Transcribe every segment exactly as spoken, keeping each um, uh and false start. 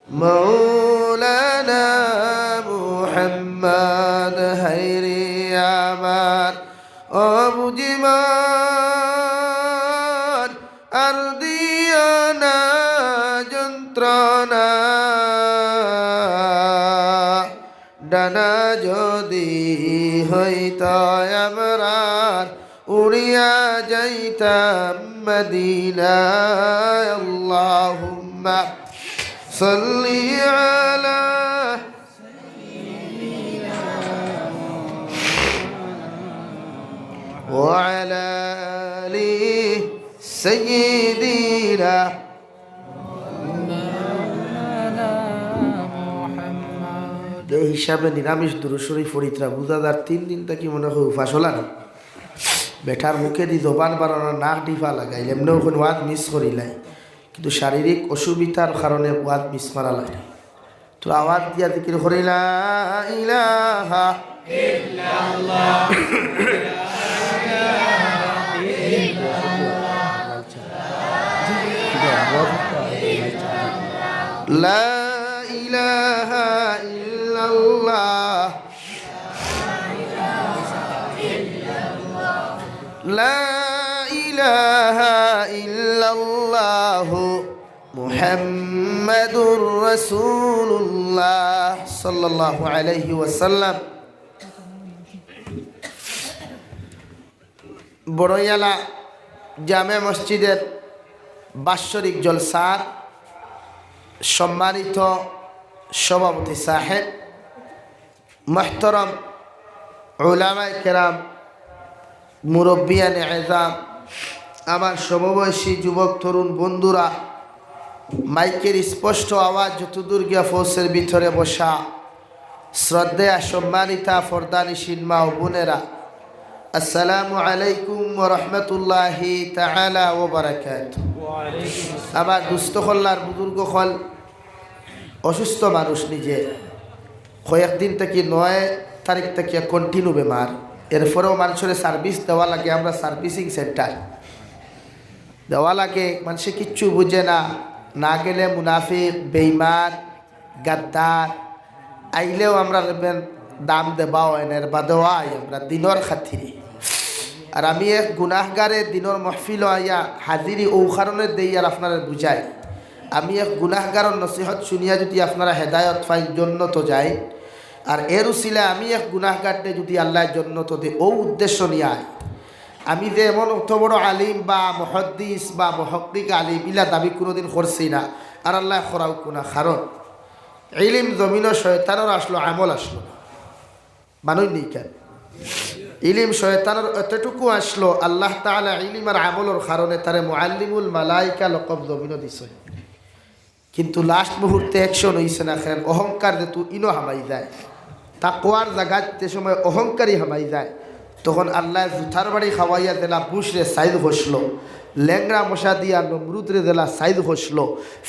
মৌলানা মুহাম্মদ হায়রে আমার, ও বুঝিমান, আর দিও না যন্ত্রণা। ডানা যদি হইত আমরার, উড়িয়া যাইতাম মদিনায়। আল্লাহুম্মা সাল্লি আলা ওয়া আলা আলি সাইয়্যিদিনা। এই হিসাবে নিরামিষ দুরূদ শরীফ পড়িত্রা বুঝা যার তিন দিন থাকি মনে হয় উপাস অলা না। বেটার মুখেদি জবান বারোনা, নাক ডিফা লাগাইল, এমনেও অখন ওয়াজ মিস করিলাই, কিন্তু শারীরিক অসুবিধার কারণে ওয়াজ মিস করা লাগে। তো আওয়াজ দিয়া জিকির করি, লা ইলাহা ইল্লাল্লাহ। লা ইলাহা ইল্লাল্লাহ। লা ইলাহা ইল্লাল্লাহু মুহাম্মাদুর রাসূলুল্লাহ সাল্লাল্লাহু আলাইহি ওয়াসাল্লাম। বড়ইয়ালা জামে মসজিদের বাৎসরিক জলসার সম্মানিত সভাপতি সাহেব, মুহতারাম উলামায়ে কেরাম, মুরব্বিয়ানে এজাম, আমার সমবয়সী যুবক তরুণ বন্ধুরা, মাইকের স্পষ্ট আওয়াজ যতদূর গিয়া পৌঁছের ভিতরে বসা শ্রদ্ধেয়া সম্মানিতা পর্দানিশীন মা ও বোনেরা, আসসালামু আলাইকুম ওয়া রাহমাতুল্লাহি তাআলা ওয়া বারাকাতুহু। আমার দুস্থ অকল আর বুজুর্গ অকল, অসুস্থ মানুষ নিজে, কয়েকদিন থাকি নয় তারিখ থাকিয়া continue বেমার, এরপরেও মানষরে service দেওয়া লাগে, আমরা servicing centre দেওয়া লাগে, মানষে কিচ্ছু বুঝে না, না গেলে মুনাফিক, বেইমান, গাদ্দার, আইলেও আমরা রেবেন দাম দেবা অয় না, এর বাদেও আই আমরা দিনর খাতিরে। আর আমি এক গুনাহগারে দিনর মহফিলো আইয়া হাজিরি অউ কারণে দেই আর আপনারে বুঝাই। আমি এক গুনাহগারর নসিহত শুনিয়া যুদি আপনারা হেদায়ত পাইন, জন্নতো যাইন, আর এর উসিলায় আমি এক গুনাহগাররে যুদি আল্লায় জন্নতো দে, অউ উদ্দেশ্য নিয়া আই। আমি যে এমন অত বড় আলিম বা মুহাদ্দিস বা মুহাক্কিক আলিম, ইলা দাবি কুনুদিন করছি না, আর আল্লায় করাউক্কা না, কারণ ইলিম জমিনো শয়তানর আসলো, আমল আসলো না। মানইন নি কেন? ইলিম শয়তানর এতটুকু আসলো, আল্লাহ তাআলা ইলিম আর আমলর কারণে তারে মুআল্লিমুল মালাইকা লকব জমিনো দিছে। কিন্তু last মুহূর্তে action অইছে না, কেন? অহংকার যেহেতু ইনো হামাই যায়, তাকওয়ার জাগাত যে সময় অহংকারী হামাই যায়, তখন আল্লায় জুতার বাড়ি খাওয়াইয়া যেলা বুশরে সাইজ করছিল, লেংড়া মশা দিয়া নমরুদরে যেলা সাইজ করছিল,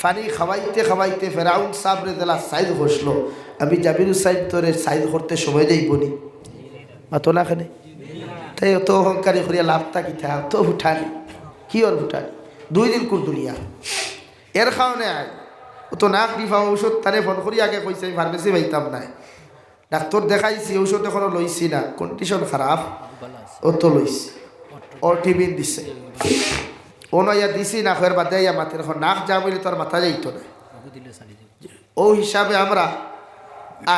পানি খাওয়াইতে খাওয়াইতে ফেরাউন সাবরে যেলা সাইজ করছিল, আমি জাবির হুসাইন তোরে সাইজ করতে সময় যাইব নি? মাতো না কেনে? তাই অত অহংকারী করিয়া লাভটা কিতা? অত ফুটানি, কি ওর ফুটানি? দুই দিন কুর দুনিয়া। এর কারণে আয়, অত নাক ডিফা ঔষধ তারে ফোন করি আগে কইছে, আমি ফার্মেসি পাইতাম নায়। ডাক্তর দেখাইছি, ঔষধ এখনো লইছি না, condition খারাপ, অত লইছি, অটিবিন দিছে। অনো ইয়া দিছি না, এর বাদে ইয়া মাতের, এখন নাক জাম অইলে তো আর মাতা যাইতো না। অউ হিসাবে আমরা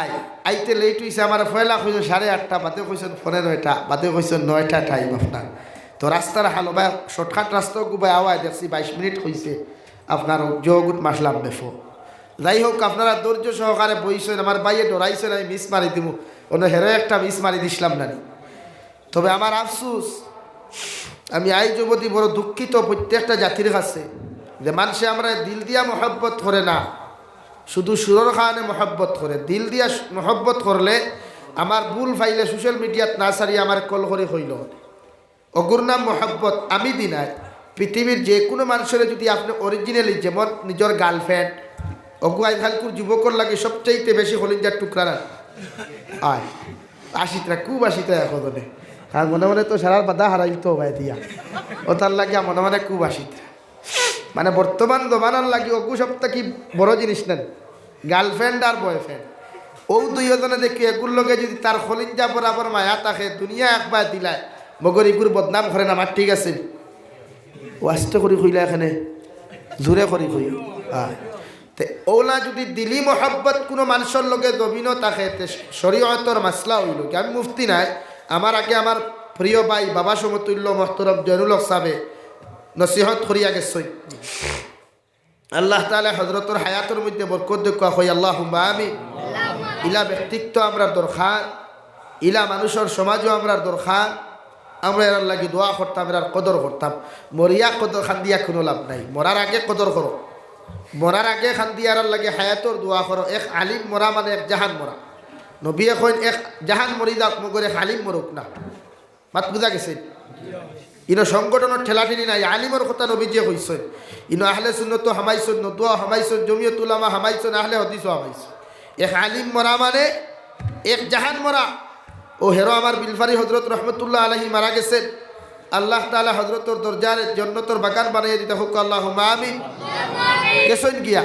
আই, আইতে late অইছে, আমারে পয়লা কইছইন সাড়ে আটটা, বাদে কইছইন পৌনে নয়টা, বাদে কইছইন নয়টা time আপনার। তো রাস্তার হাল অবায়, shortcut রাস্তা অগুবায় আওয়ায় দেখছি বাইশ মিনিট কইছে, আপনার জগুত মাসলাম বেফো। যাই হোক, আপনারা ধৈর্য সহকারে বইছইন, আমার ভাইয়ে ডরাইছইন আমি miss মারি দিমু, অনো হেরো একটা miss মারি দিছলাম নানি। তবে আমার আফসুস, আমি আইজ অবধি বড় দুঃখিত প্রত্যেকটা জাতির কাছে, যে মানষে আমরারে দিল দিয়া মহব্বত করে না, শুধু সুরর কারণে মহব্বত করে। দিল দিয়া মহব্বত করলে, আমার ভুল পাইলে social mediaত না ছাড়িয়া আমারে call করি কইলো, অগুর নাম মহব্বত। আমি দি নায়, পৃথিবীর যে কুনু মানষরে যুদি আপনে originally, যেমন নিজর girlfriend, অগু আইজকালকুর যুবকর লাগি সবচাইতে বেশি কলিজার টুকরা না? আয়, আসিত্রা, খুব আসিত্রা এখন। কারণ মনে মনে তো সারার বাধা হারাইল তো ভাই দিয়া। অতার লাগিয়া মনে মনে খুব আসিত্রা। মানে বর্তমান জমানার লাগি অগু সব থাকি বড় জিনিস না। গার্লফ্রেন্ড আর বয়ফ্রেন্ড, অউ দুইওজনে দেখি এগুর লগে যুদি তার খলিঞ্জা বরাবর মায়া থাকে, দুনিয়া একবার দিলায়, মগর ইগুর বদনাম করে না, আমার ঠিক আছে? ও আস্তে করি কইলা এখানে, জোরে করি কই। হ্যাঁ। তে অউলা যুদি দিলি মহব্বত কুনু মানষর লগে জমিনো থাকে, তে শরীয়তর মাসলা অইলো কি, আমি মুফতি নায়, আমার আগে আমার প্রিয় ভাই, বাবা সমতুল্য মোহতরম জয়নুল হক সাবে নসিহত করিয়া গেছইন। আল্লাহ তাআলা হজরতর হায়াতর মধ্যে বরকত দেউক্কা, কই আল্লাহুম্মা আমিন। ইলা ব্যক্তিত্ব আমরার দরকার, ইলা মানুষর সমাজও আমরার দরকার। আমরা এরার লাগি দোয়া করতাম, এরার কদর করতাম। মরিয়া কদর কান্দিয়া কুনু লাভ নাই, মরার আগে কদর করো, মরার আগে কান্দিয়া এরার লাগি হায়াতর দোয়া করো। এক আলিম মরা মানে এক জাহান মরা। নবীয়ে কইন এক জাহান মরি যাউক, মগর এক আলিম মরুক না। মাত বুঝা গেছে? ইনো সংগঠনর ঠেলাঠেলি নাই, আলিমর কথা নবীজিয়ে কইছইন। ইনো আহলে সুন্নতও হামাইছইন, নদওয়াও হামাইছইন, জমিয়ত উলামা হামাইছইন, আহলে হাদিসও হামাইছইন। এক আলিম মরা মানে এক জাহান মরা। ও হেরো আমার বিলফারি হজরত রহমতুল্লাহ আলাইহি মারা গেছইন। আল্লাহ তাআলা হজরতর দরজারে জন্নতর বাগান বানাইয়া দিতা কউক্কা, আল্লাহুম্মা আমিন। গেছইন গিয়া।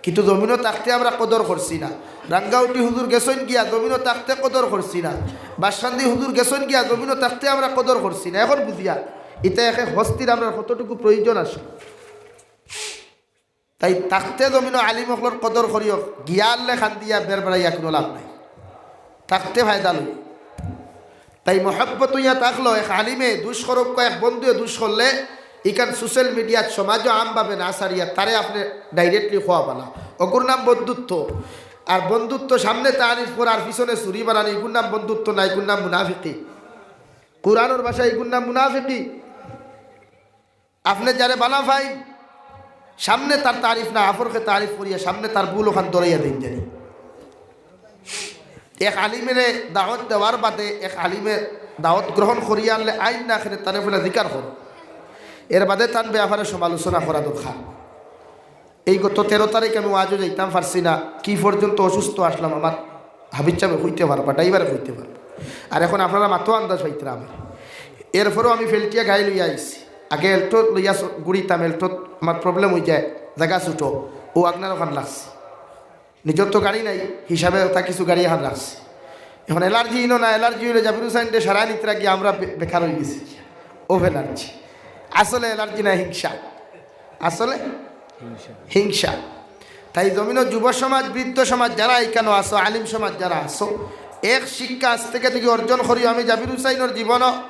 কিন্তু জমিনো থাকতে আমরা কদর করছি না। রাঙ্গাউটি হুজুর গেছইন গিয়া, জমিনো থাকতে কদর করছি না। বাসকান্দি হুজুর গেছইন গিয়া, জমিনো থাকতে আমরা কদর করছি না। এখন বুঝিয়া, ইতা একে হস্তির আমরার কতটুকু প্রয়োজন আছে। তাই থাকতে জমিনো আলিম অকলর কদর করিও, গিয়া আনলে কান্দিয়া বের বেড়াইয়া কুনু লাভ নাই। থাকতে ফায়দা লই। তাই মহব্বত অইয়া থাকলো, এক আলিমে দুষ করউক্কা, এক বন্ধুয়ে দুষ করলে, ইখান social mediaত সমাজও আমভাবে না ছাড়িয়া তারে আপনে directly কওয়া ভালা। অগুর নাম বন্ধুত্ব। আর বন্ধুত্ব সামনে তারিফ করা আর পিছনে ছুরি বানানি, ইগুর নাম বন্ধুত্ব নায়, ইগুর নাম মুনাফিকি। কুরআনর ভাষায় ইগুর নাম মুনাফিকি। আপনে যারে ভালা পাইন, সামনে তার তারিফ না, আপনকে তারিফ করিয়া সামনে তার ভুল অখান ধরাইয়া দেইন জানি। এক আলিমরে দাওয়াত দেওয়ার বাদে এক আলিমে দাওয়াত গ্রহণ করিয়া আনলে আইন না খেলে তারে ফেলে জিকার করো। এর বাদে তান ব্যাপারে সমালোচনা করা দরকার। এই গত তেরো তারিখ আমি ওয়াজও যাইতাম পারছি না, কি পর্যন্ত অসুস্থ আসলাম, আমার হাফিজ সাবে কইতে পারবা, ড্রাইভারে কইতে পারবা। আর এখন আপনারা মাতো আন্দাজ পাইতরা আমার। এরপরেও আমি ফেলটিয়া গাড়ি লইয়া আইছি। আগে এল্টো লইয়া স-, ঘুরিতাম, এল্টোত আমার problem অইযায়, জাগা ছোট, ও আপনার অখান লাগছে। নিজর তো গাড়ি নাই, হিসাবে তা কিছু গাড়ি অখান রাখছি। এখন allergy ইনো না, allergy অইলে জাবির হুসাইনরে সারাই নিতরা গিয়া আমরা বে-, বেকার অইগেছি। Of allergy। আসলে allergy না, হিংসা। আসলে হিংসা। তাই জমিনো যুব সমাজ, বৃদ্ধ সমাজ যারা ইখানো আছো, আলিম সমাজ যারা আছো, এক শিক্ষা আজ থেকে থেকে অর্জন করিও। আমি জাবির হুসাইনর জীবনো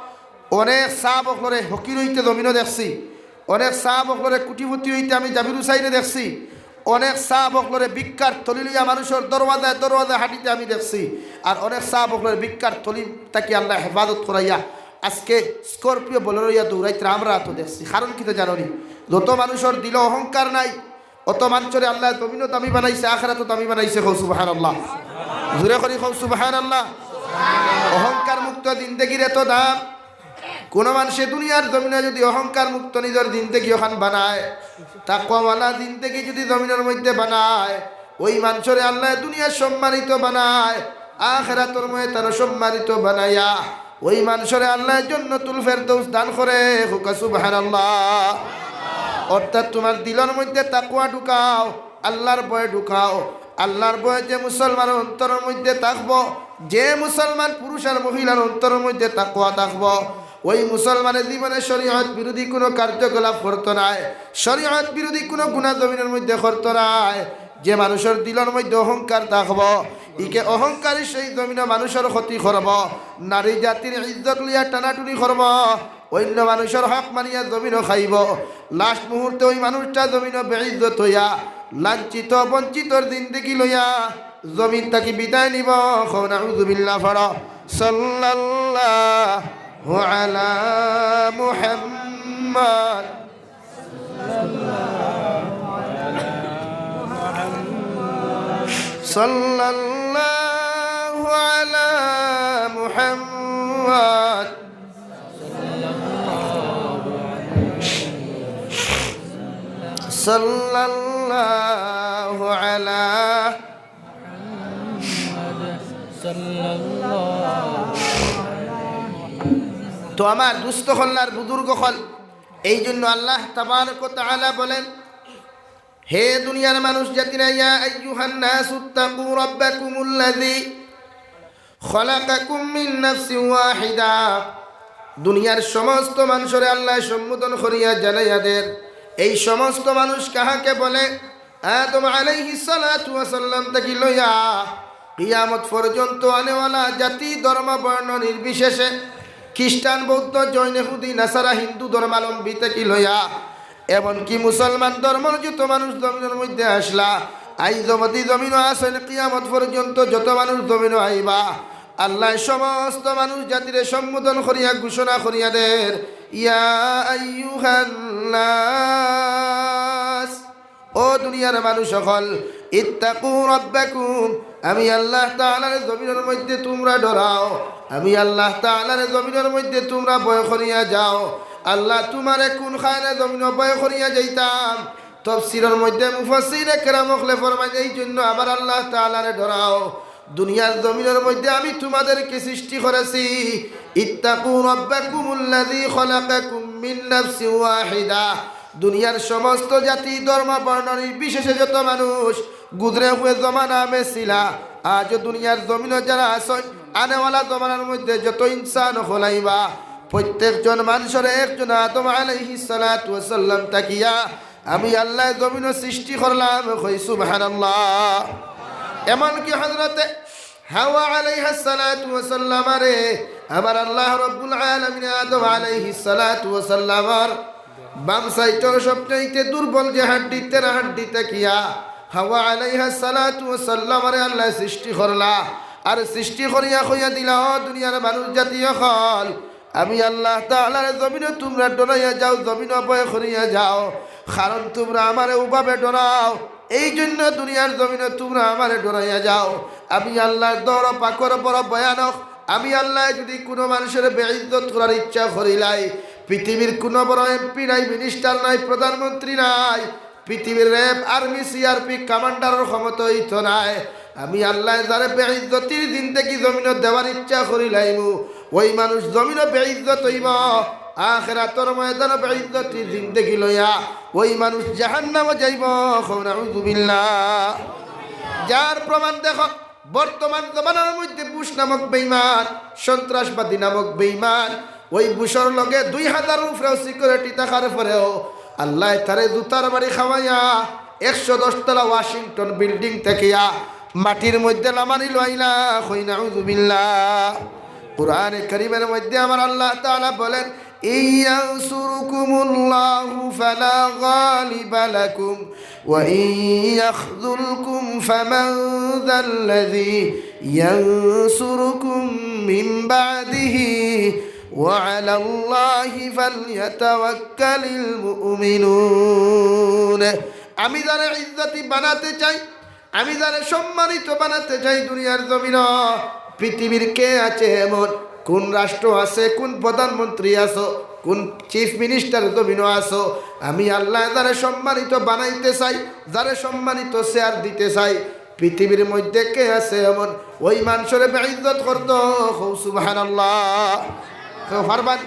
অনেক সাব অকলরে ফকির অইতে জমিনো দেখছি, অনেক সাব অকলরে কুটিপতি অইতে আমি জাবির হুসাইনে দেখছি, অনেক সাব অকলরে ভিক্ষার থলি লইয়া মানুষর দরওয়াজায় দরওয়াজায় হাঁটিতে আমি দেখছি, আর অনেক সাব অকলরে ভিক্ষার থলি থাকি আল্লায় হেফাজত করাইয়া আজকে Scorpio Bolero ইয়া দৌড়াইতরা আমরা তো দেখছি। কারণ কিতা জানো নি? যত মানুষর দিলো অহংকার নাই, অত মানষরে আল্লায় জমিনো দামি বানাইছে, আখেরাতও দামি বানাইছে। কও সুবহানাল্লাহ। জোরে করি কও সুবহানাল্লাহ। অহংকার মুক্ত জিন্দেগির এত দাম। কুনু মানষে দুনিয়ার জমিনো যুদি অহংকার মুক্ত নিজর জিন্দেগি অখান বানায়, তাকওয়াওয়ালা জিন্দেগি যুদি জমিনর মধ্যে বানায়, ওই মানষরে আল্লায় দুনিয়াত সম্মানিত বানায়, আখেরাতর ময়দানো সম্মানিত বানাইয়া ওই মানষরে আল্লায় জন্নতুল ফেরদৌস দান করে। কউক্কা সুবহানাল্লাহ। অর্থাৎ তুমার দিলর মধ্যে তাকওয়া ঢুকাও, আল্লার ভয় ঢুকাও। আল্লার ভয় যে মুসলমানর অন্তরর মধ্যে থাকবো, যে মুসলমান পুরুষ আর মহিলার অন্তরর মধ্যে তাকওয়া থাকবো, ওই মুসলমানে জীবনে শরীয়ত বিরোধী কুনু কার্যকলাপ করতো নায়, শরীয়ত বিরোধী কুনু গুনা জমিনর মধ্যে করতো নায়। যে মানষর দিলর মধ্যে অহংকার থাকবো, ইকে অহংকারী সেই জমিনো মানষর ক্ষতি করবো, নারী জাতির ইজ্জত লইয়া টানাটুনি করবো, অইন্য মানষর হক মারিয়া জমিনো খাইবো। Last মুহূর্তে ওই মানুষটা জমিনো বেইজ্জত অইয়া, লাঞ্ছিত বঞ্চিতর জিন্দেগি লইয়া জমিন থাকি বিদায় নিবো। কও নাউজুবিল্লাহ পড়ো। সাল্লাল্লাহু আলা মুহাম্মদ। সাল্লাল্লাহু আলা মুহাম্মদ। সাল্লাল্লাহু আলা। তো আমার দুস্ত অকল আর বুজুর্গ অকল, এই জন্য আল্লাহ তাবারক ওয়া তাআলা বলেন, হে দুনিয়ার মানুষ জাতিরা, ইয়া আইয়ুহান নাসু ইত্তাকু রাব্বাকুমুল্লাযী খালাকাকুম মিন নাফসিন ওয়াহিদা। দুনিয়ার সমস্ত মানুষরে আল্লাহ সম্বোধন করিয়া জানাইয়া দের, এই সমস্ত মানুষ কাহাকে বলে? আদম আলাইহিস সালাতু ওয়াস সালাম থাকি লইয়া কিয়ামত পর্যন্ত আনেওয়ালা জাতি, ধর্ম, বর্ণ নির্বিশেষে, খ্রিস্টান, বৌদ্ধ, জৈন, ইহুদি, নাসারা, হিন্দু ধর্মাবলম্বী থাকি লইয়া এমনকি মুসলমান ধর্মর যত মানুষ জমিনর মধ্যে আসলা, আইজ অবধি জমিনো আছইন, কিয়ামত পর্যন্ত যত মানুষ জমিনো আইবা, আল্লাহ সমস্ত মানুষ জাতিরে সম্বোধন করিয়া ঘোষণা করিয়া দের, ইয়া আইয়ুহান নাস, ও দুনিয়ার মানুষ অকল, ইত্তাকু রাব্বাকুম, আমি আল্লাহ তাআলারে জমিনর মধ্যে তুমরা ডরাও, আমি আল্লাহ তাআলারে জমিনর মধ্যে তুমরা ভয় করিয়া যাও। আল্লাহ তুমারে কুন খানে জমিনো ভয় করিয়া যাইতাম? তফসিরর মধ্যে মুফাসসিরে কেরাম অকলে ফরমাইন, এই জন্য আমার আল্লাহ তাআলারে ডরাও। দুনিয়ার জমিনর মধ্যে আমি তুমাদেরকে সৃষ্টি করেছি। ইত্তাকু রাব্বাকুমুল্লাযী খালাকাকুম মিন নাফসিন ওয়াহিদা। দুনিয়ার সমস্ত জাতি, ধর্ম, বর্ণ নির্বিশেষে যত মানুষ গুজরে হুয়ে জমানা মে ছিলা, আজও দুনিয়ার জমিনো যারা আছইন, আনেওয়ালা জমানার মধ্যে যত ইনসান অকল আইবা, প্রত্যেকজন মানুষরে একজন আদম আলাইহিস সালাতু ওয়াস সালাম থাকিয়া আমি আল্লাহ জমিনো সৃষ্টি করলাম। কই সুবহানাল্লাহ। এমনকি হযরতে হাওয়া আলাইহাস সালাতু ওয়াস সালামারে আমার আল্লাহ রব্বুল আলামিন আদম আলাইহিস সালাতু ওয়াস সালামর বাম সাইডর সবচাইতে দুর্বল যে হাড্ডি, তেরা হাড্ডি থাকিয়া হাওয়া আলাইহাস সালাতু ওয়াস সালামারে আল্লাহ সৃষ্টি করলা। আর সৃষ্টি করিয়া কইয়া দিলা, ও দুনিয়ার মানুষ জাতি অকল, আমি আল্লাহ তাআলারে জমিনো তুমরা ডরাইয়া যাও, জমিনো ভয় করিয়া যাও, কারণ তুমরা আমারে উভাবে ডরাও, এই জন্য দুনিয়ার জমিনো তুমরা আমারে ডরাইয়া যাও। আমি আল্লাহর দর পাকর বড় ভয়ানক। আমি আল্লাহ যদি কুনু মানুষরে বেইজ্জত করার ইচ্ছা করিলাই, পৃথিবীর কুনু বড় এমপি নাই, মিনিস্টার নাই, প্রধানমন্ত্রী নাই, পৃথিবীর র‍্যাব, আর্মি, সিআরপি কমান্ডারর ক্ষমতা অইতো নায়। আমি আল্লাহ যারে বেইজ্জতির জিন্দেগি জমিনো দেওয়ার ইচ্ছা করিলাইমু, ওই মানুষ জমিনো বেইজ্জত অইবো, আখেরাতর ময়দানো বেইজ্জতির জিন্দেগি লইয়া ওই মানুষ জাহান্নামো যাইবো। কও নাউজুবিল্লাহ। যার প্রমাণ দেখো, বর্তমান জমানার মধ্যে বুশ নামক বেঈমান, সন্ত্রাসবাদী নামক বেঈমান, ওই বুশর লগে দুই হাজার উপরেও সিকিউরিটি থাকার পরেও আল্লাহ তারে জুতার বাড়ি খাওয়াইয়া একশো দশ তলা ওয়াশিংটন বিল্ডিং থাকিয়া মাটির মধ্যে লামানি লইলা। কই নাউজুবিল্লাহ। কোরআনে করিমের মধ্যে আমার আল্লাহ তাআলা বলেন, إن ينصركم الله فلا غالب لكم وإن يخذلكم فمن ذا الذي ينصركم من بعده وعلى الله فليتوكل المؤمنون। আমি যারে ইজ্জতি বানাতে চাই, আমি যারে সম্মানিত বানাতে চাই দুনিয়ার জমিনো, পৃথিবীর কে আছে এমন? কোন রাষ্ট্র আছে, কোন প্রধানমন্ত্রী আছো, কোন চিফ মিনিস্টার জমিনো আছো? আমি আল্লাহ যারে সম্মানিত বানাইতে চাই, যারে সম্মানিত চেয়ার দিতে চাই, পৃথিবীর মধ্যে কে আছে এমন? ওই মানুষরে বেইজ্জত করতো। কও সুবহানাল্লাহ। কেউ পারবানি?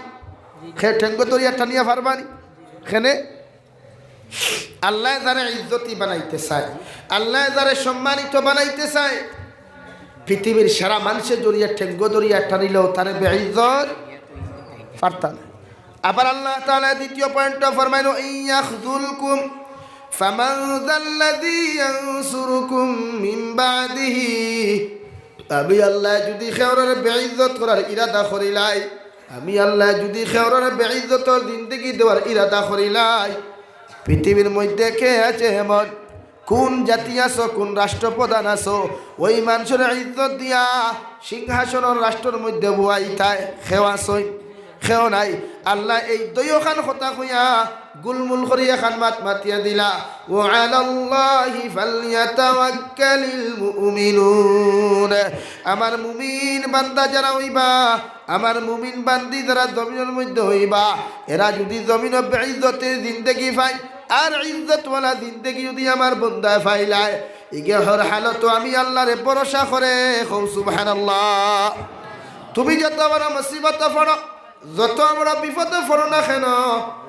কেউ ঠেঙ্গো ধরিয়া টানিয়া পারবানি? কেনে? আল্লাহ যারে ইজ্জতি বানাইতে চায়, আল্লাহ যারে সম্মানিত বানাইতে চায়, পৃথিবীর সারা মানুষে জড়িয়া ঠেঙ্গো ধরিয়া টানিলেও তারে বেইজ্জত পারতা না। আবার আল্লাহ তাআলা দ্বিতীয় পয়েন্টটা ফরমাইল, "ইন ইয়াখযুলকুম ফামান যাল্লাযী ইয়ানসুরুকুম মিন বাদিহি।" আমি আল্লাহ যদি কেউররে বেইজ্জত করার ইরাদা করিলাই, আমি আল্লাহ যদি কেউররে বেইজ্জতর জিন্দেগি দেওয়ার ইরাদা করিলাই, পৃথিবীর মধ্যে কে আছে এমন? কোন জাতি আছো, কোন রাষ্ট্রপ্রধান আছো, ওই মানুষরে ইজ্জত দিয়া সিংহাসনর রাষ্ট্রর মধ্যে বওয়াইতায়? কেউ আছইন? কেউ নাই। আল্লাহ এই দুইওখান কথা কইয়া গুলমুল করি এখান মাত মাতিয়া দিলা, "ওয়া আলাল্লাহি ফালইয়াতাওয়াক্কালিল মুমিনুন।" আমার মুমিন বান্দা যারা অইবা, আমার মুমিন বান্দি যারা জমিনর মধ্যে অইবা, এরা যদি জমিনো বেইজ্জতির জিন্দেগি পায়, আর ইজ্জতওয়ালা জিন্দেগি যদি আমার বন্দায় পাইলায়, ইগে হর হালতো আমি আল্লাহরে ভরসা করে। কও সুবহানাল্লাহ। তুমি যত বড় মুসিবত পড়ো, যত বড় বিপদো পড়ো না কেন,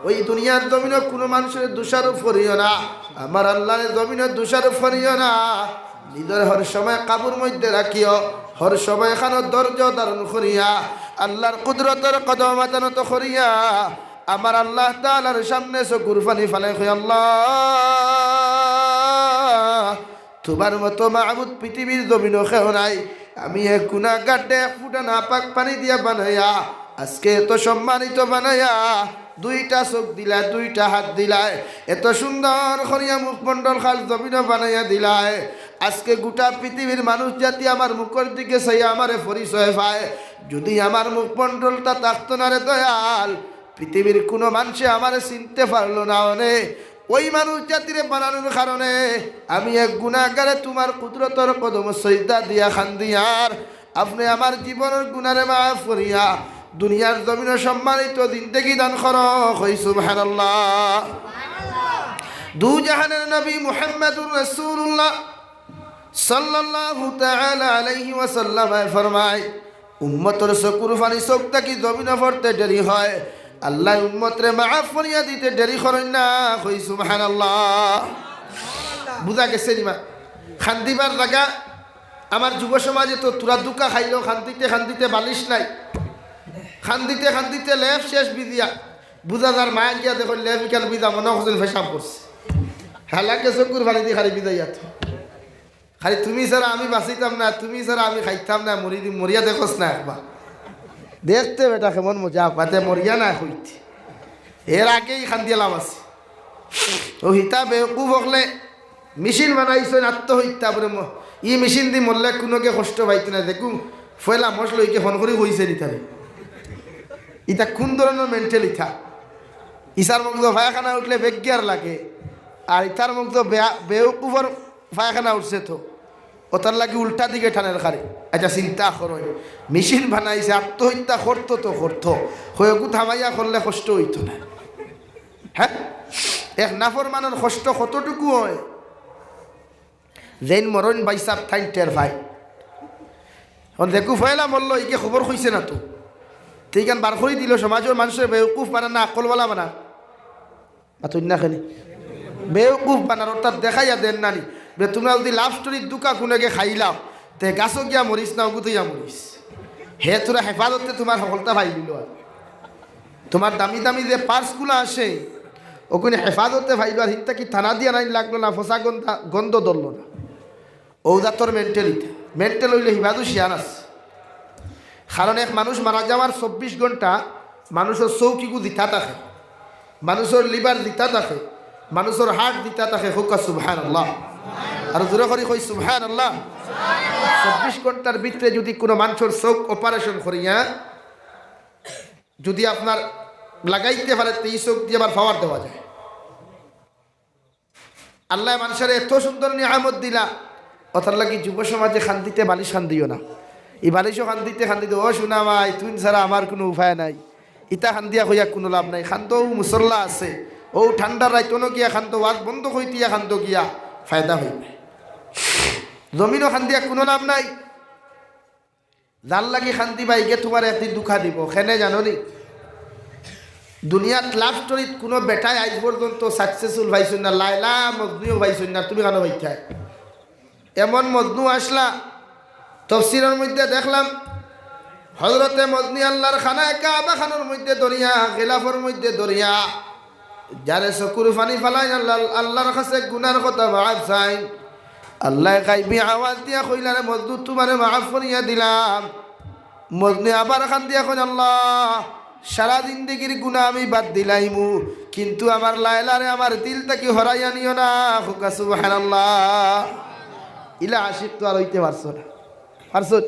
ওই দুনিয়ার জমিনো কুনু মানষরে দোষারোপ করিও না। আমার আল্লারে জমিনো দোষারোপ করিও না। নিজর হর সময় কাবুর মধ্যে রাখিও, হর সময় খানো ধৈর্য ধারণ করিয়া, আল্লার কুদরতর কদম আতানত করিয়া, আমার আল্লাহ তাআলার সামনে চকুর পানি ফালাই কই, "আল্লাহ, তুমার মতো মাবুদ পৃথিবীর জমিনো কেউ নাই। আমি এক গুনাহগাররে এক ফুটা নাপাক পানি দিয়া বানাইয়া, আজকে এত সম্মানিত বানাইয়া, দুইটা চোখ দিলায়, দুইটা হাত দিলায়, এত সুন্দর করিয়া মুখমণ্ডল খান জমিনো বানাইয়া দিলায়। আজকে গোটা পৃথিবীর মানুষ জাতি আমার মুখর দিকে চাইয়া আমারে পরিচয় পায়। যদি আমার মুখমণ্ডলটা থাকতো না রে দয়াল, পৃথিবীর কুনু মানষে আমারে চিনতে পারলো না অনে। ওই মানুষ জাতিরে বানানোর কারণে আমি এক গুনাহগারে তুমার কুদরতর কদমো সইজদা দিয়া কান্দিয়ার। আপনে আমার জীবনর গুনারে মাফ করিয়া দুনিয়ার জমিনো সম্মানিত জিন্দেগি দান করো।" কই সুবহানাল্লাহ। দু জাহানের নবী মুহাম্মাদুর রাসূলুল্লাহ সাল্লাল্লাহু তাআলা আলাইহি ওয়াসাল্লামে ফরমায়, উম্মতর চকুর পানি চোখ থাকি জমিনো পড়তে দেরি হয়, আল্লায় উম্মতরে মাফ করিয়া দিতে দেরি করইন না। কই সুবহানাল্লাহ। বুঝা গেছে নি মা? কান্দিবার জাগা। আমার যুব সমাজে তো তুরা দুকা খাইলো, কান্দিতে কান্দিতে বালিশ নাই, কান্দিতে কান্দিতে লেপ শেষ ভিজিয়া। বুঝা যার মায়ে গিয়া দেখইন লেপ ইখান ভিজা, মনো করছইন পেশাব করছে। হালাকে চকুর পানি দি খালি ভিজাইয়া তো। খালি তুমি ছাড়া আমি বাঁচিতাম না, তুমি ছাড়া আমি খাইতাম না, মরি দি-, মরিয়া দেখোস না একবার। দেখতে বেটা কেমন মজা, পাতে মরিয়া না কইতে। এর আগেই কান্দিয়া লাভ আছে। ও হিতা বেউকুফ অকলে মেশিন বানাইছইন আত্মহত্যা করে ম-, ই মেশিন দি মরলে কুনুকে কষ্ট পাইতো না। দেখু, পয়লা মশ লইকে ফোন করি কইছে নি তারে। ইতা কুন ধরনর মেন্টাল ইতা? ইসার মগজো পায়খানা উঠলে বেগিয়ার লাগে, আর ইতার মগজো বেয়া-, বেউকুফর পায়খানা উঠছে তো, অতার লাগি উল্টা দিকে টানের কারে। আচ্ছা, চিন্তা করো, মেশিন বানাইছে, আত্মহত্যা করতো তো করতো, হয়গু থামাইয়া করলে কষ্ট অইতো না। হ্যাঁ, এক নাফরমানর কষ্ট কতটুকু অয়, যেইন মরইন ভাইসাব তাইন টের পায়। অখন দেখু পয়লা মরলো, ইগে খবর কইছে না তো, তে ইখান বার করি দিলো, সমাজর মানষরে বেউকুফ বানার না আকলওয়ালা বানার? মাতইন না কেনে? বেউকুফ বানার, অর্থাৎ দেখাইয়া দেন না নি। বে, তুমরা যুদি লাভ স্টোরির দুকা কুনুগে খাইলাও, তে গাছো গিয়া মরিস না, অগুত অইয়া মরিস। হে তুরা হেফাজতে তুমার হকলতা পাইলিলো আর। তুমার দামি দামি যে পার্সগুলা আছে, অগুন হেফাজতে পাইলো আর, হিনতা কি থানা দিয়া নাইন লাগলো না, ফসা গন্ধা-, গন্ধ ধরলো না। অউ জাতর মেন্টাল ইতা। মেন্টাল অইলে হিবাদু শিয়ান আছে। কারণ এক মানুষ মারা যাওয়ার চব্বিশ ঘন্টা মানুষর চউখ ইগু জিতা থাকে, মানুষর লিভার জিতা থাকে, মানুষর হার্ট জিতা থাকে। কউক্কা সুবহানাল্লাহ। আর জোরে করি কই সুবহানাল্লাহ। চব্বিশ ঘন্টার ভিতরে যুদি কুনু মানষর চউখ অপারেশন করিয়া যুদি আপনার লাগাইতে পারে, তে ই চউখ দি আবার পাওয়ার দেওয়া যায়। আল্লায় মানষরে এত সুন্দর নিয়ামত দিলা, অতার লাগি যুব সমাজে কান্দিতে বালিশ কান্দিও না। ই বালিশও কান্দিতে কান্দিতে, "ও সোনা ভাই, তুইন ছাড়া আমার কুনু উপায় নাই।" ইতা কান্দিয়া কইয়া কুনু লাভ নাই। কান্দো অউ মুসল্লা আছে, অউ ঠান্ডার রাইত অনো গিয়া কান্দো, ওয়াজ বন্ধ কইতিয়া কান্দো গিয়া, ফায়দা অইবে। জমিনো কান্দিয়া কুনু লাভ নাই। যার লাগি কান্দিবায়, ইগে তুমারে একদিন ধুকা দিবো। কেনে জানো নি? দুনিয়াত লাভ স্টোরিত কুনু বেটায় আইজ পর্যন্ত সাকসেসফুল পাইছইন না, লায়লা মজনুও পাইছইন না, তুমি কেনে পাইতায়? এমন মজনু আছলা, তফসিরর মধ্যে দেখলাম, হজরতে মজনু আল্লার খানায় কাবা খানর মধ্যে ধরিয়া, গিলাফর মধ্যে ধরিয়া, যারে চকুর পানি ফালাইন, আল্লাহ, আল্লার কাছে গুনার কথা মাফ চাইন। আল্লায় গাইবি আওয়াজ দিয়া কইলা, "রে মজনু, তুমারে মাফ করিয়া দিলাম।" মজনু আবার কান্দিয়া কইন, "আল্লাহ, সারা জিন্দেগির গুনা আমি বাদ দিলাইমু, কিন্তু আমার লায়লারে আমার দিল থাকি হরাইয়া নিও না।" কউক্কা সুবহানাল্লাহ। ইলা আশিক তো আর অইতে পারছো না। পারছো?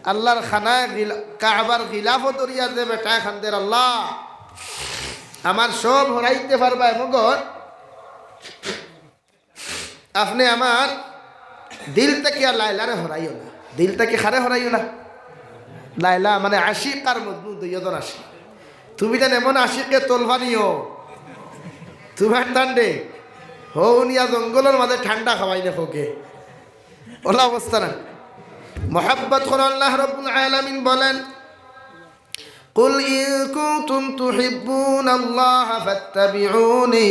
আল্লার খানায় গিলা-, কাবার গিলাফো ধরিয়া যে বেটায় কান্দের, "আল্লাহ, আমার সব হরাইতে পারবায়, মগর আপনে আমার দিল থাকি আর লায়লারে হরাইও না।" দিল থাকি কারে হরাইও না? লায়লা, মানে আশিক আর মজনু দুইজন আশিক। তুমি যেন এমন আশিকে তলফানিও, তুমার ঠান্ডে হউনিয়া জঙ্গলর মাঝে ঠান্ডা খাওয়াই না খোকে। অলা অবস্থা না। মহব্বত করো, আল্লাহ রাব্বুল আলামিন বলেন, قل إن كنتم تحبون الله فاتبعوني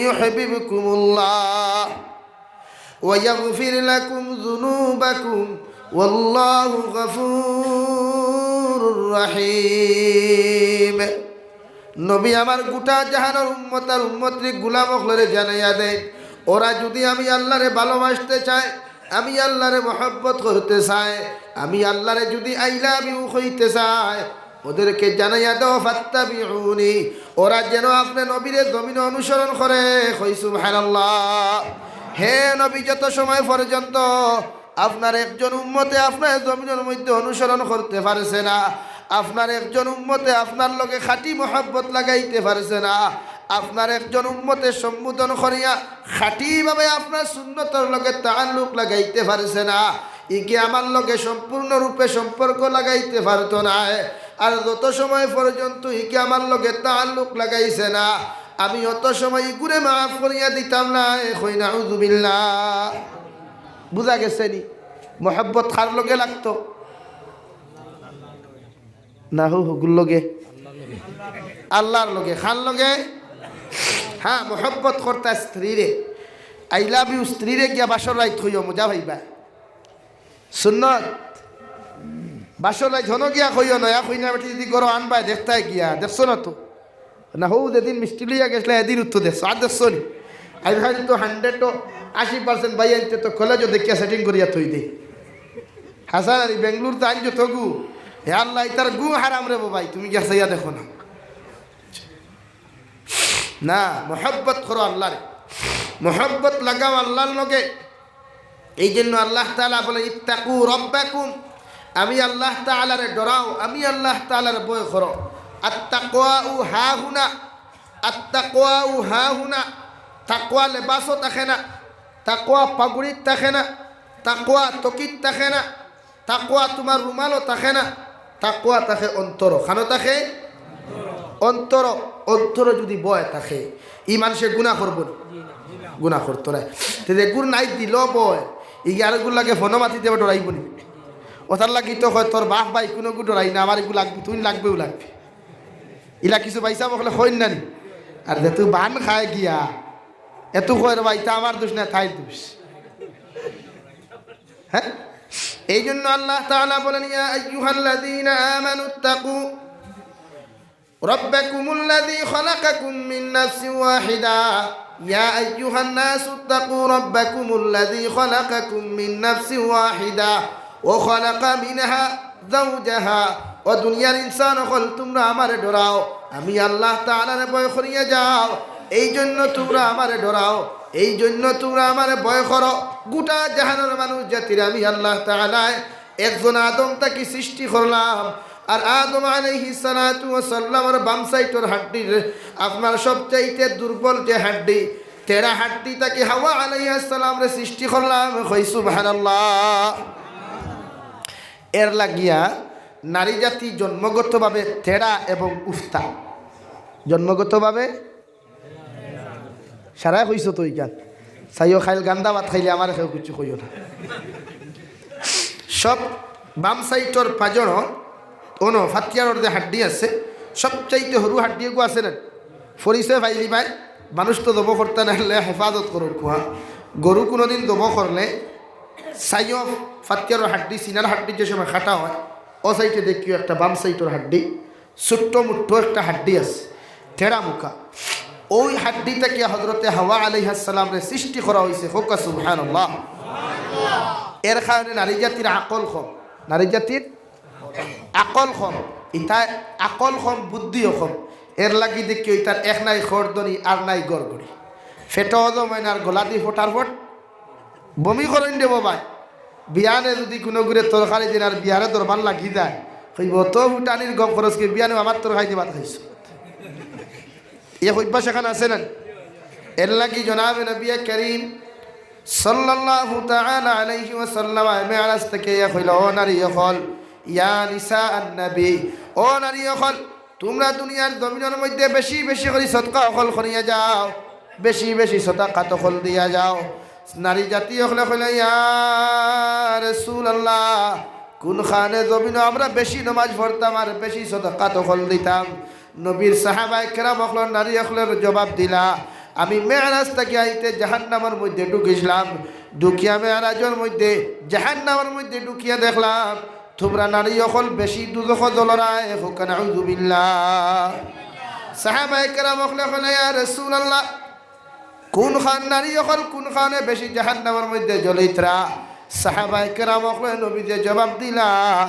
يحببكم الله ويغفر لكم ذنوبكم والله غفور رحيم। নবী আমার গোটা জাহানর উম্মত আর উম্মতর গুলাম অকলরে জানাইয়া দেইন, ওরা যুদি আমি আল্লারে ভালোবাসতে চায়, আমি আল্লারে মহব্বত করতে চায়, আমি আল্লারে যুদি "I love you" কইতে চায়, ওদেরকে জানাইয়া দেও, "ফাত্তাবিউনি", ওরা যেন আপনে নবীরে জমিনে অনুসরণ করে। কই সুবহানাল্লাহ। হে নবী, যত সময় পর্যন্ত আপনার একজন উম্মতে আপনার জমিনর মধ্যে অনুসরণ করতে পারছে না, আপনার একজন উম্মতে আপনার লগে খাঁটি মহব্বত লাগাইতে পারছে না, আপনার একজন উম্মতে সম্বোধন করিয়া খাঁটিভাবে আপনার সুন্নতর লগে তাআল্লুক লাগাইতে পারছে না, ইগে আমার লগে সম্পূর্ণরূপে সম্পর্ক লাগাইতে পারতো নায়। আর যত সময় পর্যন্ত ইগে আমার লগে তাআল্লুক লাগাইছে না, আমি অত সময় ইগুরে মাফ করিয়া দিতাম নায়। কই নাউজুবিল্লাহ। বুঝা গেছে নি? মহব্বত কার লগে লাগতো? না হো হগুর লগে, আল্লার লগে। কার লগে? হ্যাঁ, মহব্বত করতা স্ত্রীরে, "I love you" স্ত্রীরে গিয়া বাসর রাইত কইও, মজা পাইবা। সুন্নত। বাসর রাইত হনো গিয়া কইও, নয়া কইনা বেটি যুদি ঘরো আনবায়, দেখতায় গিয়া, দেখছো না তো? না, হউ যেদিন মিষ্টি লইয়া গেছলা, এদিন উত্তর দেখছো, আর দেখছো নি? আইজ খালি তো hundred ও আশি percent ভাইয়াইন্তে তো কলেজো দেখিয়া setting করিয়া থই দেই। হাসান আলী, বেঙ্গলুরুত আইন যত গু, হে আল্লাহ, ইতার গু হারাম রে বাবাই, তুমি গিয়া চাইয়া দেখো না। না, মহব্বত করো আল্লারে, মহব্বত লাগাও আল্লার লগে। এই জন্য আল্লাহ তাআলা বলে, "ইত্তাকু রাব্বাকুম", আমি আল্লাহ তাআলারে ডরাও, আমি আল্লাহ তাআলারে ভয় করো। আত্তাকওয়াউ হাহুনা, আত্তাকওয়াউ হাহুনা। তাকওয়া লেবাসো থাকে না, তাকওয়া পাগুড়িত থাকে না, তাকওয়া তকিত থাকে না, তাকওয়া তুমার রুমালো থাকে না, তাকওয়া থাকে অন্তরো। কানো থাকে? অন্তরো। অন্তরো যুদি ভয় থাকে, ই মানষে গুনা করবো নি? গুনা করতো নায়। তে যেগুর নাই দিলো ভয়, ইগু আরগুর লগে ফোনো মাতি দেবে, ডরাইবো নি? ওটার লাগি তো কয়, "তোর বাফ ভাই কুনুগু ডরাই না, আমার ইগু লাগবো, তুই লাগবেউ লাগবে।" ইলা কিছু ভাইসাব অকলে কইন না নি? আর যে তুই বান খায় গিয়া, এত কয় রে ভাই, ইতা আমার দোষ না, তাইর দোষ। হ্যাঁ? এই জন্য আল্লাহ তাআলা বলেন, "ইয়া আইয়ুহাল্লাযীনা আমানুত্তাকু রাব্বাকুমুল্লাযী খালাকাকুম মিন নাফসিন ওয়াহিদা, ইয়া আইয়ুহান নাসুত্তাকু রাব্বাকুমুল্লাযী খালাকাকুম মিন নাফসিন ওয়াহিদা ওয়া খালাকা মিনহা যাওজাহা।" ও দুনিয়ার ইনসান অকল, তুমরা আমারে ডরাও, আমি আল্লাহ তাআলারে ভয় করিয়া যাও। এই জন্য তুমরা আমারে ডরাও, এই জন্য তুমরা আমারে ভয় করো। গোটা জাহানর মানুষ জাতিরে আমি আল্লাহ তাআলায় একজন আদম থাকি সৃষ্টি করলাম। আর আদম আলাইহিস সালাতু ওয়াস সালামর বাম সাইডর হাড্ডির, আপনার সবচাইতে দুর্বল যে হাড্ডি, তেড়া হাড্ডি থাকি হাওয়া আলাইহাস সালামরে সৃষ্টি করলাম। কই সুবহানাল্লাহ। এর লাগিয়া নারী জাতি জন্মগতভাবে তেড়া এবং উফতা। জন্মগতভাবে সারায় কইছো তো ইখান। চাইও খাইল গান্দা ভাত খাইলে আমারে কেউ কিচ্ছু কইও না। সব বাম সাইডর পাজরো, অনো ফাতিয়ারর যে হাড্ডি আছে, সবচাইতে হুরু হাড্ডি এগু আছে না? পরিচয় পাইলিবায়, মানুষ তো জবো করতা নাইলে হেফাজত করুক কুয়া। গরু কুনুদিন জবো করলে, চাইও ফাতিয়ারর হাড্ডি, সিনার হাড্ডি যে সময় কাটা অয়, ও সাইডে দেখিও একটা বাম সাইডর হাড্ডি, ছোট্ট মুট্ট একটা হাড্ডি আছে, তেড়া মুখা। ওই হাড্ডি থাকি হযরতে হাওয়া আলাইহাস সালামরে সৃষ্টি করা অইছে। কউক্কা সুবহানাল্লাহ। এর কারণে নারী জাতির আকল কম, নারী জাতির আকল কম, ইতা আকল কম, বুদ্ধিও কম। এর লাগি দেখিও ইতার এক নাই খড়দনি, আর নাই গড়গড়ি, পেটো হজম অয় না, আর গলাদি ফটার ফট বমি করইন দে বাবায়। বিয়ানে যুদি কুনুগুরে তরকারি দেইন আর বিয়ানে দরবার লাগি যায়, কইবো, "তো ফুটানির গপ করস কে, বিয়ানে আমার তরকারি দি ভাত খাইছো।" ই অভ্যাস এখান আছে না? এর লাগি জনাবে নবী করিম সাল্লাল্লাহু তাআলা আলাইহি ওয়াসাল্লাম মেরাজ থাকি ইয়া কইলা, "ও নারী অকল, ইয়া নিসা আন নবী, ও নারী অকল, তুমরা দুনিয়ার জমিনর মধ্যে বেশি বেশি করি সদকা অকল করিয়া যাও, বেশি বেশি সদকা অকল দিয়া যাও।" নারী জাতি অকলে কইলা, "ইয়া রাসূলুল্লাহ, কুনখানে জমিনো আমরা বেশি নমাজ পড়তাম আর বেশি সদকা অকল দিতাম? নবীর সাহাবায়ে কেরাম অকলর নারী অকলে জবাব দিলা, "আমি মেরাজ থাকি আইতে জাহান্নামর মধ্যে ঢুকিছলাম, ঢুকিয়া মেরাজর মধ্যে জাহান্নামর মধ্যে ঢুকিয়া দেখলাম তুমরা নারী অকল বেশি দুজখো জ্বলরায়।" কউক্কা নাউজুবিল্লাহ। সাহাবায়ে কেরাম অকলে কইলা, "ইয়া রাসূলুল্লাহ, কুনখান নারী অকল কুনখানে বেশি জাহান্নামর মধ্যে জ্বলিতরা?" সাহাবায়ে কেরাম অকলে নবীজিরে জবাব দিলা,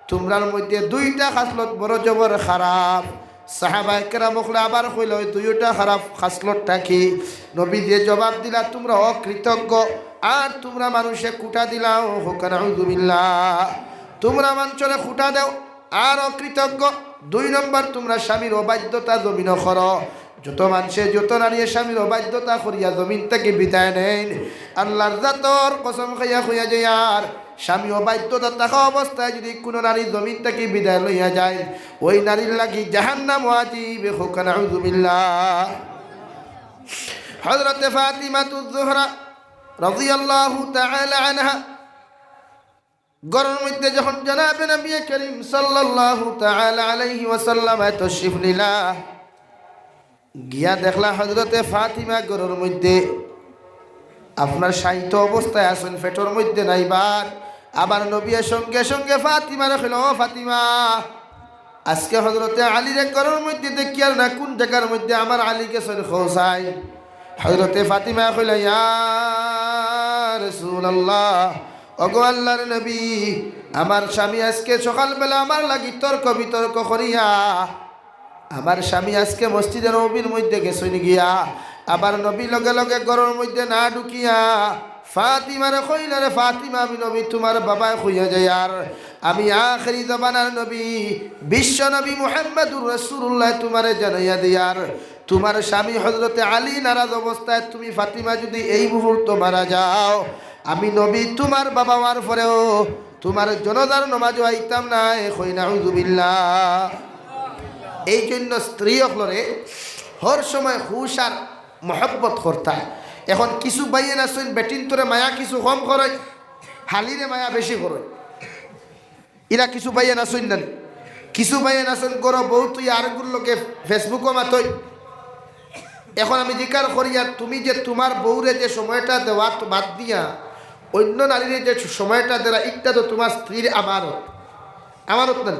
"তুমরার মধ্যে দুইটা খাসলত বড় জবর খারাপ।" সাহাবায়ে কেরাম অকলে আবার কইলা, "ওই দুইটা খারাপ খাসলতটা কি?" নবীজিরে জবাব দিলা, "তুমরা অকৃতজ্ঞ, আর তুমরা মানষে খুটা দিলাও।" কউক্কা নাউজুবিল্লাহ। তুমরা মানষরে খুটা দেও, আর অকৃতজ্ঞ। দুই নম্বর, তুমরা স্বামীর অবাধ্যতা জমিনো করো। যত মানষে, যত নারীয়ে স্বামীর অবাধ্যতা করিয়া জমিন থাকি বিদায় নেইন, আল্লার জাতর কসম খাইয়া কইয়া যাইয়ার, স্বামী অবাধ্যতা থাকা অবস্থায় যুদি কুনু নারী জমিন থাকি বিদায় লইয়া যায়, ওই নারীর লাগি জাহান্নাম ওয়াজিব। কউক্কা নাউজুবিল্লাহ। হযরতে ফাতিমাতুজ জোহরা রাদিয়াল্লাহু তাআলা আনহা ঘরর মধ্যে যখন জনাবে নবী করিম সাল্লাল্লাহু তাআলা আলাইহি ওয়াসাল্লাম তশরিফ নিলা, গিয়া দেখলা হযরতে ফাতিমা ঘরর মধ্যে আপনার শায়িত অবস্থায় আছইন, পেটর মধ্যে নাই বার। আবার নবীয়ে সঙ্গে সঙ্গে ফাতিমারে কইলা, "ও ফাতিমা, আজকে হযরতে আলীরে ঘরর মধ্যে দেখিয়ার না, কুন জাগার মধ্যে আমার আলী গেছইন, কও চাই।" হযরতে ফাতিমায় কইলা, "ইয়া রাসূলুল্লাহ, ওগো আল্লার নবী, আমার স্বামী আজকে সকালবেলা আমার লাগি তর্ক বিতর্ক করিয়া আমার স্বামী আজকে মসজিদে নববীর মধ্যে গেছইন গিয়া, আবার নবী লগে লগে ঘরর মধ্যে না ঢুকিয়া ফাতিমারে কইলা, 'রে ফাতিমা, আমি নবী তুমার বাবায় কইয়া যাইয়ার, আমি আখেরি জমানার নবী, বিশ্ব নবী মুহাম্মাদুর রাসূলুল্লাহ তুমারে জানাইয়া দিয়ার, তুমার স্বামী হযরতে আলী নারাজ অবস্থায় তুমি ফাতিমা যুদি এই মুহূর্ত মারা যাও, আমি নবী তুমার বাবা অওয়ার পরেও তুমার জনাজার নমাজও আইতাম নায়।'" কই নাউজুবিল্লাহ। এই জন্য স্ত্রী অকলরে হর সময় খুশ আর মহব্বত করতা। এখন কিছু ভাইয়াইন আছইন, বেটিন্তরে মায়া কিছু কম করইন, হালিরে মায়া বেশি করইন। ইলা কিছু ভাইয়াইন আছইন না নি? কিছু ভাইয়াইন আছইন, ঘরো বউ থুইয়া আরগুর লগে Facebook-ও মাতইন। এখন আমি জিকার করিয়ার, তুমি যে তুমার বউরে যে সময়টা দেওয়াত বাদ দিয়া অইন্য নারীরে যে সময়টা দেরা, ইটা তো তুমার স্ত্রীর আমানত, আমানত না নি?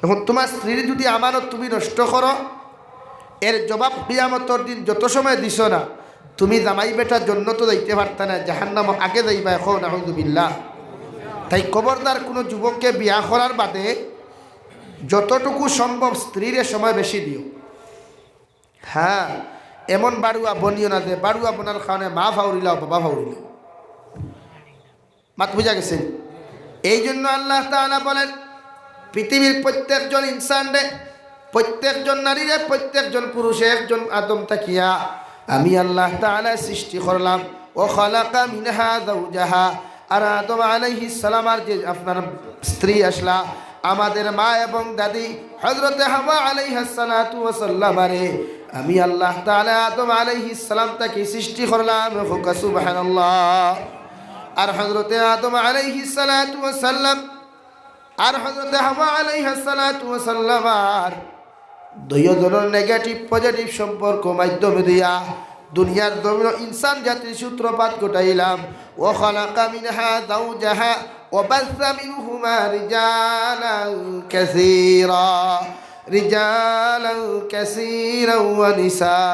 এখন তুমার স্ত্রীর যুদি আমানত তুমি নষ্ট করো, এর জবাব কিয়ামতর দিন যত সময় দিছো না, তুমি জামাই বেটা জন্নতো যাইতে পারতা না, জাহান্নামো আগে যাইবায়, কও নাউজুবিল্লাহ। তাই খবরদার কুনু যুবককে বিয়া করার বাদে যতটুকু সম্ভব স্ত্রীরে সময় বেশি দিও। হ্যাঁ, এমন বাড়ুয়া বনিও না যে বাড়ুয়া বনার কারণে মা ফাউরিলাও, বাবা ফাউরিলাও। মাত বুঝা গেছে? এই জন্য আল্লাহ তাআলা বলেন, পৃথিবীর প্রত্যেকজন ইনসানরে, প্রত্যেকজন নারীরে, প্রত্যেকজন পুরুষে একজন আদম থাকিয়া আমি আল্লাহ তাআলা সৃষ্টি করলাম। "ওয়া খালাকা মিনহা যাওজাহা।" আর আদম আলাইহিস সালামর যে আপনার স্ত্রী আছলা, আমাদের মা এবং দাদি হযরতে হাওয়া আলাইহাস সালাতু ওয়াস সালামারে আমি আল্লাহ তাআলা আদম আলাইহিস সালাম থাকি সৃষ্টি করলাম। কউক্কা সুবহানাল্লাহ। আর হযরতে আদম আলাইহিস সালাতু ওয়াস সালাম আর হযরতে হাওয়া আলাইহাস সালাতু ওয়াস সালাম আর দুইও জনর negative positive সম্পর্ক মাধ্যমে দিয়া দুনিয়ার জমিনো ইনসান জাতির সূত্রপাত ঘটাইলাম। "ওয়া খালাকা মিনহা যাওজাহা ওয়া বাসসা মিনহুমা রিজালান কাসীরা, রিজালান কাসীরা ওয়া নিসা।"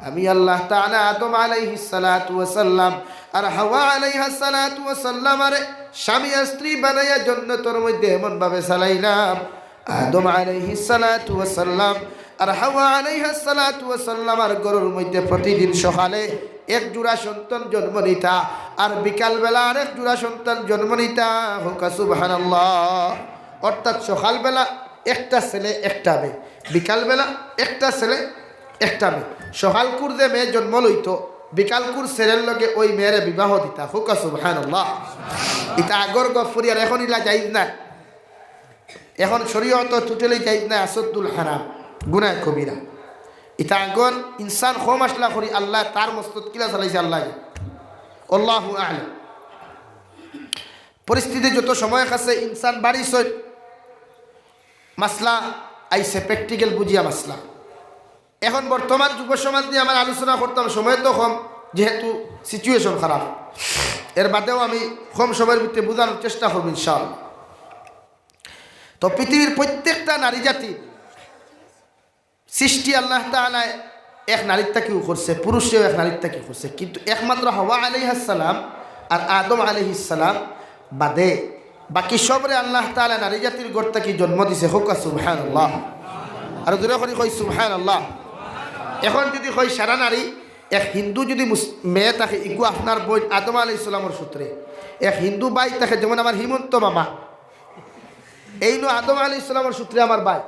আমি আল্লাহ তাআলা আদম আলাইহিস সালাতু ওয়াস সালাম আর হাওয়া আলাইহাস সালাতু ওয়াস সালামারে স্বামী আর স্ত্রী বানাইয়া জন্নতর মধ্যে এমন ভাবে চালাইলাম, আদম আলাইহিস সালাতু ওয়াস সালাম আর হাওয়া আলাইহাস সালাতু ওয়াস সালামার ঘরর মধ্যে প্রতিদিন সকালে এক জোড়া সন্তান জন্ম নিতা, আর বিকালবেলা আরেক জোড়া সন্তান জন্ম নিতা। কউক্কা সুবহানাল্লাহ। অর্থাৎ সকালবেলা একটা ছেলে একটা মেয়ে, বিকালবেলা একটা ছেলে একটা মেয়ে। সকালকুর যে মেয়ে জন্ম লইতো, বিকালকুর ছেলের লগে ওই মেয়েরে বিবাহ দিতা। কউক্কা সুবহানাল্লাহ। ইতা আগর গফ করি, আর এখন ইলা জায়েজ না। এখন শরীয়তো totally জায়েজ না, আসাদ্দুল হারাম, গুনাহ কবিরা। ইতা আগর ইনসান কম আছলা করি, আল্লায় তার মস্তত কিলা চালাইছে আল্লায় জানে। আল্লাহু আ'লাম। পরিস্থিতি যত সময় আছে, ইনসান বাড়িছইন, মাসলা আইছে, প্র্যাকটিক্যাল বুঝিয়া মাসলা। এখন বর্তমান যুব সমাজ নিয়া আমার আলোচনা করতাম, সময় তো কম, যেহেতু সিচুয়েশন খারাপ। এর বাদেও আমি কম সময়ের ভিতরে বুঝানোর চেষ্টা করব ইনশাআল্লাহ। তো পৃথিবীর প্রত্যেকটা নারী জাতি সৃষ্টি আল্লাহ তাআলায় এক নারীর থাকিউ করছে, পুরুষরেও এক নারীর থাকি করছে, কিন্তু একমাত্র হাওয়া আলাইহাস সালাম আর আদম আলাইহিস সালাম বাদে বাকি সবরে আল্লাহ তাআলায় নারী জাতির ঘর থাকি জন্ম দিছে। কউক্কা সুবহানাল্লাহ। আর জোরে করি কই সুবহানাল্লাহ। এখন যদি কই সারা নারী, এক হিন্দু যদি মুস-, মেয়ে থাকে, ইগু আপনার বইন আদম আলাইহিস সালামর সূত্রে, এক হিন্দু ভাই থাকে, যেমন আমার হিমন্ত মামা, এইনু আদম আলাইহিস সালামর সূত্রে আমার ভাই,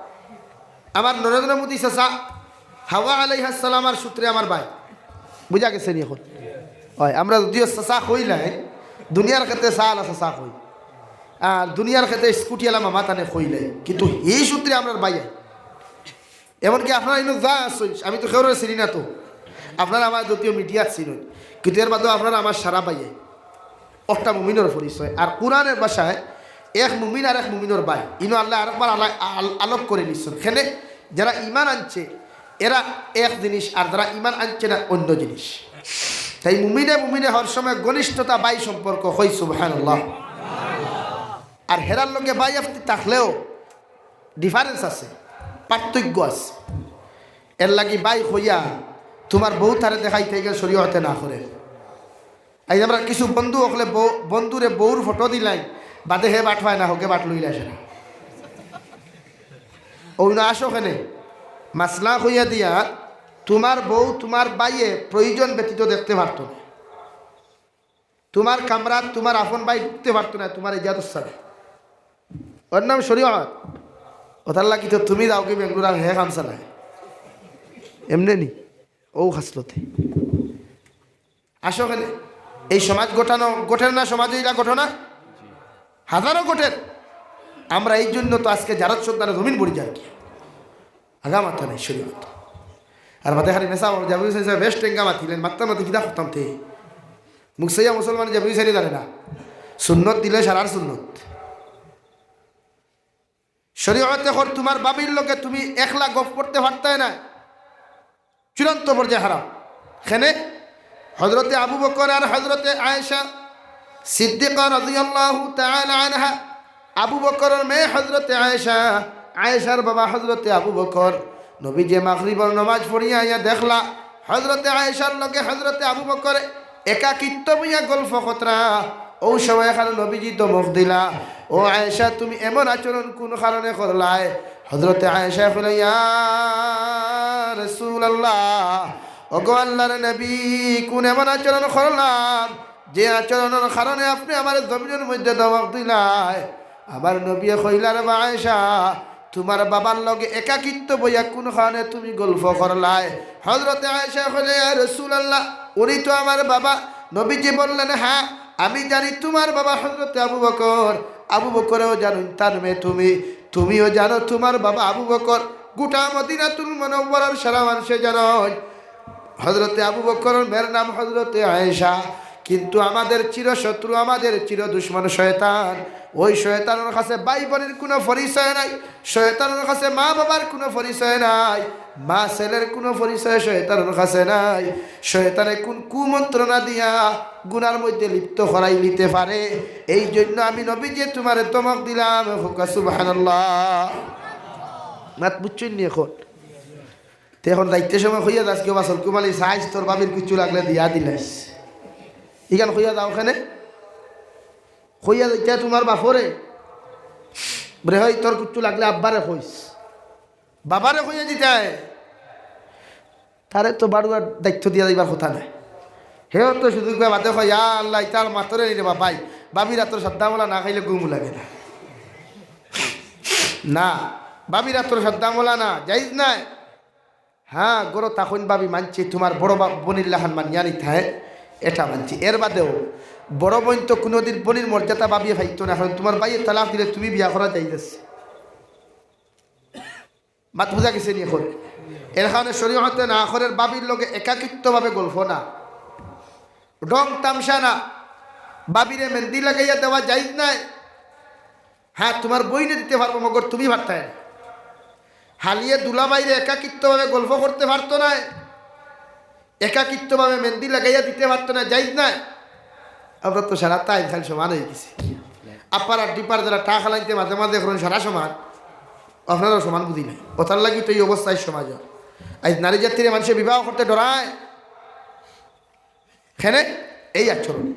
আমার নরেন্দ্র মোদী চাচা হাওয়া আলাইহাস সালামর সূত্রে আমার ভাই। বুঝা গেছে নি এখন? অয়, আমরা যদিও চাচা কইলাই, দুনিয়ার ক্ষেত্রে চা আলা চাচা কই, আর দুনিয়ার ক্ষেত্রে স্কুটি আলা মামা তানে কইলাই, কিন্তু এই সূত্রে আমরার ভাই। এমনকি আপনারা ইনো যা আছইন, আমি তো কেউরে চিনি না তো, আপনারা আমার যদিও মিডিয়াত চিনইন, কিন্তু এর বাদেও আপনারা আমার সারা ভাই। একটা মুমিনর পরিচয়। আর কোরআনের ভাষায় এক মুমিন আর এক মুমিনর ভাই। ইনো আল্লায় আরেকবার আলা-, আল-, আলোক করি নিছইন। কেনে? যারা ঈমান আনছে, এরা এক জিনিস, আর যারা ঈমান আনছে না, অন্য জিনিস। তাই মুমিনে মুমিনে হর সময় ঘনিষ্ঠতা, ভাই সম্পর্ক। কই সুবহানাল্লাহ। আর হেরার লগে ভাই আপনি থাকলেও ডিফারেন্স আছে, পার্থক্য আছে। এর লাগি ভাই কইয়া তুমার বউ তারে দেখাইতে গেলে শরীয়তে না করে। এই আমরা কিছু বন্ধু অকলে বউ-, বন্ধুরে বউর ফটো দিলাই, বাদে হে বাট পায় না, হগে বাট লইলা সেটা। ওই না আসো কেনে, মাসলা কইয়া দিয়া, তুমার বউ তুমার ভাইয়ে প্রয়োজন ব্যতীত দেখতে পারতো না। তুমার কামরাত তুমার আপন ভাই ঢুকতে পারতো না, তুমার ইজাজত ছাড়া। ওর নাম শরীয়ত। ওটার লাগি তো তুমি যাওগি বেঙ্গলোর আর হে কাম চালায়। এমনে নি? ও খাসলতে। আসো কেনে। এই সমাজ গঠন, গঠন না সমাজে ইলা গঠন না? হাজারো গঠন। আমরা এই জন্য তো আজকে জারত সন্তানের জমিন পড়ি যার কি। আগা মাথা নাই শরীয়ত। আর বাদে খালি মেসা বড় জাবির সাহেব বেশ টেঙ্গা মাতিলেন, মাত্তা মাতি কিতা করতাম তে। মুখ সাইয়া মুসলমান জাবির সাইডে জানে না। সুন্নত দিলে সারার সুন্নত। শরীয়তে কর তুমার ভাবির লগে তুমি একলা গফ করতে পারতায় না। চূড়ান্ত পর্যায়ে হারাম। কেনে হজরতে আবু বকর আর হজরতে আয়েশা সিদ্দিকা রাদিয়াল্লাহু তাআলা আনহা, আবু বকরর মেয়ে হজরতে আয়েশা, আয়েশার বাবা হজরতে আবু বকর, নবীজি মাগরিবর নমাজ পড়িয়া আইয়া দেখলা হজরতে আয়েশার লগে হজরতে আবু বকরে একাকিত্ব বইয়া গল্প করতরা। ও সময় এখানে নবীজি ধমক দিলা, "ও আয়েশা, তুমি এমন আচরণ কোন কারণে করলায়?" হজরতে আয়েশা কইলা, "ইয়া রাসূলুল্লাহ, ওগো আল্লাহর নবী, কোন এমন আচরণ করলাম যে আচরণর কারণে আপনে আমারে জমিনর মধ্যে ধমক দিলায়?" আমার নবীয়ে কইলা, "রে বা আয়েশা, তুমার বাবার লগে একাকিত্ব বইয়া কোন কারণে তুমি গল্প করলায়?" হজরতে আয়েশা কইলা, "ইয়া রাসূলুল্লাহ, উনি তো আমার বাবা।" নবীজি বললেন, "হ্যাঁ, আমি জানি তুমার বাবা হজরতে আবু বকর, আবু বকরেও জানেন তার মেয়ে তুমি, তুমিও জানো তুমার বাবা আবু বকর, গোটা মদিনাতুল মুনাওয়ারার সারা মানুষে জানইন হজরতে আবু বকরর মেয়ের নাম হজরতে আয়েশা। কিন্তু আমাদের চিরশত্রু, আমাদের চির দুশমন শয়তান। ওই শয়তানর কাছে ভাই বোনের কোনো পরিচয় নাই, শয়তানর কাছে মা বাবার কোনো পরিচয় নাই, মা ছেলের কোনো পরিচয় শয়তানর কাছে নাই। শয়তানে কোন কুমন্ত্রণা দিয়া গুনার মধ্যে লিপ্ত করাই নিতে পারে। এই জন্য আমি নবীজি তুমারে ধমক দিলাম।" কউক্কা সুবহানাল্লাহ। মাত বুঝছইন নি এখন? তে এখন যাইতে সময় কইয়া যাস, "কেউ আসল কুমালি সাইজ, তোর ভাবির কিচ্ছু লাগলে দিয়া দিলাইস।" ইখান কইয়া যাও কেনে। কইয়া যাইতে তুমার বাপরে, "রে হই, তোর কিচ্ছু লাগলে আব্বারে কইস।" বাবারে কইয়া দিতায়। তারে তো বাড়ুয়ার দায়িত্ব দিয়া যাইবার কথা নায়। হেও তো সুযোগ পায় বাদে কয়, "ইয়া আল্লাহ, ইতার মাতরে নি রে বাবাই, ভাবির আতর সাদ্দামলা না খাইলে ঘুমও লাগে না।" না, ভাবির আতর সাদ্দামলা না, জাইজ নায়। হ্যাঁ, ঘরো তখন ভাবি মানছে, তুমার বড় বা-, বইনর লাখান মানিয়া নিতায়, এটা মানছে। এর বাদেও বড় বইন তো কুনুদিন বইনর মর্যাদা ভাবিয়ে পাইতো না, কারণ তুমার ভাইয়ে তালাক দিলে তুমি বিয়া করা জাইজ আছে। মাত বুঝা গেছে নি এখন? এর কারণে শরীয়তে না করের ভাবির লগে একাকিত্বভাবে গল্প না, ঢং তামশা না। ভাবিরে মেহেন্দি লাগাইয়া দেওয়া জায়েজ নায়। হ্যাঁ, তুমার বইনে দিতে পারবো, মগর তুমি পারতায় না। হালিয়ে দুলাভাইরে একাকিত্বভাবে গল্প করতে পারতো নায়, একাকিত্বভাবে মেহেন্দি লাগাইয়া দিতে পারতো না, জায়েজ নায়। আমরা তো সারা তাই খালি সমান অই গেছি। আপার আর ডিপার যারা টা খালাইতে মাঝে মাঝে এখন সারা সমান, আপনারাও সমান বুঝি নাই। ওটার লাগি তো এই অবস্থায় সমাজ। আজ নারী জাতিরে মানুষে বিবাহ করতে ডরায়। কেনে? এই আচরণ।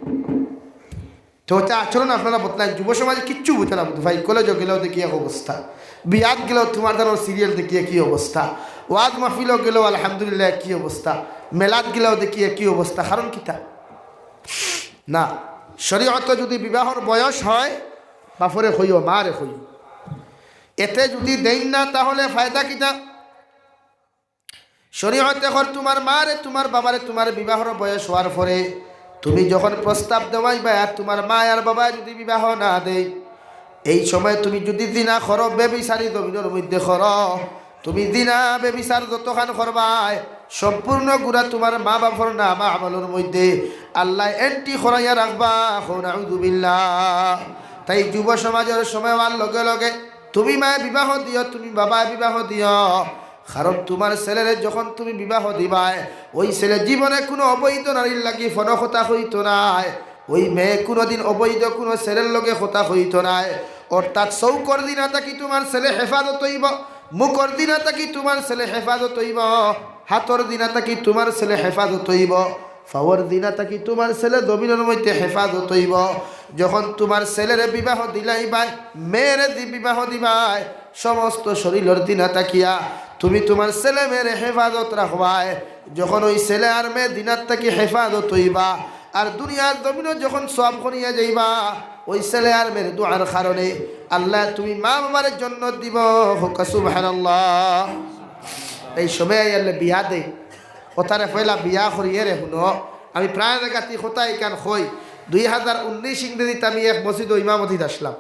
তো ওটা আচরণ আপনারা বদলাইন। যুব সমাজে কিচ্ছু বুঝে না, বুঝে ভাই। কলেজও গেলেও দেখি এক অবস্থা, বিয়াত গেলেও তুমার ধরো সিরিয়াল দেখি একই অবস্থা, ওয়াজ মাহফিলও গেলেও আলহামদুলিল্লাহ একই অবস্থা, মেলাত গেলেও দেখি একই অবস্থা। কারণ কিতা? না, শরীয়তে যদি বিবাহর বয়স হয়, বাপরে কইও, মারে কইও। এতে যদি দেইন না, তাহলে ফায়দা কিতা? শরীয়তে কর তুমার মারে, তুমার বাবারে, তুমার বিবাহর বয়স হওয়ার পরে তুমি যখন প্রস্তাব দেওয়াইবায়, আর তুমার মা আর বাবা যদি বিবাহ না দেয়, এই সময় তুমি যদি জিনা করো, বেবিচারি জমিনর মধ্যে করো, তুমি জিনা বেবিচার যতখান করবায়, সম্পূর্ণ গুনা তুমার মা বাপর নামা আমলর মধ্যে আল্লায় এন্ট্রি করাইয়া রাখবা। কও নাউজুবিল্লাহ। তাই যুব সমাজর সময় হওয়ার লগে লগে তুমি মায়ে বিবাহ দিও, তুমি বাবায় বিবাহ দিও। কারণ তুমার ছেলেরে যখন তুমি বিবাহ দিবায়, ওই ছেলে জীবনে কুনু অবৈধ নারীর লাগি ফোনো কথা কইতো নায়, ওই মেয়ে কুনুদিন অবৈধ কুনু ছেলের লগে কথা কইতো নায়। অর্থাৎ চউখর জিনা থাকি তুমার ছেলে হেফাজত অইবো, মুখর জিনা থাকি তুমার ছেলে হেফাজত অইবো, হাতর জিনা থাকি তুমার ছেলে হেফাজত অইবো, পাওর জিনা থাকি তুমার ছেলে জমিনর মধ্যে হেফাজত অইবো। যখন তুমার ছেলেরে বিবাহ দিলাইবায়, মেয়েরে দি বিবাহ দিবায়, সমস্ত শরীলর জিনা থাকিয়া তুমি তুমার ছেলে মেয়েরে হেফাজত রাখবায়। যখন ওই ছেলে আর মেয়ে জিনার থাকি হেফাজত অইবা, আর দুনিয়ার জমিনো যখন সওয়াব করিয়া যাইবা, ওই ছেলে আর মেয়ের দোয়ার কারণে আল্লায় তুমি মা বাবারে জন্নত দিবো। কউক্কা সুবহানাল্লাহ। এই সময় আইয়ালে বিয়া দেয়। ওতারে পয়লা বিয়া করিয়ে রে হুনো। আমি প্রায় জাগাত ই কথা ইখান কই। দুই হাজার উনিশ ইংরেজিত আমি এক মসজিদো ইমামতিত আছলাম।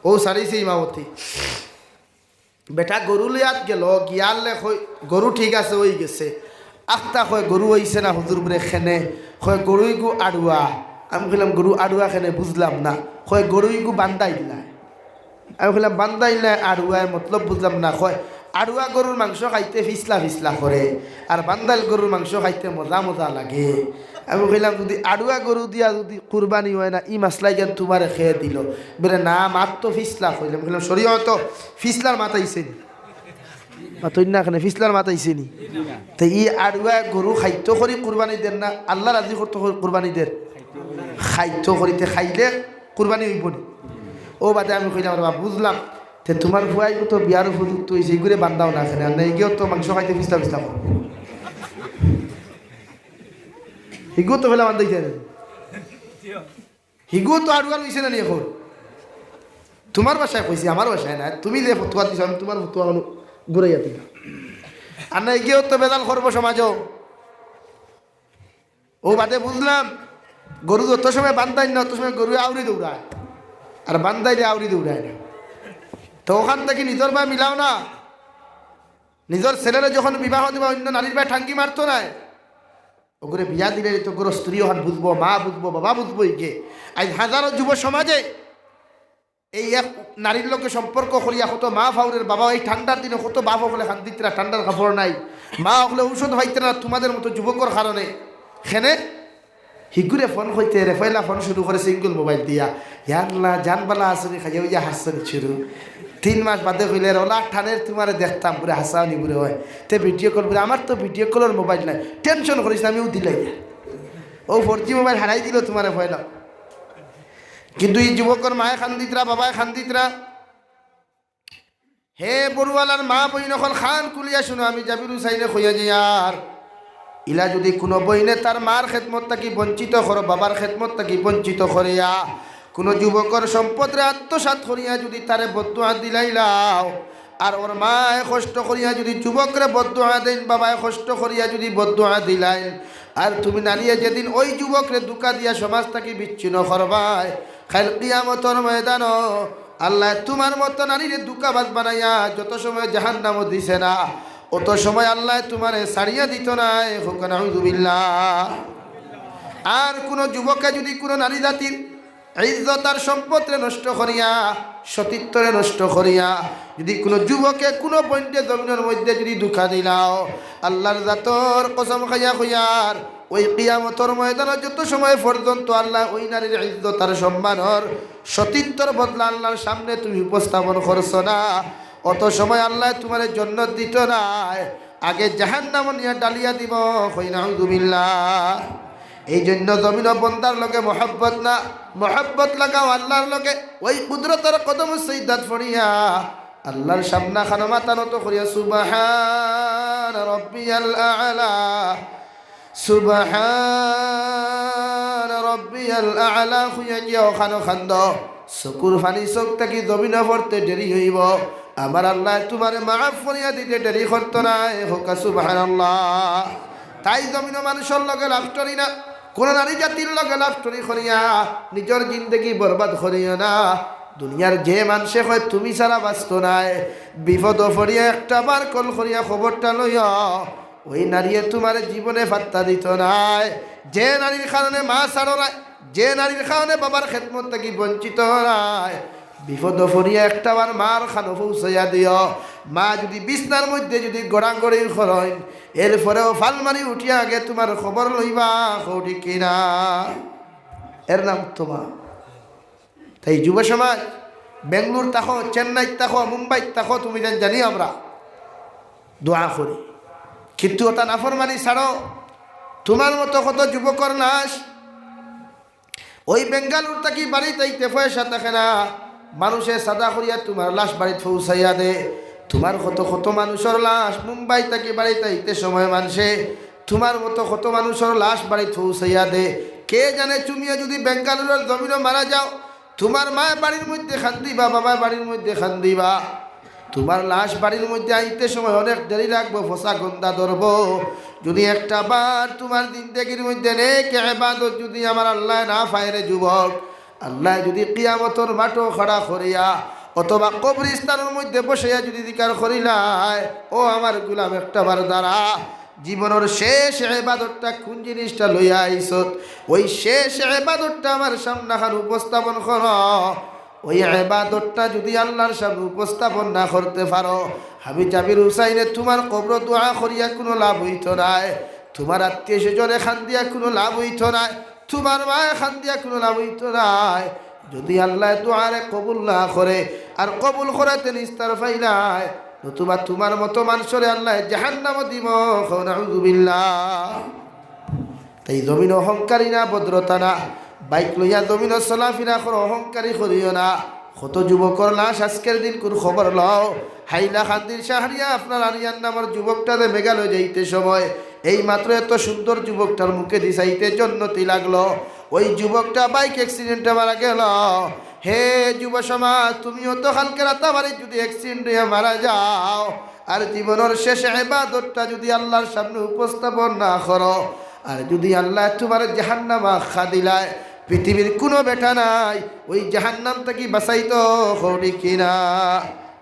অউ ছাড়িছি ইমামতি। বেটা গরু লইয়াত গেলো, গিয়ারলে কয়, "গরু ঠিক আছে, অইগেছে।" আখতা কয়, "গরু অইছে না হুজুর?" বুলে, "কেনে?" কয়, "গরু ইগু আড়ুয়া।" আমি কইলাম, "গরু আড়ুয়া কেনে? বুঝলাম না।" কয়, "গরু ইগু বান্দাইল নায়।" আমি কইলাম, "বান্দাইল নায়, আড়ুয়ায় মতলব বুঝলাম না।" কয়, "আড়ুয়া গরুর মাংস খাইতে ফিছলা ফিছলা করে, আর বান্দাইল গরুর মাংস খাইতে মজা মজা লাগে।" আমি কইলাম, "যুদি আড়ুয়া গরু দিয়া যুদি কুরবানি অয় না, ই মাসলা ইখান তুমারে কে দিলো?" বুলে, "না, মাত তো ফিছলা কইলাম।" কইলাম, "শরীয়তো ফিছলার মাত আইছে নি?" মাতইন না কেনে, ফিছলার মাত আইছে নি? তে ই আড়ুয়া গরু খাইতো করি কুরবানি দের না, আল্লাহ রাজি করতো করি কুরবানি দের? খাইতো করি, তে খাইলে কুরবানি অইবো নি? অউ বাদে আমি কইলাম, "রে বা, বুঝলাম, তে তুমার পুয়াইগু তো বিয়ার উপযুক্ত অইছে, ইগুরে বান্দাও না কেনে, আর না ইগিও তো মাংস খাইতে ফিছলা ফিছলা করবো।" হিগু তো ফেলা বান্দাইতে না। হিগু তো আড়ুয়া লইছে না নি এখন? তুমার ভাষায় কইছি, আমার ভাষায় না। তুমি যে ফতুয়া দিছো, আমি তুমার ফতুয়া অনো ঘুরাইয়া দিলাম। আর না ইগিও তো বেজাল করবো সমাজো। অউ বাদে বুঝলাম, গরু যত সময় বান্দাইল না, অত সময় গরু আউরি দৌড়ায়, আর বান্দাইলে আউরি দৌড়ায় না। তো অখান থাকি নিজর বায় মিলাও না। নিজর ছেলেরে যখন বিবাহ দিবা, অইন্য নারীর বায় টাঙ্গি মারতো নায়। অগুরে বিয়া দিলে তো অগুর স্ত্রী অখান বুঝবো, মা বুঝবো, বাবা বুঝবো। ইগে আইজ হাজারো যুব সমাজে এই এক নারীর লগে সম্পর্ক করিয়া কত মা ফাউরের বাবা, এই ঠান্ডার দিনো কত বাপ অকলে কান্দিত্রা, ঠান্ডার কাপড় নাই, মা অকলে ঔষধ পাইত্রা না তুমাদের মতো যুবকর কারণে। কেনে? হিগুরে ফোন কইতে রে, পয়লা ফোন শুরু করে সিঙ্গেল মোবাইল দিয়া, "ইয়া আল্লাহ, জান বালা আছো নি, খাইয়া অইয়া হাসছো নি শুরু।" তিন মাস বাদে কইলে, "রে ওলা ঠানের তুমারে দেখতাম, বুলে হাসাও নি বুলে অয়।" তে ভিডিও কল বুলে, "আমার তো ভিডিও কলর মোবাইল নাই।" "টেনশন করিস না, আমি অউ দিলাই।" অউ ফোর জি মোবাইল হারাই দিলো তুমারে পয়লা। কিন্তু ই যুবকর মায়ে কান্দিত্রা, বাবায় কান্দিত্রা। হে বড়ুয়ালার মা বইন অকল, কান খুলিয়া শুনো, আমি জাবির হুসাইনে কইয়া যাইয়ার, ইলা যুদি কুনু বইনে তার মার খেদমত থাকি বঞ্চিত করো, বাবার খেদমত থাকি বঞ্চিত করিয়া, কুনু যুবকর সম্পদরে আত্মসাৎ করিয়া যুদি তারে বদদোয়া দিলাইলাও, আর অর মায় কষ্ট করিয়া যুদি যুবকরে বদদোয়া দেইন, বাবায় কষ্ট করিয়া যুদি বদদোয়া দিলাইন, আর তুমি নারীয়ে যেদিন ওই যুবকরে ধুকা দিয়া সমাজ থাকি বিচ্ছিন্ন করবায়, কাইল কিয়ামতর ময়দানো আল্লায় তুমার মতো নারীরে ধুকাবাজ বানাইয়া যত সময় জাহান্নামো দিছে না, অত সময় আল্লায় তুমারে ছাড়িয়া দিতো নায়। কউক্কা নাউজুবিল্লাহ। আর কুনু যুবকে যুদি কুনু নারী জাতির ইজ্জত আর সম্পদরে নষ্ট করিয়া, সতীত্বরে নষ্ট করিয়া, যদি কুনু যুবকে কুনু বইনরে জমিনর মধ্যে যদি ধোকা দিলাও, আল্লাহর জাতর কসম খাইয়া কইয়ার, ওই কিয়ামতর ময়দানো যত সময় পর্যন্ত আল্লায় ওই নারীর ইজ্জত আর সম্মানর, সতীত্বর বদলা আল্লাহর সামনে তুমি উপস্থাপন করছো না, অত সময় আল্লায় তুমারে জন্নত দিতো নায়, আগে জাহান্নামো নিয়া ডালিয়া দিবো। কই নাউজুবিল্লাহ। এই জন্য জমিনো বন্দার লগে মহব্বত না, মহব্বত লাগাও আল্লাহর লগে। ওই কুদরতর কদমো সিজদাত পড়িয়া, আল্লাহর সামনে খানো মাথা নত করিয়া, সুবহান রব্বিয়াল আ'লা, সুবহান রব্বিয়াল আ'লা কইয়া গিয়া অখানো কান্দো। চকুর পানি চউখ থাকি জমিনো পড়তে দেরি অইবো। আমার আল্লায় তুমারে মাফ করিয়া দিতে দেরি করতো নায়। কউক্কা সুবহানাল্লাহ। তাই জমিনো মানষর লগে লাফটরি না, কুনু নারী জাতির লগে লাফটরি করিয়া নিজর জিন্দেগি বরবাদ করিও না। দুনিয়ার যে মানষে কয় তুমি ছাড়া বাঁচতো নায়, বিপদো পড়িয়া একটা বার কল করিয়া খবরটা লইও। ওই নারীয়ে তুমারে জীবনে পাত্তা দিতো নায়। যে নারীর কারণে মা ছাড়ো নায়, যে নারীর কারণে বাবার খেদমত থাকি বঞ্চিত অও নায়, বিপদো পড়িয়া একটা বার মার কানো পৌঁছাইয়া দিও। মা যদি বিছনার মধ্যে যদি গড়াগড়ি করইন, এরপরেও ফাল মারি উঠিয়া আগে তুমার খবর লইবা। কও ঠিক কিনা? এর নাম তো মা। তাই যুব সমাজ, বেঙ্গালুর থাকো, চেন্নাইত থাকো, মুম্বাইত থাকো, তুমি যেন জানি আমরা দোয়া করি, কিন্তু ওটা নাফরমানি ছাড়ো। তুমার মতো কত যুবকর লাশ ওই বেঙ্গালুর থাকি বাড়িত আইতে পয়সা থাকে না, মানষে চান্দা করিয়া তুমার লাশ বাড়িত পৌঁছাইয়া দে। তুমার কত কত মানষর লাশ মুম্বাই থাকি বাড়িত আইতে সময় মানষে তুমার মতো কত মানষর লাশ বাড়িত পৌঁছাইয়া দে। কে জানে তুমিও যদি বেঙ্গালুরর জমিনো মারা যাও, তুমার মায় বাড়ির মধ্যে কান্দিবা, বাবায় বাড়ির মধ্যে কান্দিবা। তুমার লাশ বাড়ির মধ্যে আইতে সময় অনেক দেরি লাগবো, পচা গন্ধা ধরবো। যদি একটা বার তুমার জিন্দেগির মধ্যে নেক এবাদত যদি আমার আল্লায় না পায় রে যুবক, আল্লায় যদি কিয়ামতর মাঠো খাড়া করিয়া অথবা কবরিস্তানর মধ্যে বসাইয়া যদি জিকার করিলায়, "ও আমার গোলাম, একটা বার দাঁড়া, জীবনর শেষ এবাদতটা কুন জিনিসটা লইয়া আইছত, ওই শেষ এবাদতটা আমার সামনে খান উপস্থাপন করো।" ওই এবাদতটা যদি আল্লাহর সামনে উপস্থাপন না করতে পারো, হাবি জাবির হুসাইনে তুমার কবরো দোয়া করিয়া কুনু লাভ অইতো নায়, তুমার আত্মীয় স্বজনে কান্দিয়া কুনু লাভ অইতো নায়, তুমার মায় কান্দিয়া কুনু লাভ অইতো নায়। যদি আল্লায় দোয়ারে কবুল না করে, আর কবুল করাতে নিস্তার পাইলায়, নতুবা তুমার মতো মানষরে আল্লায় জাহান্নামো দিবো। কও নাউজুবিল্লাহ। তাই জমিনো অহংকারী না, ভদ্রতা না, বাইক লইয়া জমিনো চলাফিরা করো, অহংকারী করিও না। কত যুবকর লাশ আজকের দিন কুন খবর লও? হাইলাকান্দির শাহরিয়া আফনান আরিয়ান নামর যুবকটা যে মেঘালয় যাইতে সময় এই মাত্র এত সুন্দর যুবকটার মুখেদি চাইতে জন্নতি লাগলো। ওই যুবকটা বাইক অ্যাক্সিডেন্টে মারা গেল। হে যুব সমাজ, তুমিও তো কালকে রাতাবাড়ি যদি অ্যাক্সিডেন্ট অইয়া মারা যাও, আর জীবনর শেষ এবাদতটা যদি আল্লাহর সামনে উপস্থাপন না করো, আর যদি আল্লায় তুমারে জাহান্নামো আখ্যা দিলায়, পৃথিবীর কুনু বেটা নাই ওই জাহান্নাম থাকি বাঁচাইতো, কও ঠিক কিনা?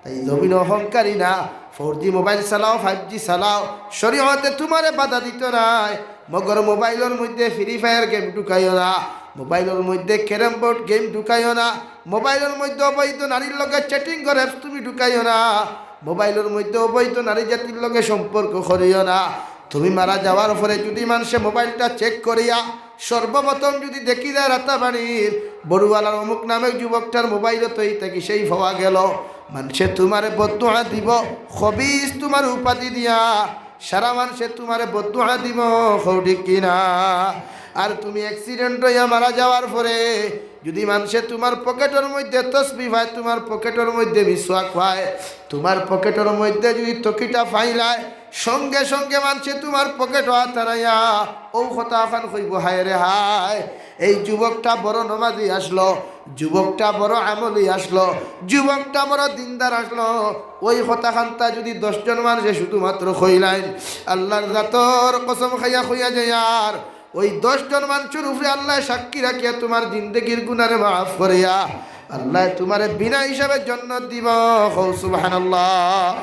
তাই জমিনো অহংকারী না, ফোর জি মোবাইল চালাও, ফাইভ জি চালাও, শরীয়তে তুমারে বাধা দিতো নায়। মগর মোবাইলর মধ্যে ফ্রি ফায়ার গেম ঢুকাইও না, মোবাইলর মধ্যে ক্যারাম বোর্ড গেম ঢুকাইও না, মোবাইলর মধ্যে অবৈধ নারীর লগে চ্যাটিংর অ্যাপস তুমি ঢুকাইও না, মোবাইলর মধ্যে অবৈধ নারী জাতির লগে সম্পর্ক করিও না। তুমি মারা যাওয়ার পরে যদি মানষে মোবাইলটা চেক করিয়া সর্বপ্রথম যদি দেখি যায় রাতাবাড়ির বড়ুয়ালার অমুক নামে যুবকটার মোবাইলো তো এই থাকি সেই পাওয়া গেল, মানষে তুমারে বদদোয়া দিবো, খবিস তুমার উপাধি দিয়া সারা মানষে তুমারে বদদোয়া দিবো, কও ঠিক কিনা? আর তুমি অ্যাক্সিডেন্ট অইয়া মারা যাওয়ার পরে যদি মানষে তুমার পকেটর মধ্যে তসবি পায়, তুমার পকেটর মধ্যে মিসওয়াক পায়, তুমার পকেটর মধ্যে যদি তকিটা পাইলায়, সঙ্গে সঙ্গে মানষে তুমার পকেটো আত হারাইয়া অউ কথা খান কইবো, "হায় রে হায়, এই যুবকটা বড় নমাজি আছলো, যুবকটা বড় আমলি আছলো, যুবকটা বড় দিনদার আছলো।" অউ কথা খানতা যদি দশ জন মানষে শুধুমাত্র কইলাইন, আল্লাহর জাতর কসম খাইয়া কইয়া যাইয়ার, অউ দশ জন মানষর উপরে আল্লায় সাক্ষী রাখিয়া তুমার জিন্দেগির গুনারে মাফ করিয়া আল্লায় তুমারে বিনা হিসাবে জন্নত দিবো। কও সুবহানাল্লাহ।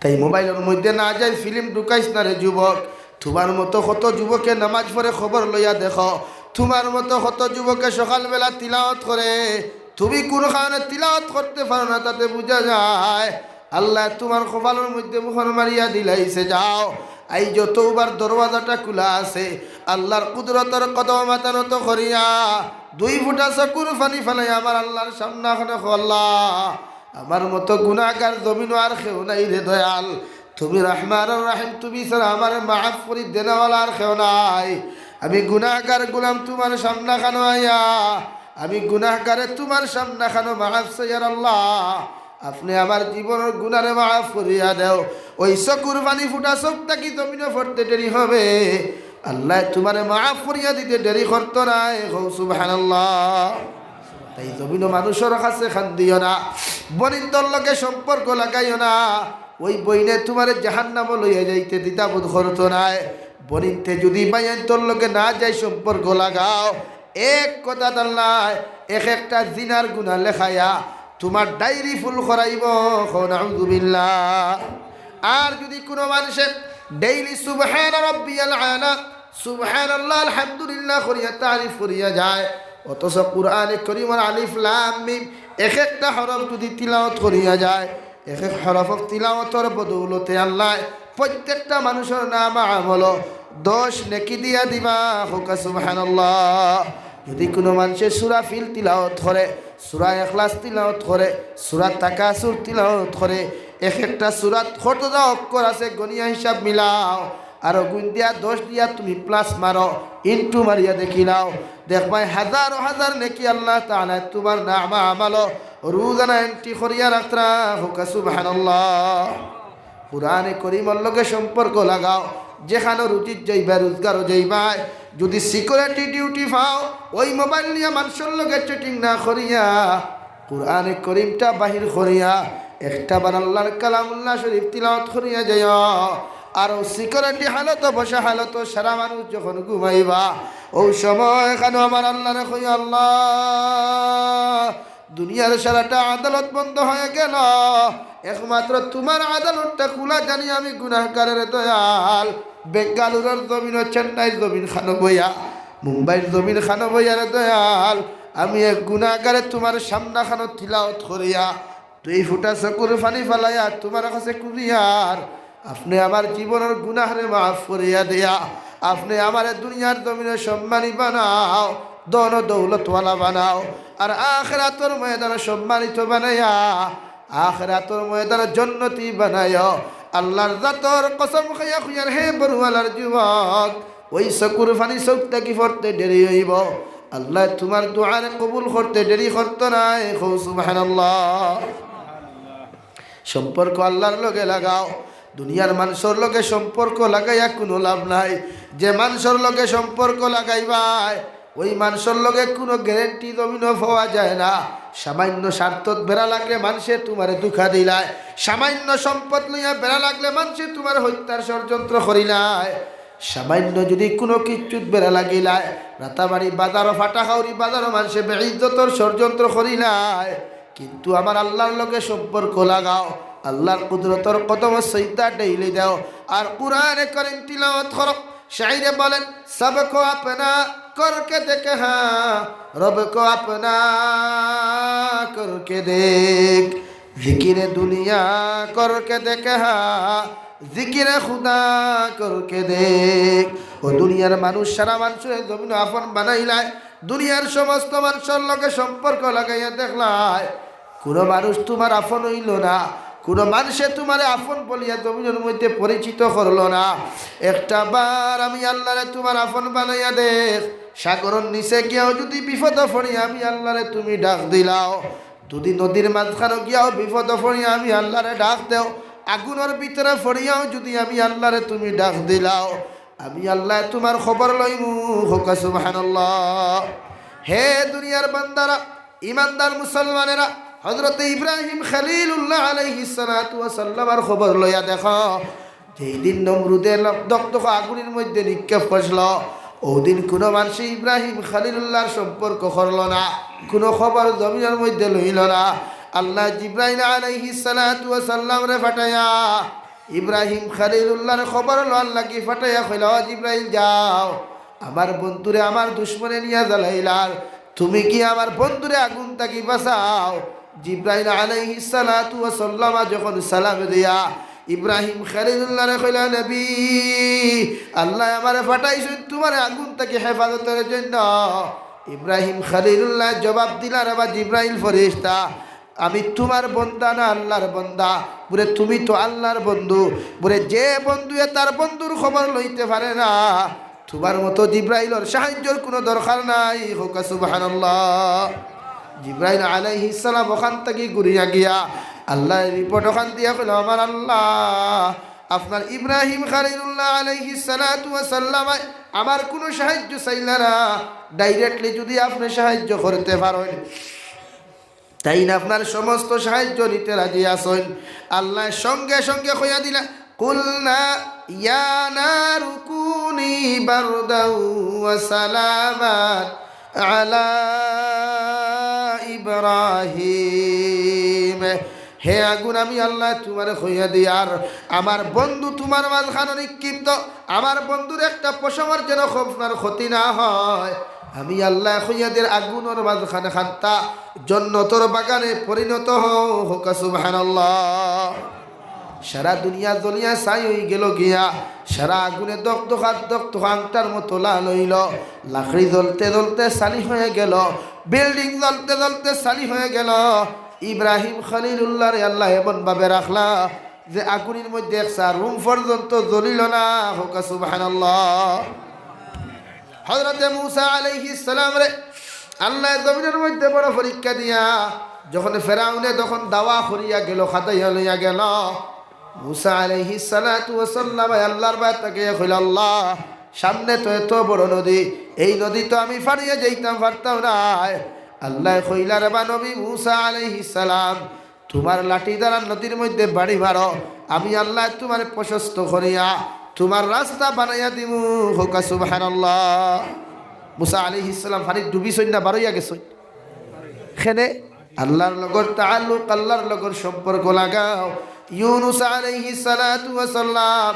তাই মোবাইলর মধ্যে না যায় ফিল্ম ঢুকাইস না রে যুবক। তুমার মতো কত যুবকে নামাজ পড়ে, খবর লইয়া দেখো, তুমার মতো কত যুবকে সকালবেলা তিলাওয়াত করে, তুমি কুন কারণে তিলাওয়াত করতে পারো না, তাতে বুঝা যায় আল্লায় তুমার কপালর মধ্যে মোহর মারিয়া দিলাইছে। যাও, আইজ তওবার দরওয়াজাটা খুলা আছে, আল্লার কুদরতর কদমো মাথা নত করিয়া দুই ফুটা চকুর পানি ফালাইয়া আমার আল্লার সামনে খানো কও, আল্লাহ, আমার মতো গুনাহগার জমিনো আর কেউ নাই রে দয়াল। তুমি রহমান আর রহিম, তুমি ছাড়া আমারে মাফ করি দেনেওয়ালা আর কেউ নাই। আমি গুনাহগার গোলাম তুমার সামনে খানো আইয়া, আমি গুনাহগারে তুমার সামনে খানো মাফ চাইয়ার আল্লাহ। আপনে আমার জীবনর গুনারে মাফ করিয়া দেও। ওই চকুর পানি ফুটা চোখ থাকি জমিনো পড়তে দেরি হবে, আল্লায় তুমারে মাফ করিয়া দিতে দেরি করতো নায়। কও সুবহানাল্লাহ। তাই জমিনো মানুষর কাছে কান্দিও না, বইনতর লগে সম্পর্ক লাগাইও না। ওই বইনে তুমারে জাহান্নামো লইয়া যাইতে দ্বিধাবোধ করতো নায়। বইনতে যদি ভাইয়াইন্তর লগে না যাই সম্পর্ক লাগাও, এক কথা তার নাই, এক একটা জিনার গুনা লেখাইয়া তুমার ডায়েরি ফুল করাইবো। কও নাউজুবিল্লাহ। আর যদি কুনু মানষে ডেইলি সুবহান রব্বিয়াল আলা, সুবহানাল্লাহ, আলহামদুলিল্লাহ করিয়া তারিফ করিয়া যায়, অথচ কুরআনে করিমর আলিফ লাম মিম এক একটা হরফ যদি তিলাওয়াত করিয়া যায়, এক এক হরফ তিলাওয়াতর বদৌলতে আল্লায় প্রত্যেকটা মানুষর নামা আমলো দশ নেকি দিয়া দিবা। কউক্কা সুবহানাল্লাহ। যদি কুনু মানষে সূরা ফিল তিলাওয়াত করে, সূরা ইখলাস তিলাওয়াত করে, সূরা তাকাসুর তিলাওয়াত করে, এক একটা সূরাত কতটা অক্ষর আছে গনিয়া হিসাব মিলাও, আর গুইন দিয়া দশ দিয়া তুমি plus মারো, into মারিয়া দেখিলাও, দেখবায় হাজারো হাজার নেকি আল্লাহ তাআলায় তুমার নামা আমলো রোজানা entry করিয়া রাখরা। কউক্কা সুবহানাল্লাহ। কুরআনে করিমর লগে সম্পর্ক লাগাও। যেখানো রুজিত যাইবায়, রোজগারো যাইবায়, যদি security duty পাও, ওই মোবাইল নিয়া মানষর লগে chatting না করিয়া, কুরআনে করিমটা বাহির করিয়া, একটা বার আল্লার কালামুল্লাহ শরীফ তিলাওয়াত করিয়া যাইও। আর ওই security হালতো, বসা হালতো সারা মানুষ যখন ঘুমাইবা, ওই সময় খানো আমার আল্লারে কইও, আল্লাহ, দুনিয়ার সারাটা আদালত বন্ধ হয়ে গেল, একমাত্র তুমার আদালতটা খুলা জানি আমি গুনাহগারের দয়াল। বেঙ্গালুরুর জমিনো, চেন্নাইর জমিন খানো বইয়া, মুম্বাইর জমিন খানো বইয়া রে দয়াল, আমি এক গুনাহগারে তুমার সামনা খানো তিলাওয়াত করিয়া, দুই ফুটা চকুর পানি ফালাইয়া তুমার কাছে কুদিয়ার আপনে আমার জীবনর গুনাহরে মাফ করিয়া দিয়া, আপনে আমারে দুনিয়ার জমিনো সম্মানী বানাও, ধন দৌলতওয়ালা বানাও, আর আখেরাতর ময়দানো সম্মানিত বানাইয়া, আখেরাতর ময়দানো জন্নতি বানাইও। আল্লার জাতর কসম খাইয়া কইয়ার, হে বড়ুয়ালার যুবক, ওই চকুর পানি চউখ থাকি পড়তে দেরি অইবো, আল্লায় তুমার দোয়ারে কবুল করতে দেরি করতো নায়। কও সুবহানাল্লাহ। সম্পর্ক আল্লার লগে লাগাও, দুনিয়ার মানষর লগে সম্পর্ক লাগাইয়া কুনু লাভ নাই। যে মানষর লগে সম্পর্ক লাগাইবায়, ওই মানষর লগে কুনু guarantee জমিনো পাওয়া যায় না। সামান্য স্বার্থত বেড়া লাগলে মানষে তুমারে ধুকা দিলায়, সামান্য সম্পদ লইয়া বেড়া লাগলে মানষে তুমার হত্যার ষড়যন্ত্র করিলায়, সামান্য যদি কুনু কিচ্ছুত বেড়া লাগিলায়, রাতাবাড়ি বাজারো, ফাটাখাউরি বাজারো মানষে বেইজ্জতর ষড়যন্ত্র করিলায়, কিন্তু আমার আল্লার লগে সম্পর্ক লাগাও, আল্লার কুদরতর কদমো সিজদা ডেইলি দেও। আর কুরআনে করিম তিলাওয়াত করো। শাইরে বলেন, সবকো আপনা করকে দেখে হ্যাঁ, রবকো আপনা করকে দেখ, জিকিরে দুনিয়া করকে দেখে হ্যাঁ, জিকিরে খুদা করকে দেখ। ও দুনিয়ার মানুষ, সারা মানষরে জমিনো আপন বানাইলায়, দুনিয়ার সমস্ত মানষর লগে সম্পর্ক লাগাইয়া দেখলায়, কুনু মানুষ তুমার আপন অইলো না, কুনু মানষে তুমারে আপন বলিয়া জমিনর মধ্যে পরিচিত করলো না। একটা বার আমি আল্লারে তুমার আপন বানাইয়া দেখ, সাগরর নিচে গিয়াও যদি বিপদো পড়ি, আমি আল্লারে তুমি ডাক দিলাও, যদি নদীর মাঝখানো গিয়াও বিপদো পড়ি, আমি আল্লারে ডাক দেও, আগুনর ভিতরে পড়িয়াও যদি আমি আল্লারে তুমি ডাক দিলাও, আমি আল্লায় তুমার খবর লইমু। কউক্কা সুবহানাল্লাহ। হে দুনিয়ার বান্দারা, ইমানদার মুসলমানেরা, হযরতে ইব্রাহিম খলিলুল্লাহ আলাইহিস সালাতু ওয়াস সালামর খবর লইয়া দেখো, যেই দিন নমরুদে ল-, দগদগা আগুনর মধ্যে নিক্ষেপ করছিল, ওই দিন কুনু মানষে ইব্রাহিম খলিলুল্লাহর সম্পর্ক করলো না, কুনু খবর জমিনর মধ্যে লইলো না। আল্লায় জিব্রাইল আলাইহিস সালাতু ওয়াস সালামরে ফাটাইয়া ইব্রাহিম খলিলুল্লাহর খবর লওয়ার লাগি ফাটাইয়া কইলা, "ও জিব্রাইল, যাও, আমার বন্ধুরে আমার দুশমনে নিয়া জ্বালাইলার, তুমি কি আমার বন্ধুরে আগুন থাকি বাঁচাও?" জিব্রাইল আলাইহিস সালাতু ওয়াস সালাম যখন সালাম দিয়া ইব্রাহিম খলিলুল্লাহরে কইলা, "নবী, আল্লায় আমারে পাঠাইছইন তুমারে আগুন থাকি হেফাজতর জন্য।" ইব্রাহিম খলিলুল্লাহ জবাব দিলা, "রে বা জিব্রাইল ফেরেশতা, আমি তুমার বন্দা না আল্লার বন্দা?" বুলে, "তুমি তো আল্লার বন্ধু।" বুলে, "যে বন্ধুয়ে তার বন্ধুর খবর লইতে পারে না, তুমার মতো জিব্রাইলর সাহায্যর কুনু দরকার নাই।" কউক্কা সুবহানাল্লাহ। জিব্রাইল আলাইহিস সালাম অখান থাকি ঘুরিয়া গিয়া আল্লায় রিপোর্ট অখান দিয়া কইলা, "আমার আল্লাহ, আপনার ইব্রাহিম খলিলুল্লাহ আলাইহিস সালাতু ওয়াস সালাম আমার কুনু সাহায্য চাইলা না, directly যুদি আপনে সাহায্য করতে পারইন, তাইন আপনার সমস্ত সাহায্য নিতে রাজি আছইন।" আল্লায় সঙ্গে সঙ্গে কইয়া দিলা, "কুলনা ইয়া নারু কুনি বারদাও ওয়া সালামান আলা ইব্রাহিম।" হে আগুন, আমি আল্লায় তুমারে কইয়া দিয়ার, আমার বন্ধু তুমার মাঝখানো নিক্ষিপ্ত, আমার বন্ধুর একটা পশমর যেন আপনার ক্ষতি না হয়। আমি আল্লায় কইয়া দিয়ার আগুনর মাঝখান খান্তা জন্নতর বাগানে পরিণত হউক। কউক্কা সুবহানাল্লাহ। সারা দুনিয়া জ্বলিয়া ছাই অইগেলো গিয়া, সারা আগুনে দগদগা দগদগা আংটার মতো লাল অইলো। লাকড়ি জ্বলতে জ্বলতে ছালি হয়ে গেলো, বিল্ডিং জ্বলতে জ্বলতে ছালি হয়ে গেলো। ইব্রাহিম খলিলুল্লাহরে আল্লায় এমন ভাবে রাখলা যে আগুনর মধ্যে এক চার রুম পর্যন্ত জ্বলিলো না। কউক্কা সুবহানাল্লাহ। হযরতে মুসা আলাইহিস সালামরে আল্লায় জমিনর মধ্যে বড় পরীক্ষা দিয়া, যখন ফেরাউনে তখন দাওয়া করিয়া গেলো, খাদাইয়া লইয়া গেলো, মুসা আলাইহিস সালাতু ওয়াস সালাম আল্লার বায় তাকাইয়া কইলা, "আল্লাহ, সামনে তো এত বড় নদী, এই নদী তো আমি ফাড়িয়া যাইতাম পারতাম নায়।" আল্লায় কইলা, "রে বা নবী মুসা আলাইহিস সালাম, তুমার লাঠি দ্বারা নদীর মধ্যে বাড়ি মারো, আমি আল্লায় তুমারে প্রশস্ত করিয়া তুমার রাস্তা বানাইয়া দিমু।" কউক্কা সুবহানাল্লাহ। মুসা আলাইহিস সালাম পানিত ডুবিছইন না বারইয়া গেছইন? কেনে? আল্লার লগর তাআল্লুক, আল্লার লগর সম্পর্ক লাগাও। ইউনুস আলাইহিস সালাতু ওয়াস সালাম,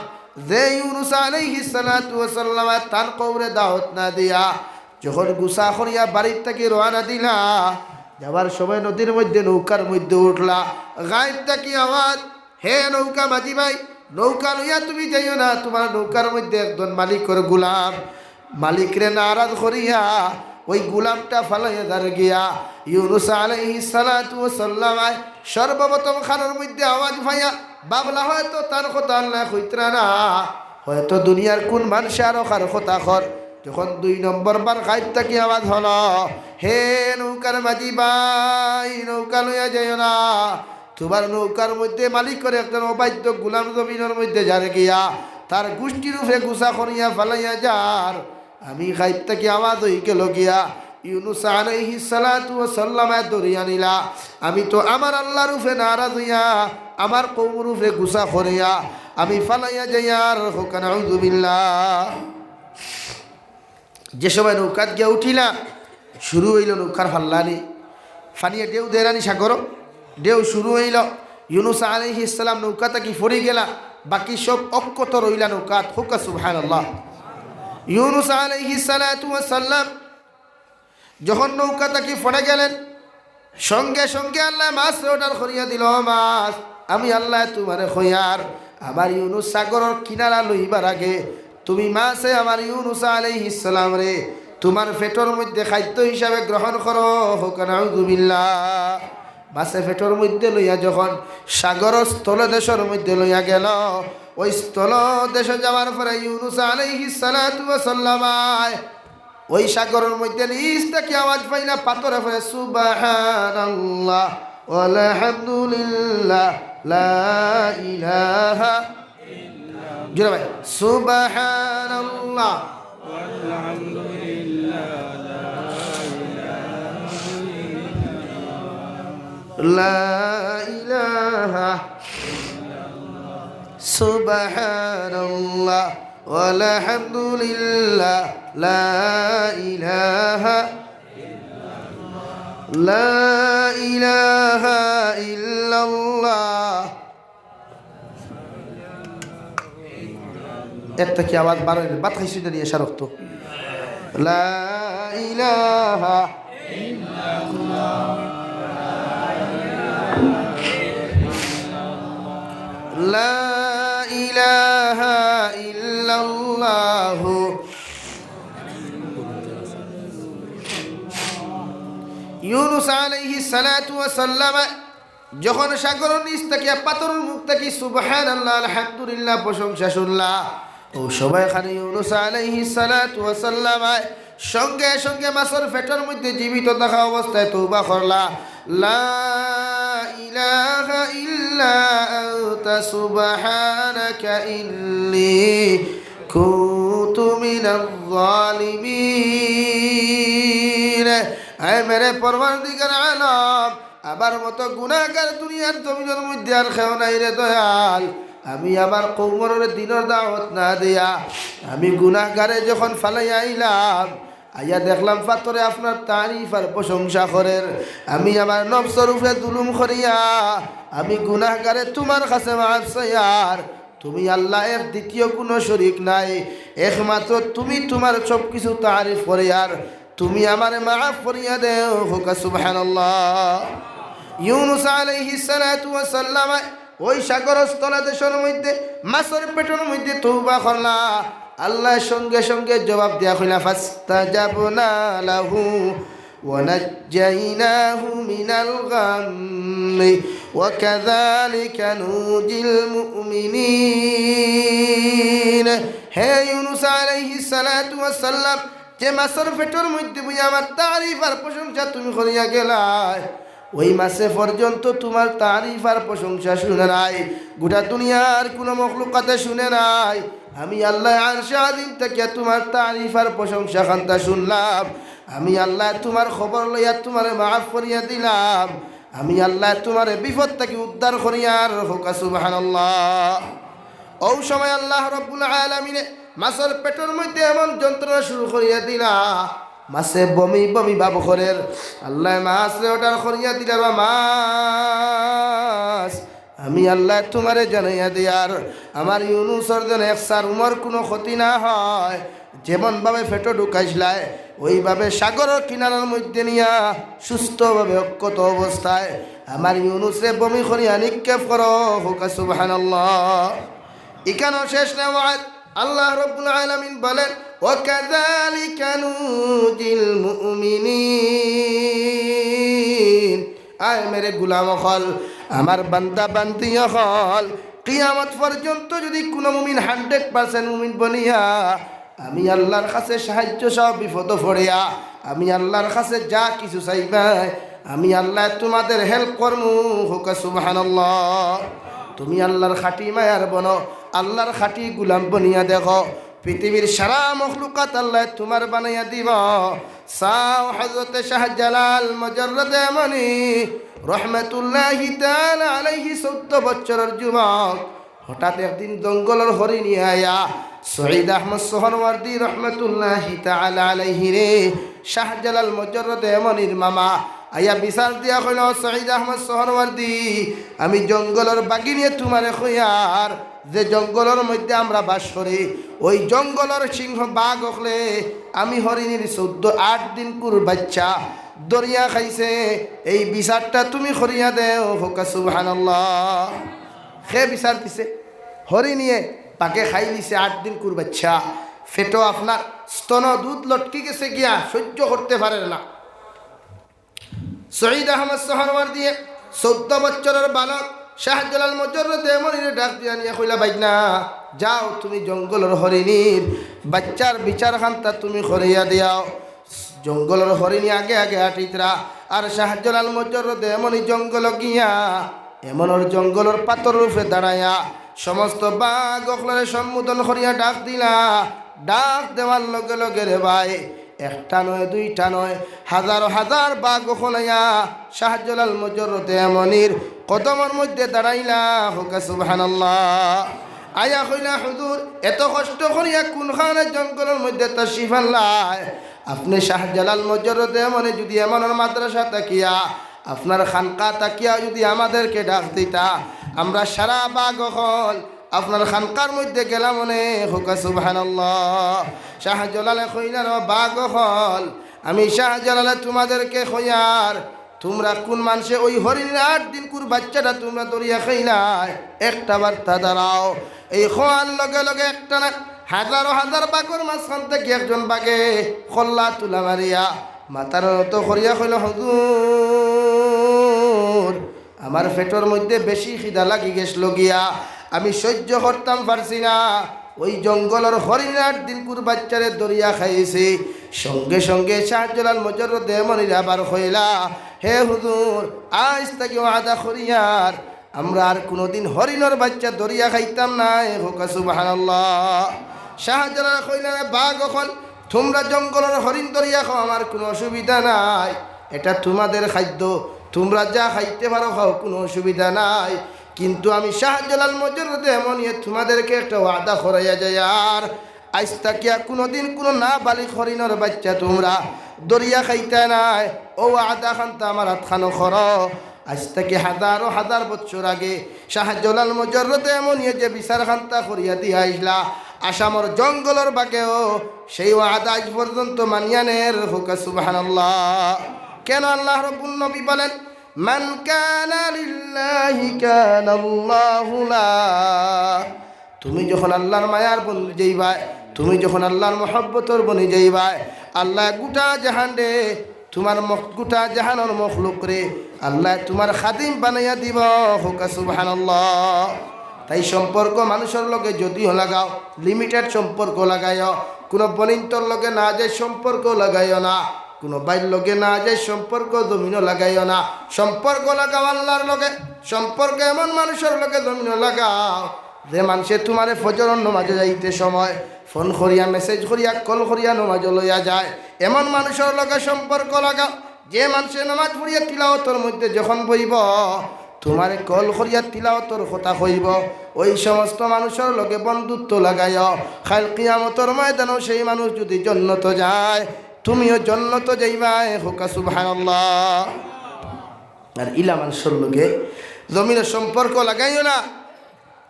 যে ইউনুস আলাইহিস সালাতু ওয়াস সালাম তান কওমরে দাওয়াত না দিয়া যখন গুছা করিয়া বাড়ির থাকি রওয়ানা দিলা, যাওয়ার সময় নদীর মধ্যে নৌকার মধ্যে উঠলা, গায়েব থাকি আওয়াজ, "হে নৌকা মাঝি ভাই, নৌকা লইয়া তুমি যাইও না, তুমার নৌকার মধ্যে একজন মালিকর গুলাম।" মালিকরে নারাজ করিয়া ওই গুলামটা ফালাইয়া যার গিয়া। ইউনুস আলাইহিস সালাতু ওয়াস সালাম সর্বপ্রথম কানর মধ্যে আওয়াজ পাইয়া ভাবলা, হয়তো তার কথা আল্লায় কইতরা না, হয়তো দুনিয়ার কুন মানষে আরো কার কথা কর। যখন দুই নম্বর বার গায়েব থাকি আওয়াজ হলো, "হে নৌকার মাঝি ভাই, নৌকা লইয়া যাইও না, তুমার নৌকার মধ্যে মালিকর একজন অবাধ্য গুলাম জমিনর মধ্যে যার গিয়া, তার গুষ্টির উপরে গুছা করিয়া ফালাইয়া যার।" আমি গায়েব থাকি আওয়াজ অইগেলো গিয়া, ইউনুস আলাইহিস সালাতু ওয়াস সালামে ধরিয়া নিলা। আমি তো আমার আল্লার উপরে নারাজ অইয়া, আমার কওমর উপরে গুছা করিয়া আমি ফালাইয়া যাইয়ার। কউক্কা নাউজুবিল্লাহ। যে সময় নৌকাত গিয়া উঠিলা, শুরু অইলো নৌকার ফাল্লানি। পানিয়ে ঢেউ দেরানি সাগর, ঢেউ শুরু অইলো। ইউনুস আলাইহিস সালাম নৌকা থাকি পড়ি গেলা, বাকি সব অক্ষত রইলা নৌকাত। কউক্কা সুবহানাল্লাহ। ইউনুস আলাইহিস সালাতু ওয়াস সালাম যখন নৌকা থাকি পড়ে গেলেন, সঙ্গে সঙ্গে আল্লায় মাছরে অর্ডার করিয়া দিল, "ও মাছ, আমি আল্লায় তুমারে কইয়ার, আমার ইউনুস সাগরর কিনারা লইবার আগে তুমি মাছে আমার ইউনুস আলাইহিস সালামরে তুমার পেটর মধ্যে খাদ্য হিসাবে গ্রহণ করো।" কউক্কা নাউজুবিল্লাহ। মাছে পেটর মধ্যে লইয়া যখন সাগরর স্থলদেশর মধ্যে লইয়া গেল, ওই স্থলদেশো যাওয়ার পরে ইউনুস আলাইহিস সালাতু ওয়াস সালাম ওই সাগরর মধ্যে নিচ থাকি আওয়াজ পাইলা, পাথরে পড়ে, "সুবহানাল্লাহ ওয়ালহামদুলিল্লাহ, লা ইলাহা।" জোরে ভাই, "সুবহানাল্লাহ।" লা ইলাহা। সুবহানাল্লাহ। ওয়ালহামদুলিল্লাহ, লা ইলাহা, লা ইলাহা ইল্লাল্লাহ। এর থাকি আওয়াজ বাড়াইলে ভাত খাইছি না নিয়ে সারক তো। لا إله إلا الله. لا إله إلا الله. ইউনুস আলাইহিস সালাতু ওয়াস সালাম যখন সাগরর নিচ থাকিয়া, পাথরর মুখ থাকি সুবহানাল্লাহ, আলহামদুলিল্লাহ প্রশংসা শুনলা, অউ সময়খানে ইউনুস আলাইহিস সালাতু ওয়াস সালাম সঙ্গে সঙ্গে মাছর পেটর মধ্যে জীবিত থাকা অবস্থায় তওবা করলা, لا إله إلا أنت سبحانك إني كنت من الظالمين. আয় মেরে পরওয়ারদিগার আলম, আমার মতো গুনাহগার দুনিয়ার জমিনর মধ্যে আর কেউ নাই রে দয়াল। আমি আমার কওমরে দিনর দাওয়াত না দিয়া আমি গুনাহগারে যখন ফালাইয়া আইলাম, আইয়া দেখলাম পাথরে আপনার তারিফ আর প্রশংসা করের। আমি আমার নফসর উপরে জুলুম করিয়া আমি গুনাহগারে তুমার কাছে মাফ চাইয়ার। তুমি আল্লাহ এক, দ্বিতীয় কুনু শরিক নাই, একমাত্র তুমি তুমার সব কিছু তারিফ করিয়ার। তুমি আমারে মাফ করিয়া দেও, কউক্কা সুবহানাল্লাহ। ইউনুস আলাইহিস সালাতু ওয়াস সালাম অউ সাগরর তলদেশর মধ্যে, মাছর পেটর মধ্যে তওবা করলা, আল্লায় সঙ্গে সঙ্গে জবাব দিয়া কইলা, فاستجبنا له ونجيناه من الغم وكذلك ننجي المؤمنين. হে ইউনুস আলাইহিস সালাতু ওয়াস সালাম, যে মাছর পেটর মধ্যে বইয়া আমার তারিফ আর প্রশংসা তুমি করিয়া গেলায়, অউ মাছে পর্যন্ত তুমার তারিফ আর প্রশংসা শুনে নাই, গোটা দুনিয়ার কুনু মখলুকাতে শুনে নাই। আমি আল্লায় আরশে আজিম থাকিয়া তুমার তারিফ আর প্রশংসা খান্তা শুনলাম। আমি আল্লায় তুমার খবর লইয়া তুমারে মাফ করিয়া দিলাম। আমি আল্লায় তুমারে বিপদ থাকি উদ্ধার করিয়ার, কউক্কা সুবহানাল্লাহ। অউ সময় আল্লাহ রাব্বুল আলামিনে মাছর পেটর মধ্যে এমন যন্ত্রণা শুরু করিয়া দিলা, মাছে বমি বমি ভাব করের। আল্লায় মাছরে order করিয়া দিলা, বা মাছ, আমি আল্লায় তুমারে জানাইয়া দিয়ার, আমার ইউনুসর যেন এক চারুমর কুনু ক্ষতি না হয়। যেমন ভাবে পেটো ঢুকাইছলায়, অউ ভাবে সাগরর কিনারার মধ্যে নিয়া সুস্থভাবে অক্ষত অবস্থায় আমার ইউনুসরে বমি করিয়া নিক্ষেপ করো, কউক্কা সুবহানাল্লাহ। ইখানো শেষ না ওয়াজ, আল্লাহ রাব্বুল আলামিন বলেন, وكذلك ننجي المؤمنين. আয় মেরে গুলাম অকল, আমার বান্দা বান্দি অকল, কিয়ামত পর্যন্ত যুদি কুনু মুমিন hundred percent মুমিন বনিয়া আমি আল্লার কাছে সাহায্য চাও, বিপদো পড়িয়া আমি আল্লার কাছে যা কিছু চাইবায়, আমি আল্লায় তুমাদের help করমু। কউক্কা সুবহানাল্লাহ। তুমি আল্লার খাঁটি মায়ার বনো, আল্লার খাঁটি গুলাম বনিয়া দেখো, পৃথিবীর সারা মখলুকাত আল্লায় তুমার বানাইয়া দিবা। চাও হযরতে শাহজালাল মুজাররদে ইয়ামানি রহমাতুল্লাহি তাআলা আলাইহি চৌদ্দ বছরর যুবক, হঠাৎ একদিন জঙ্গলর হরিণী আইয়া সঈদ আহমদ সোহরওয়ার্দী রহমাতুল্লাহি তাআলা আলাইহিরে, শাহজালাল মুজাররদে ইয়ামানির মামা, আইয়া বিচার দিয়া কইলা, "সঈদ আহমদ সোহরওয়ার্দী, আমি জঙ্গলর বাঘিনীয়ে তুমারে কইয়ার, যে জঙ্গলর মধ্যে আমরা বাস করি, অউ জঙ্গলর সিংহ বাঘ অকলে আমি হরিণীর চৌদ্দ, আট দিনকুর বাইচ্চা ধরিয়া খাইছে, এই বিচারটা তুমি করিয়া দেও।" কউক্কা সুবহানাল্লাহ। কে বিচার দিছে? হরিণীয়ে বাঘে খাইলিছে আট দিনকুর বাইচ্চা। পেটো আপনার স্তন দুধ লটকি গেছে গিয়া, সইজ্য করতে পারের না। সঈদ আহমদ সোহরওয়ার্দীয়ে চৌদ্দ বছরর বালক শাহজালাল মুজাররদে ইয়ামানিরে ডাক দিয়া নিয়া কইলা, "বাইগনা, যাও তুমি জঙ্গলর হরিণীর বাইচ্চার বিচার খান্তা তুমি করিয়া দিয়াও।" জঙ্গলর হরিণী আগে আগে আটিতরা, আর শাহজালাল মুজাররদে ইয়ামানি জঙ্গলো গিয়া এমনর জঙ্গলর পাথরর উপরে দাঁড়াইয়া সমস্ত বাঘ অকলরে সম্বোধন করিয়া ডাক দিলা। ডাক দেওয়ার লগে লগে রে ভাই, একটা নয়, দুইটা নয়, হাজারো হাজার বাঘ অকল আইয়া শাহজালাল মুজাররদে ইয়ামানির কদমর মধ্যে দাঁড়াইলা। কউক্কা সুবহানাল্লাহ। আইয়া কইলা, "হুজুর, এত কষ্ট করিয়া কুনখানে জঙ্গলর মধ্যে তশরিফ আনলায়? আপনে শাহজালাল মুজাররদে ইয়ামানি যুদি এমনর মাদ্রাসা থাকিয়া, আপনার খানকা থাকিয়া যুদি আমাদেরকে ডাক দিতা, আমরা সারা বাঘ অকল আপনার খানকার মধ্যে গেলাম অনে, কউক্কা সুবহানাল্লাহ। শাহজালালে কইলা, রে বাঘ অকল, আমি শাহজালালে তোমাদেরকে কইয়ার, তোমরা কোন মানষে ওই হরিণর আট দিনকুর বাচ্চাটা তোমরা ধরিয়া খাইলায়, একটা বার্তা দাঁড়াও। এই কওয়ার লগে লগে একটা না, হাজারো হাজার বাঘর মাঝখান থাকি একজন বাঘে কল্লা তুলা মারিয়া মাথার নত করিয়া কইল, হুজুর, আমার পেটর মধ্যে বেশি খিদা লাগি গেছিল গিয়া, আমি সহ্য করতাম পারছি না। ওই জঙ্গলর হরিণর আট দিনকুর বাচ্চারে ধরিয়া খাইছি। সঙ্গে সঙ্গে শাহজালাল মুজাররদে ইয়ামানিরে আবার কইলা, হে হুজুর, আইজ থাকি ওয়াদা করিয়ার, আমরা আর কুনুদিন হরিণর বাচ্চা ধরিয়া খাইতাম নায়। কউক্কা সুবহানাল্লাহ। শাহজালালে কইলা, রে বাঘ অকল, তোমরা জঙ্গলর হরিণ ধরিয়া খাও, আমার কুনু অসুবিধা নাই, এটা তোমাদের খাদ্য, তোমরা যা খাইতে পারো খাও, কুনু অসুবিধা নাই। কিন্তু আমি শাহজালাল মুজাররদে ইয়ামানিয়ে তোমাদেরকে একটা ওয়াদা করাইয়া যাইয়ার, আইজ থাকিয়া কুনুদিন কুনু নাবালিগ হরিণর বাচ্চা তোমরা ধরিয়া খাইতায় নায়। অউ ওয়াদা খানতা আমার আতখানো করো। আইজ থাকি হাজারো হাজার বছর আগে শাহজালাল মুজাররদে ইয়ামানিয়ে যে বিচার খানতা করিয়া দিয়া আইছলা, আসামর জঙ্গলর বাঘেও সেই ওয়াদা আইজ পর্যন্ত মানিয়া নের। কউক্কা সুবহানাল্লাহ। কেন আল্লাহ রব্বুল নবী বলেন, মান কানা লিল্লাহি কানা আল্লাহু লা। তুমি যখন আল্লাহর মায়ার বনি যাইবায়, তুমি যখন আল্লাহর মহব্বতর বনি যাইবায়, আল্লায় গুটা জাহানরে, তোমার মখ-, গুটা জাহানর মখলুকরে আল্লায় তোমার খাদিম বানাইয়া দিবা। কউক্কা সুবহানাল্লাহ। তাই সম্পর্ক মানুষর লগে যদিও লাগাও, limited সম্পর্ক লাগাইও, কুনু বইনতর লগে নাজায়েজ সম্পর্ক লাগাইও না, কুনু ভাইর লগে নাজায়েজ সম্পর্ক জমিনো লাগাইও না। সম্পর্ক লাগাও আল্লাহর লগে, সম্পর্ক এমন মানুষর লগে জমিনো লাগাও, যে মানষে তোমারে ফজরর নমাজো যাইতে সময় ফোন করিয়া, message করিয়া, call করিয়া নমাজো লইয়া যায়, এমন মানুষর লগে সম্পর্ক লাগাও। যে মানষে নমাজ পড়িয়া তিলাওতর মধ্যে যখন বইবো, তোমারে call করিয়া তিলাওতর কথা কইবো, ওই সমস্ত মানুষর লগে বন্ধুত্ব লাগাইও। কাইল কিয়ামতর ময়দানো সেই মানুষ যুদি জন্নতো যায়, তুমিও জন্নতো যাইবায়। কউক্কা সুবহানাল্লাহ। আর ইলা মানুষর লগে জমিনো সম্পর্ক লাগাইও না।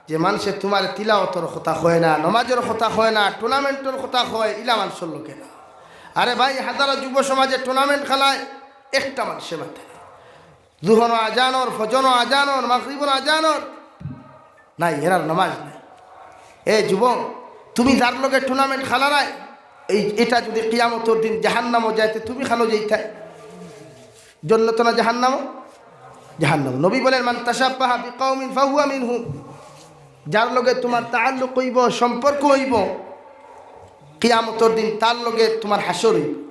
যে মানষে তোমারে তিলাওতর কথা কয় না, নমাজর কথা কয় না, tournamentর কথা কয়, ইলা মানষর লগে না। আরে ভাই, হাজারো যুব সমাজে tournament খেলায়, একটা মানষে মাতে না। জুহরর আজান অর, ফজরর আজান অর, মাগরিবর আজান অর, নাই, এরার নমাজ নাই। এ যুবক, তুমি যার লগে tournament খেলারায়, এই, এটা যুদি কিয়ামতর দিন জাহান্নামো যায়, তে তুমি খানো যাইতায়? জন্নতো না জাহান্নামো? জাহান্নাম। নবী বলেন, মান তাশাব্বাহা বিকাউমিন ফাহুয়া মিনহুম। যার লগে তোমার তাআল্লুক অইবো, সম্পর্ক অইবো, কিয়ামতর দিন তার লগে তোমার হাশর অইবো।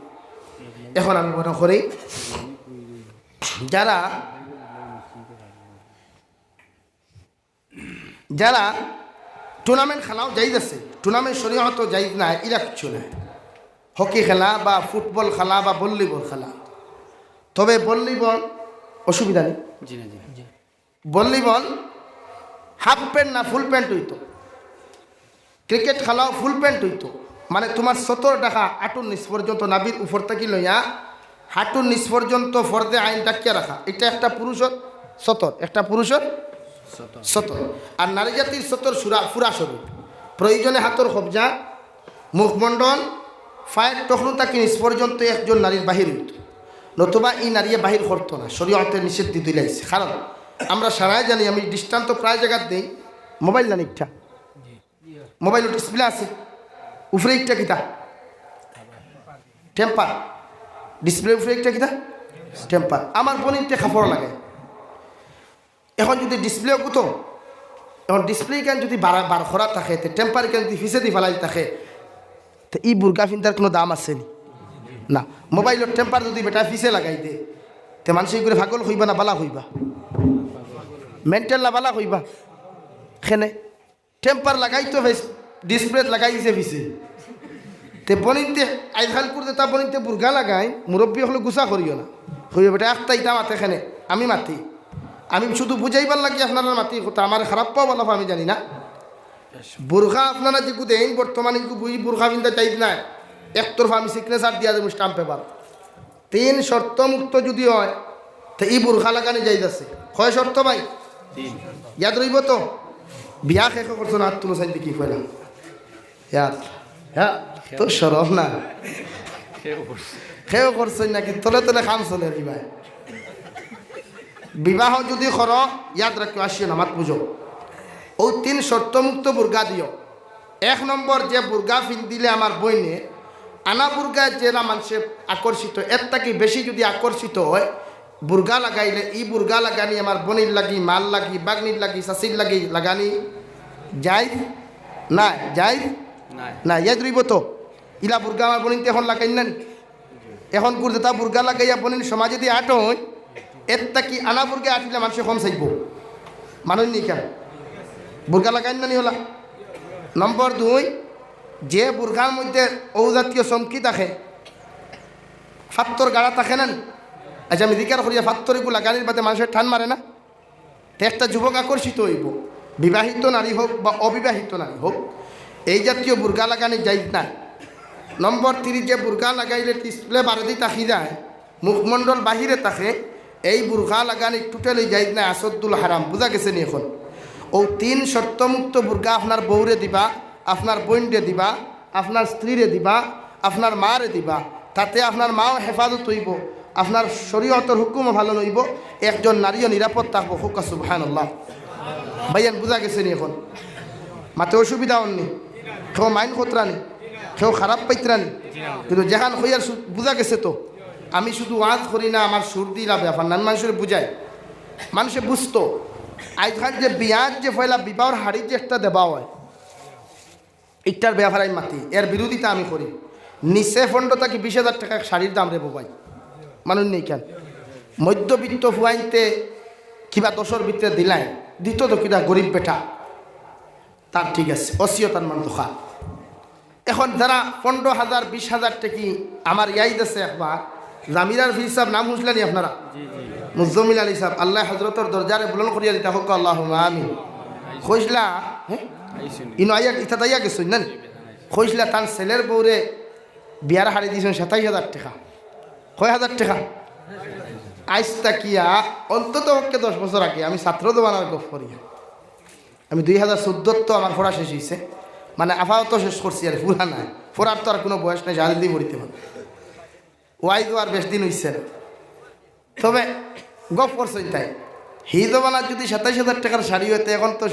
এখন আমি মনে করি, যারা যারা tournament খেলাও জায়েজ আছে, tournament শরীয়তো জায়েজ নাই, ইলা কিচ্ছু নাই। হকি খেলা বা ফুটবল খেলা বা ভলিবল খেলা, তবে ভলিবল অসুবিধা নেই। জি না, জি না। ভলিবল half pant না full pant অইতো, ক্রিকেট খেলাও full pant অইতো, মানে তোমার সতর ঢাকা, আটুর নিচ পর্যন্ত, নাভির উপর থাকি লইয়া হাটুর নিচ পর্যন্ত ফরজে আইন ঢাকিয়া রাখা, এটা একটা পুরুষর সতর, একটা পুরুষর সতর। আর নারী জাতির সতর সুরা-, পুরা শরীর, প্রয়োজনে হাতর কবজা, মুখমণ্ডল, পায়ের টখনু থাকি নিচ পর্যন্ত একজন নারীর বাহির অইতো, নতুবা এই নারীয়ে বাহির করতো না, শরীয়তে নিষেধ দি দিলাইছে। কারণ আমরা সারাই জানি, আমি দৃষ্টান্ত প্রায় জাগাত দেই, মোবাইল না নিকটা, মোবাইলর display আছে, উপরে একটা কিতা? Temper। Display উপরে একটা কিতা? Temper। আমার বইনতে কাপড় লাগে। এখন যুদি display কুতো, এখন display খান যুদি বার, বার করা থাকে, তে temper খান যুদি পিছেদি ফালাই থাকে, তে ই বুরকা ফিন্দার কুনু দাম আছে নি? না। মোবাইলর temper যুদি বেটা পিছে লাগাই দে, তে মানষে ইগুরে পাগল কইবা না বালা কইবা? Mental না বালা কইবা? কেনে? Temper লাগাই তো face, display লাগাই দিছে পিছে। তে বইনতে, আইজকাল করতে তা বইনতে বুরকা লাগাই, মুরব্বি অকলে গুসা করিও না। কইও, "বেটা, একটা ইতা মাতে কেনে, আমি মাতি। আমি শুধু বুঝাইবার লাগি আপনারার মাতি কথা, আমারে খারাপ পাও, বালা পাও, আমি জানি না।" বুরকা আপনারা যেগু দেইন, বর্তমানে ইগু বুই বুরকা ফিন্দা জায়েজ নাই। একতরফা আমি signature দিয়া দেবো stamp paper। তিন শর্ত মুক্ত যুদি অয়, তে ই বুরকা লাগানি জায়েজ আছে। কয় শর্ত ভাই? তিন। ইয়াদ রইবো তো? বিয়া কে কে করছো না? আত তুলো চাইন দেখি পয়লা। ইয়াত। হ্যাঁ, তো শরম না। কেউ করছইন নাকি? তলে তলে কাম চলে রে ভাই। বিবাহ যদি করো, ইয়াদ রাখিও, আসিও না, মাত বুঝো। অউ তিন শর্তমুক্ত বুরকা দিও। এক নম্বর, যে বুরকা ফিন্দিলে আমার বইনে, আনা বুরকায় যেলা মানষে আকর্ষিত, এর থাকি বেশি যদি আকর্ষিত হয়, বুরকা লাগাইলে, ই বুরকা লাগানি আমার বইনর লাগি, মার লাগি, বাগনির লাগি, চাচির লাগি লাগানি জায়েজ? না, জায়েজ? না। না, জায়েজ রইবো তো। ইলা বুরকা আমার বইনতে এখন লাগাইন না নি? এখন কুর যেতা বুরকা লাগাইয়া বইন সমাজেদি আটইন, এর থাকি আনা বুরকা আটিলে মানষে কম চাইবো। মানইন নি কেন? বুরকা লাগাইন না নি অলা? নম্বর দুই, যে বুরকার মধ্যে অউ জাতীয় চমকি থাকে, ফাত্তর গাড়া থাকে না নি? আচ্ছা, আমি জিকার করিয়া ফাত্তর ইগু লাগানির বাদে মানষে টান মারে না? তে একটা যুবক আকর্ষিত অইবো, বিবাহিত নারী হোক বা অবিবাহিত নারী হোক, এই জাতীয় বুরকা লাগানি জায়েজ নায়। নম্বর তিন, যে বুরকা লাগাইলে display বারেদি থাকি যায়, মুখমণ্ডল বাহিরে থাকে, এই বুরকা লাগানি totally জায়েজ নায়, আসাদ্দুল হারাম। বুঝা গেছে নি এখন? অউ তিন শর্তমুক্ত বুরকা আপনার বউরে দিবা, আপনার বইনরে দিবা, আপনার স্ত্রীরে দিবা, আপনার মারে দিবা, তাতে আপনার মাও হেফাজত অইবো, আপনার শরীয়তর হুকুমও পালন অইবো, একজন নারীও নিরাপদ থাকবো। কউক্কা সুবহানাল্লাহ। ভাইয়ান, বুঝা গেছে নি এখন? মাতে অসুবিধা অর নি? কেউ mind করতরা নি? কেউ খারাপ পাইতরা নি? কিন্তু যেখান কইয়ার সু-, বুঝা গেছে তো? আমি শুধু ওয়াজ করি না, আমার সুর দিলা ব্যাপার না, আমি মানষরে বুঝাই, মানষে বুঝতো। আইজকাল যে বিয়ার যে পয়লা বিবাহর হাড়ি যে একটা দেবা অয়, ইটার ব্যাপারে আমি মাতি, এর বিরোধিতা আমি করি। নিচে পনরো থাকি বিশ হাজার টেকা এক শাড়ির দাম রে বাবাই। মানইন নি কেন? মধ্যবিত্ত ফুয়াইন্তে কিবা দশর ভিতরে দিলাইন, দিতো তো কিতা গরিব বেটা। তার ঠিক আছে, অসিও তার মান দোকান। এখন যারা পনরো হাজার, বিশ হাজার টেকি আমার ইয়াদ আছে একবার, জামিরার পীর সাব নাম হুনছলা নি আপনারা? মুজাম্মিল আলী সাব, আল্লায় হজরতর দরজারে বুলন্দ করিয়া দিতা কউক্কা, আল্লাহুম্মা আমিন। কইছলা, হ্যাঁ? ইনো আইয়া, ইতা আইয়া গেছইন না নি? কইছলা তান ছেলের বউরে বিয়ার হাড়ি দিছইন সাতাইশ হাজার টেকা। কয় হাজার টেকা? আইজ থাকিয়া অন্তত পক্ষে দশ বছর আগে আমি ছাত্র জমানার গফ করিয়া। আমি দুই হাজার চৌদ্দত তো আমার পড়া শেষ অইছে, মানে আপাতত শেষ করছি আর, পুরা নায়। পড়ার তো আর কুনু বয়স নাই, জালদি পড়িতে পারে। ওয়াইজ অওয়ার বেশ দিন অইছে না। তবে গফ করছইন তাইন। হি জমানাত যুদি সাতাইশ হাজার টেকার শাড়ি অয়, তে এখন তো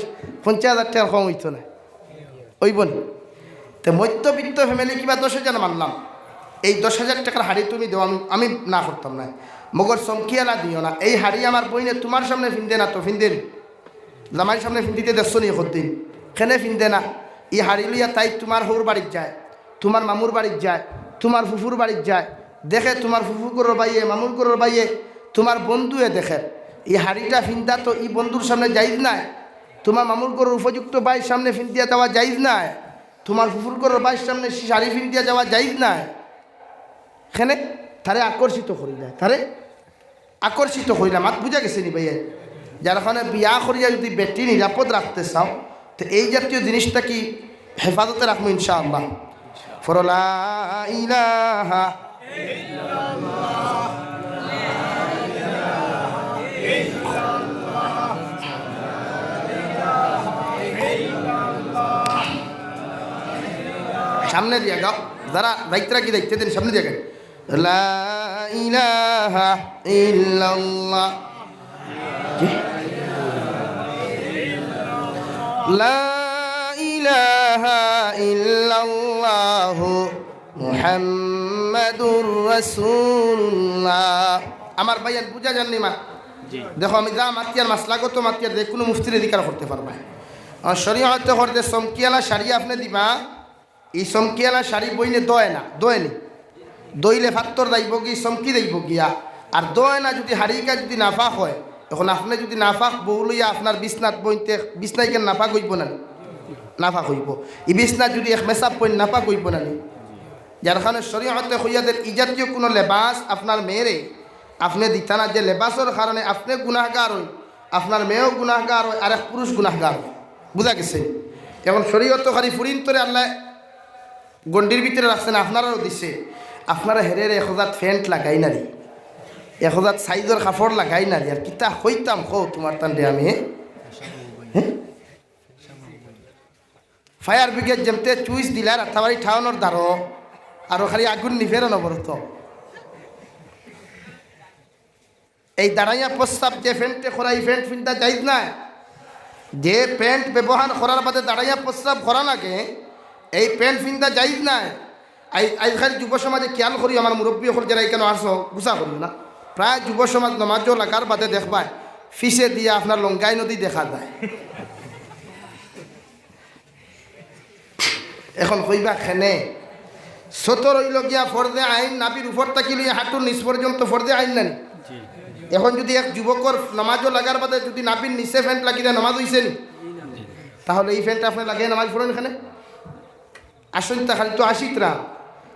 পঞ্চাশ হাজার টেকার কম অইতো না, অইবো নি? তে মধ্যবিত্ত family কিবা দশ হাজার মানলাম, এই দশ হাজার টেকার হাড়ি তুমি দেও, আমি, আমি না করতাম না, মগর চমকিআলা দিও না। এই হাড়ি আমার বইনে তুমার সামনে ফিন্দে না তো ফিন্দে নি? জামাইর সামনে ফিন্দিতে দেখছো নি কতদিন? কেনে ফিন্দে না। ই হাড়ি লইয়া তাই তুমার হউর বাড়িত যায়, তুমার মামুর বাড়িত যায়, তুমার ফুফুর বাড়িত যায়, দেখে তুমার ফুফুর ঘরর ভাইয়ে, মামুর ঘরর ভাইয়ে, তুমার বন্ধুয়ে দেখে। ই হাড়িটা ফিন্দা তো ই বন্ধুর সামনে জায়েজ নায়। তুমার মামুর ঘরর উপযুক্ত ভাইর সামনে ফিন্দিয়া যাওয়া জায়েজ নায়। তুমার ফুফুর ঘরর ভাইর সামনে শাড়ি ফিন্দিয়া যাওয়া জায়েজ নায়। কেনে? তারে আকর্ষিত করিলায়, তারে আকর্ষিত করিলায়। মাত বুঝা গেছে নি ভাইয়া? যার কারণে বিয়া করিয়া যুদি বেটি নিরাপদ রাখতে চাও, তো এই জাতীয় জিনিস থাকি হেফাজতে রাখমু ইনশাআল্লাহ। পড়ো লা ইলাহা। সামনে দিয়া গাও, যারা যাইতরা কি যাইতে দেন, সামনে দিয়া গাও। লা ইলাহা ইল্লাল্লাহ। কি? লা ইলাহা ইল্লাল্লাহু মুহাম্মাদুর রাসূলুল্লাহ। আমার ভাইয়ান বুঝা যার নি মা? দেখো, আমি যা মাতিয়ার মাসলাগত মাতিয়ার, যে কুনু মুফতিরে জিকার করতে পারবা। আর শরীয়তে করতে চমকিআলা শাড়ি আপনে দিবা, ই চমকিআলা শাড়ি বইনে দয় না, দয় নি? দইলে ফাত্তর যাইবো গি, চমকি যাইবো গিয়া। আর দয় না যুদি হাড়িকা যুদি নাপাক অয়, এখন আপনে যুদি নাপাক বউ লইয়া আপনার বিছনাত বইতে, বিছনাইখান নাপাক অইবো না নি? নাপাক অইবো। ই বিছনাত যুদি এক মেসাব বইন নাপাক অইবো না নি? যার কারণে শরীয়তে কইয়া দের ই জাতীয় কুনু লেবাস আপনার মেয়েরে আপনে দিতা না, যে লেবাসর কারণে আপনে গুনাহগার অইন, আপনার মেয়েও গুনাহগার অয়, আর এক পুরুষ গুনাহগার অয়। বুঝা গেছে? এখন শরীয়ত খালি ফুরিন্তরে আল্লায় গণ্ডির ভিতরে রাখছে না, আপনারারও দিছে। আপনারা হেরের এক হাজার প্যান্ট লাগাই নারি, এক হাজার সাইজর কাপড় লাগাই নারি, আর কিতা কইতাম কও তুমার তানরে আমি, হ্যাঁ? ফায়ার ব্রিগেড যেমতে চুইস দিলা রাতাবাড়ি টাউনর দ্বারো, আরো খালি আগুন নিভের অনবরত। এই দাঁড়াইয়া প্রস্রাব যে প্যান্টে করা, এই প্যান্ট ফিন্দা জাইজ নায়। যে প্যান্ট ব্যবহার করার বাদে দাঁড়াইয়া প্রস্রাব করা লাগে, এই প্যান্ট ফিন্দা জাইজ নায়। আই-, আইজকাল যুব সমাজে খেয়াল করি, আমার মুরব্বী অকল যেরা ইখানো আছো, গুছা করিও না। প্রায় যুব সমাজ নমাজও লাগার বাদে দেখবায়, ফিছে দিয়া আপনার লঙ্গাই নদী দেখা যায়। এখন কইবা কেনে? সতর অইল গিয়া ফরজে আইন, নাভির উপর থাকি লইয়া হাঁটুর নিচ পর্যন্ত ফরজে আইন নানি? এখন যদি এক যুবকর নমাজও লাগার বাদে যদি নাভির নিচে প্যান্ট লাগি দেয়, নমাজ অইছে নি? তাহলে এই প্যান্ট আপনে লাগাই নমাজ পড়ইন কেনে? আসইন তা খালি তো আসিত না।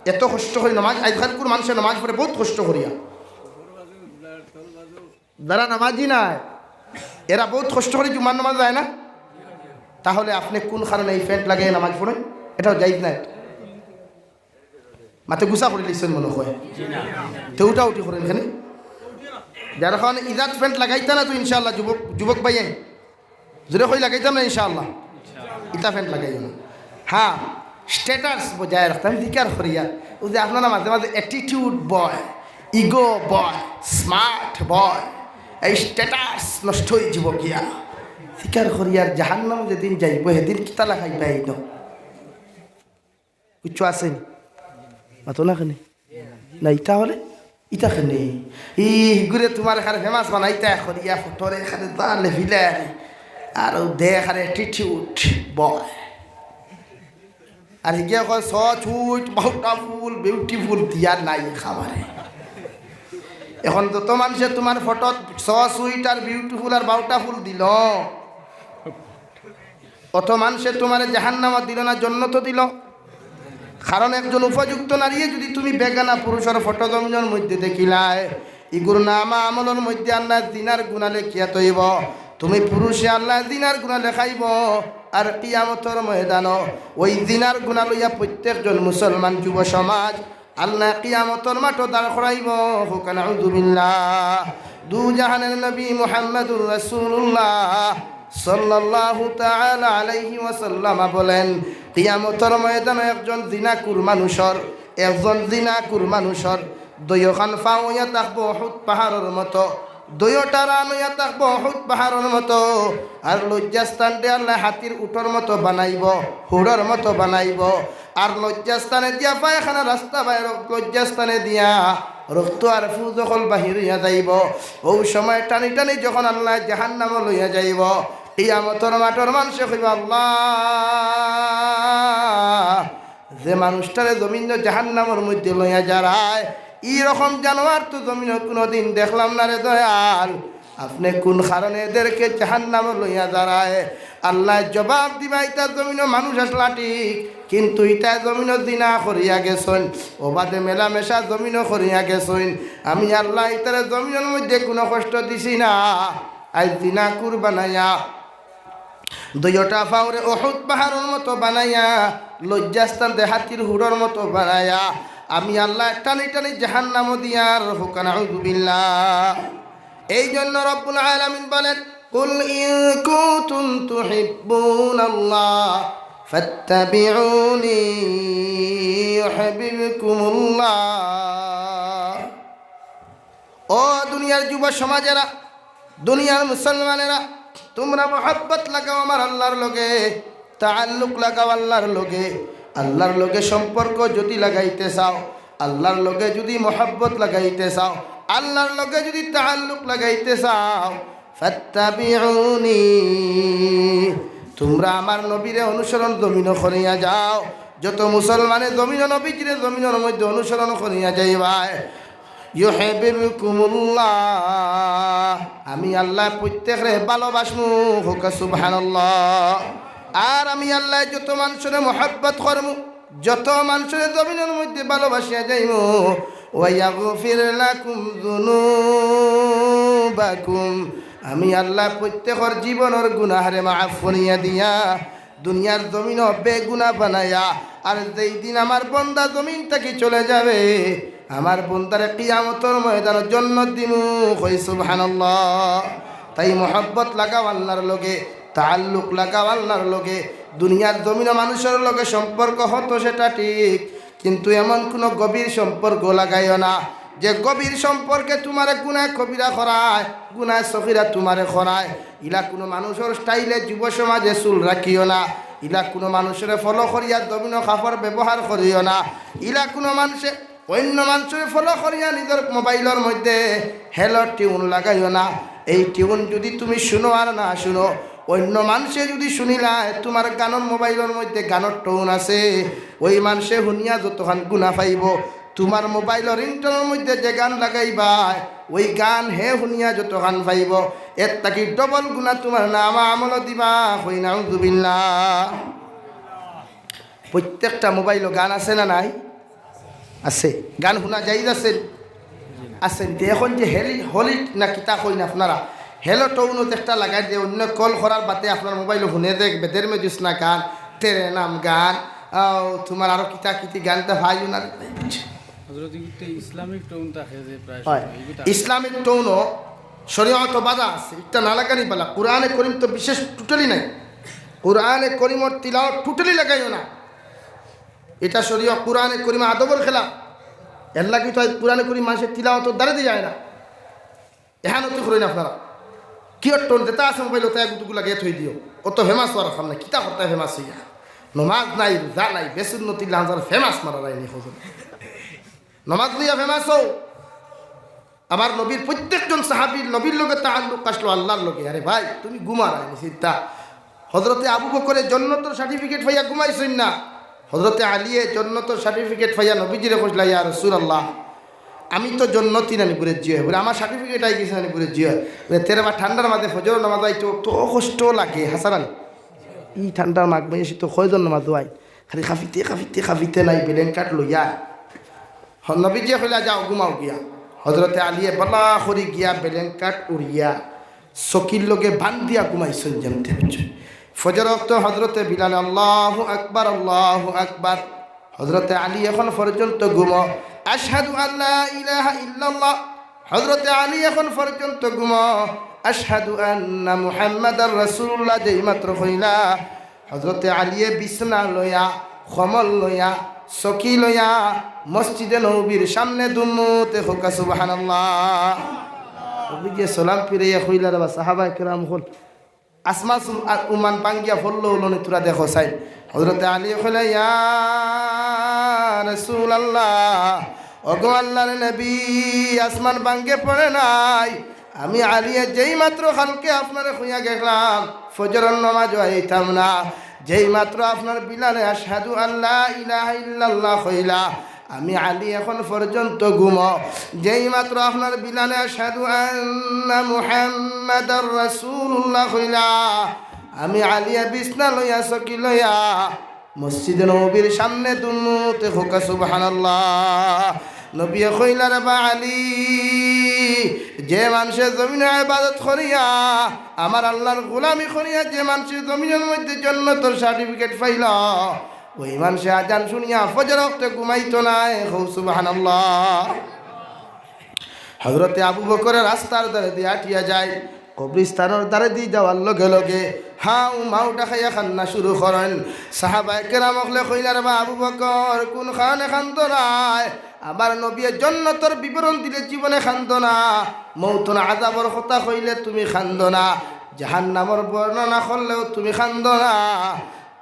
এত কষ্ট করি নমাজ, আইজকালকুর মানুষে নমাজ পড়ে বউত কষ্ট করিয়া। যারা নামাজি নায়, এরা বউত কষ্ট করি জুমার নামাজ যায় না, তাহলে আপনে কুন কারণে এই প্যান্ট লাগাই নামাজ পড়ইন? এটাও জাইজ নায়। মাতে গুছা করি লিছেন মনে হয়, তে উঠা উঠি করেন এখানে। যার কারণে ইজাত প্যান্ট লাগাইতা না তো ইনশাআল্লাহ যুবক, যুবক ভাই, জোরে কই লাগাইতাম না ইনশাআল্লাহ। ইতা প্যান্ট লাগাইও না। হ্যাঁ, স্ট্যাটাস বজায় রাখতাম, জিকার করিয়া। ওই যে আপনারা মাঝে মাঝে অ্যাটিটিউড বয়, ইগো বয়, স্মার্ট বয়, এই স্ট্যাটাস নষ্ট হয়ে যাব গিয়া। জিকার করিয়ার জাহান্নাম যেদিন যাইব, সেদিন কিতা লাগাইবা এই? কিচ্ছু আছে নি? মাতো না কেনে? না, ইতা হলে ইতা কেনে? ই গুরে তোমার এখানে ফেমাস বানাইতা এখন, ইয়া ফটোরে এখানে যা লেভিলে আর ও দেখ আর অ্যাটিটিউড বয়। আর হিগে কয় স সুইট, বাউটা ফুল, বিউটিফুল দিয়া নাই খাবারে। এখন যত মানুষে তোমার ফটোত স সুইট আর বিউটিফুল আর বাউটা ফুল দিল, অত মানুষে তোমারে জাহান্নামও দিল না, জন্নতও দিল। কারণ একজন উপযুক্ত নারীয়ে যদি তুমি বেগানা পুরুষর ফটো জমিনর মধ্যে দেখিলায়, ইগুর নামা আমলর মধ্যে আল্লায় জিনার গুনা লেখিয়া থইব। তুমি পুরুষে আল্লায় জিনার গুনা লেখাইব। আর কিয়ামতর ময়দানো ওই জিনার গুনা লইয়া প্রত্যেকজন মুসলমান যুব সমাজ আল্লায় কিয়ামতর মাঠো দাঁড় করাইব। হোক নাউজুবিল্লাহ। দু জাহানের নবী মুহাম্মাদুর রাসূলুল্লাহ সাল্লাল্লাহু তাআলা আলাইহি ওয়াসাল্লাম বলেন, কিয়ামতর ময়দানো একজন জিনাকুর মানুষর, একজন জিনাকুর মানুষর দুইওখান পাও অইয়া থাকবো উহুদ পাহাড়র মতো, দুইওটা রান অইয়া থাকবো উহুদ পাহাড়র মতো। আর লজ্জাস্থানরে আল্লায় হাতির উটর মতো বানাইব, হুড়র মতো বানাইব। আর লজ্জাস্থানে দিয়া পায়খানা রাস্তা বাইর, লজ্জাস্থানে দিয়া রক্ত আর ফুজ অকল বাহির অইয়া যাইব। ও সময় টানি টানি যখন আল্লায় জাহান্নামো লইয়া যাইব, কিয়ামতর মাঠর মানুষে কইবা, "আল্লাহ, যে মানুষটারে জমিন জাহান্নামর মধ্যে লইয়া যারায়, ই রকম জানোয়ার তো জমিনো কুনুদিন দেখলাম না রে দয়াল। আপনে কুন কারণে এদেরকে জাহান্নামো লইয়া যারায়?" আল্লায় জবাব দিবা, "ইতা জমিনো মানুষ আসলা ঠিক, কিন্তু ইতা জমিনো জিনা করিয়া গেছইন, ও বাদে মেলামেশা জমিনো করিয়া গেছইন। আমি আল্লায় ইতারে জমিনর মধ্যে কুনু কষ্ট দিছি না।" আইজ জিনাকুর বানাইয়া দুইওটা পাওরে উহুদ পাহাড়র মতো বানাইয়া, লজ্জাস্থানরে হাতির হুড়র মতো বানাইয়া, আমি আল্লায় টানি টানি জাহান্নামো দিয়ার। হোক নাউজুবিল্লাহ। এই জন্য রব্বুল আলামিন বলেন, "কুল ইন কুনতুম তুহিব্বুনাল্লাহ ফাত্তাবিউনি ইউহিব্বুকুমুল্লাহ।" ও দুনিয়ার যুব সমাজেরা, দুনিয়ার মুসলমানেরা, তোমরা মহব্বত লাগাও আমার আল্লাহর লগে, তাআল্লুক লাগাও আল্লাহর লগে। আল্লাহর লগে সম্পর্ক যদি লাগাইতে চাও, আল্লাহর লগে যদি মহব্বত লাগাইতে চাও, আল্লাহর লগে যদি তাআল্লুক লাগাইতে চাও, ফাত্তাবিউনি, তোমরা আমার নবীরে অনুসরণ জমিনো করিয়া যাও। যত মুসলমানে জমিনো নবীজিরে জমিনর মধ্যে অনুসরণ করিয়া যাইবায়, ইউহিব্বুকুমুল্লাহ, আমি আল্লায় প্রত্যেকরে ভালোবাসমু। হোক সুবহানাল্লাহ। আর আমি আল্লায় যত মানুষরে মহব্বত করমু, যত মানুষরে জমিনর মধ্যে ভালোবাসিয়া যাইমু, ওয়া ইয়াগফির লাকুম যুনুবাকুম, আমি আল্লায় প্রত্যেকর জীবনর গুনাহরে মাফ করিয়া দিয়া দুনিয়ার জমিনো বেগুনা বানাইয়া, আর যেই দিন আমার বন্দা জমিন থাকি চলে যাবে, আমার বন্দারে কিয়ামতর ময়দানো জন্নত দিমু। কই সুবহানাল্লাহ। তাই মহব্বত লাগাও আল্লাহর লগে, তাআল্লুক লাগাও আল্লাহর লগে। দুনিয়ার জমিনো মানুষর লগে সম্পর্ক হতো সেটা ঠিক, কিন্তু এমন কুনু গভীর সম্পর্ক লাগাইও না যে গভীর সম্পর্কে তুমারে গুনায় কবিরা করায়, গুনায় সগিরা তুমারে করায়। ইলা কুনু মানুষর স্টাইলে যুব সমাজে চুল রাখিও না। ইলা কুনু মানুষরে ফলো করিয়া জমিনো কাপড় ব্যবহার করিও না। ইলা কুনু মানুষে অইন্য মানষরে ফলো করিয়া নিজর মোবাইলর মধ্যে হ্যালো টিউন লাগাইও না। এই টিউন যুদি তুমি হুনো আর না হুনো, অইন্য মানষে যুদি হুনিলায়, তুমার গানর মোবাইলর মধ্যে গানর টোন আছে, ওই মানষে হুনিয়া যতখান গুনা পাইবো, তুমার মোবাইলর রিংটোনর মধ্যে যে গান লাগাইবায়, ওই গান হে হুনিয়া যতখান পাইবো, এর থাকি ডবল গুনা তুমার নামা আমলো দিবা। কই নাউজুবিল্লাহ। প্রত্যেকটা মোবাইলো গান আছে না নাই? আছে। গান হুনা জায়েজ আছে? আছে। তে এখন যে হেলি-, হলিট না কিতা কইন আপনারা, হ্যালো টোনও একটা লাগাই দে, অইন্য কল করার বাদে আপনার মোবাইলো হুনে দে বেদের মেজুস না গান, তেরে নাম গান, আও, তুমার আরো কিতা কিতি গান তা ভাইও না। হযরত, ইগুতে ইসলামিক টোন থাকে যে প্রায় হয়। সময়, ইগুতে ইসলামিক টোনও শরীয়তো বাধা আছে, ইটা না লাগানি বালা। কোরআনে করিম তো বিশেষ টোটালি নাই, কোরআনে করিমর তিলাওয়াত টোটালি লাগাইও না। ইটা শরীয়ত, কোরআনে করিম আদবর খেলাফ। এর লাগি তো আইজ কোরআনে করিম মানষে তিলাওয়াতর দ্বারে দি যায় না। এহান অতি করইন আপনারা। কিওর টোন যেটা আছে মোবাইলো, ওটা এগুটুকু লাগিয়া থই দিও। অত ফেমাস অওয়ার কাম নাই, কিতা করতা ফেমাস অইয়া? নমাজ নাই, রোজা নাই, বেসুন্নতির লাঞ্জার ফেমাস মারা রাইনি খোঁজ। নমাজ লইয়া ফেমাস অও। আমার নবীর প্রত্যেকজন সাহাবীর নবীর লগে তাআল্লুক আসলো আল্লাহর লগে। আরে ভাই, তুমি ঘুমার আইনি চিন্তা। হযরতে আবু বকরে জন্নতর সার্টিফিকেট পাইয়া ঘুমাইছইন না। হযরতে আলীয়ে জন্নতর সার্টিফিকেট পাইয়া নবীজিরে কইছলা, "ইয়া রাসূলুল্লাহ, আমি তো জন্নতি নানি?" বুলে, "জি অয়।" বুলে, "আমার সার্টিফিকেট আই গেছে নানি?" বুলে, "জি অয়।" বুলে, "তেরে বা ঠান্ডার মাঝে ফজরর নামাজ আইতো তো কষ্ট লাগে, হাছা নানি? ই ঠান্ডার মাঘ মাসে তো কয়জন নামাজ অয়, খালি কাঁপিতে, কাঁপিতে, কাঁপিতে নাই, ব্ল্যাঙ্কেট লইয়া।" হ-, নবীজিয়ে কইলা, "যাও, ঘুমাও গিয়া।" হযরতে আলীয়ে বালা করি গিয়া ব্ল্যাঙ্কেট উড়িয়া চকির লগে বান্ধিয়া ঘুমাইছইন যেমতে বুঝছো। ফজর অক্ত হযরতে বিলালে, "আল্লাহু আকবার, আল্লাহু আকবার।" হযরতে আলী এখন পর্যন্ত ঘুমো। "আশহাদু আল্লা ইলাহা ইল্লাল্লাহ।" হযরতে আলী এখন পর্যন্ত ঘুমো। "আশহাদু আন্না মুহাম্মাদার রাসূলুল্লাহ" যেই মাত্র কইলা, হযরতে আলীয়ে বিছনা লইয়া, কম্বল লইয়া, চকি লইয়া মসজিদে নববীর সামনে দুমুতে কউক্কা সুবহানাল্লাহ। নবীজিয়ে সালাম ফিরাইয়া কইলা, "রে বা সাহাবায়ে কেরাম অকল, আসমান সু-, আ-, উমান ভাঙ্গিয়া পড়লো অইলো নি, তুরা দেখো চাই।" হযরতে আলীয়ে কইলা, "ইয়া রাসূলুল্লাহ, ওগো আল্লাহর নবী, আসমান ভাঙ্গে পড়ে নাই।" আমি আলীয়ে যেই মাত্র কালকে আপনারে কইয়া গেলাম, ফজরর নমাজও আইতাম না। যেই মাত্র আপনার বিলালে আশহাদু আল্লা ইলাহা ইল্লাল্লাহ কইলা, আমি আলী এখন পর্যন্ত ঘুমো। যেই মাত্র আপনার বিলালে আশহাদু আন্না মুহাম্মাদার রাসূলুল্লাহ কইলা, আমি আলীয়ে বিছনা লইয়া, চকি লইয়া, মসজিদে নববীর সামনে দুমুতে কউক্কা সুবহানাল্লাহ। নবীয়ে কইলা, "রে বা আলী, যে মানষে জমিনো ইবাদত করিয়া, আমার আল্লাহর গোলামি করিয়া, যে মানষে জমিনর মধ্যে জন্নতর সার্টিফিকেট পাইলো, ওই মানষে আজান শুনিয়া ফজর অক্তে ঘুমাইতো নায়।" কও সুবহানাল্লাহ। হযরতে আবু বকরে রাস্তার ধারে দিয়া আটিয়া যায়। কবরস্থানর ধারে দি যাওয়ার লগে লগে হাউ মাউ ডাকাইয়া কান্না শুরু করইন। সাহাবায়ে কেরাম অকলে কইলা, "রে বা আবু বকর, কুনখানে কান্দরায়? আমার নবীয়ে জন্নতর বিবরণ দিলে জীবনে কান্দো না, মউতর আজাবর কথা কইলে তুমি কান্দো না, জাহান্নামর বর্ণনা করলেও তুমি কান্দো না।"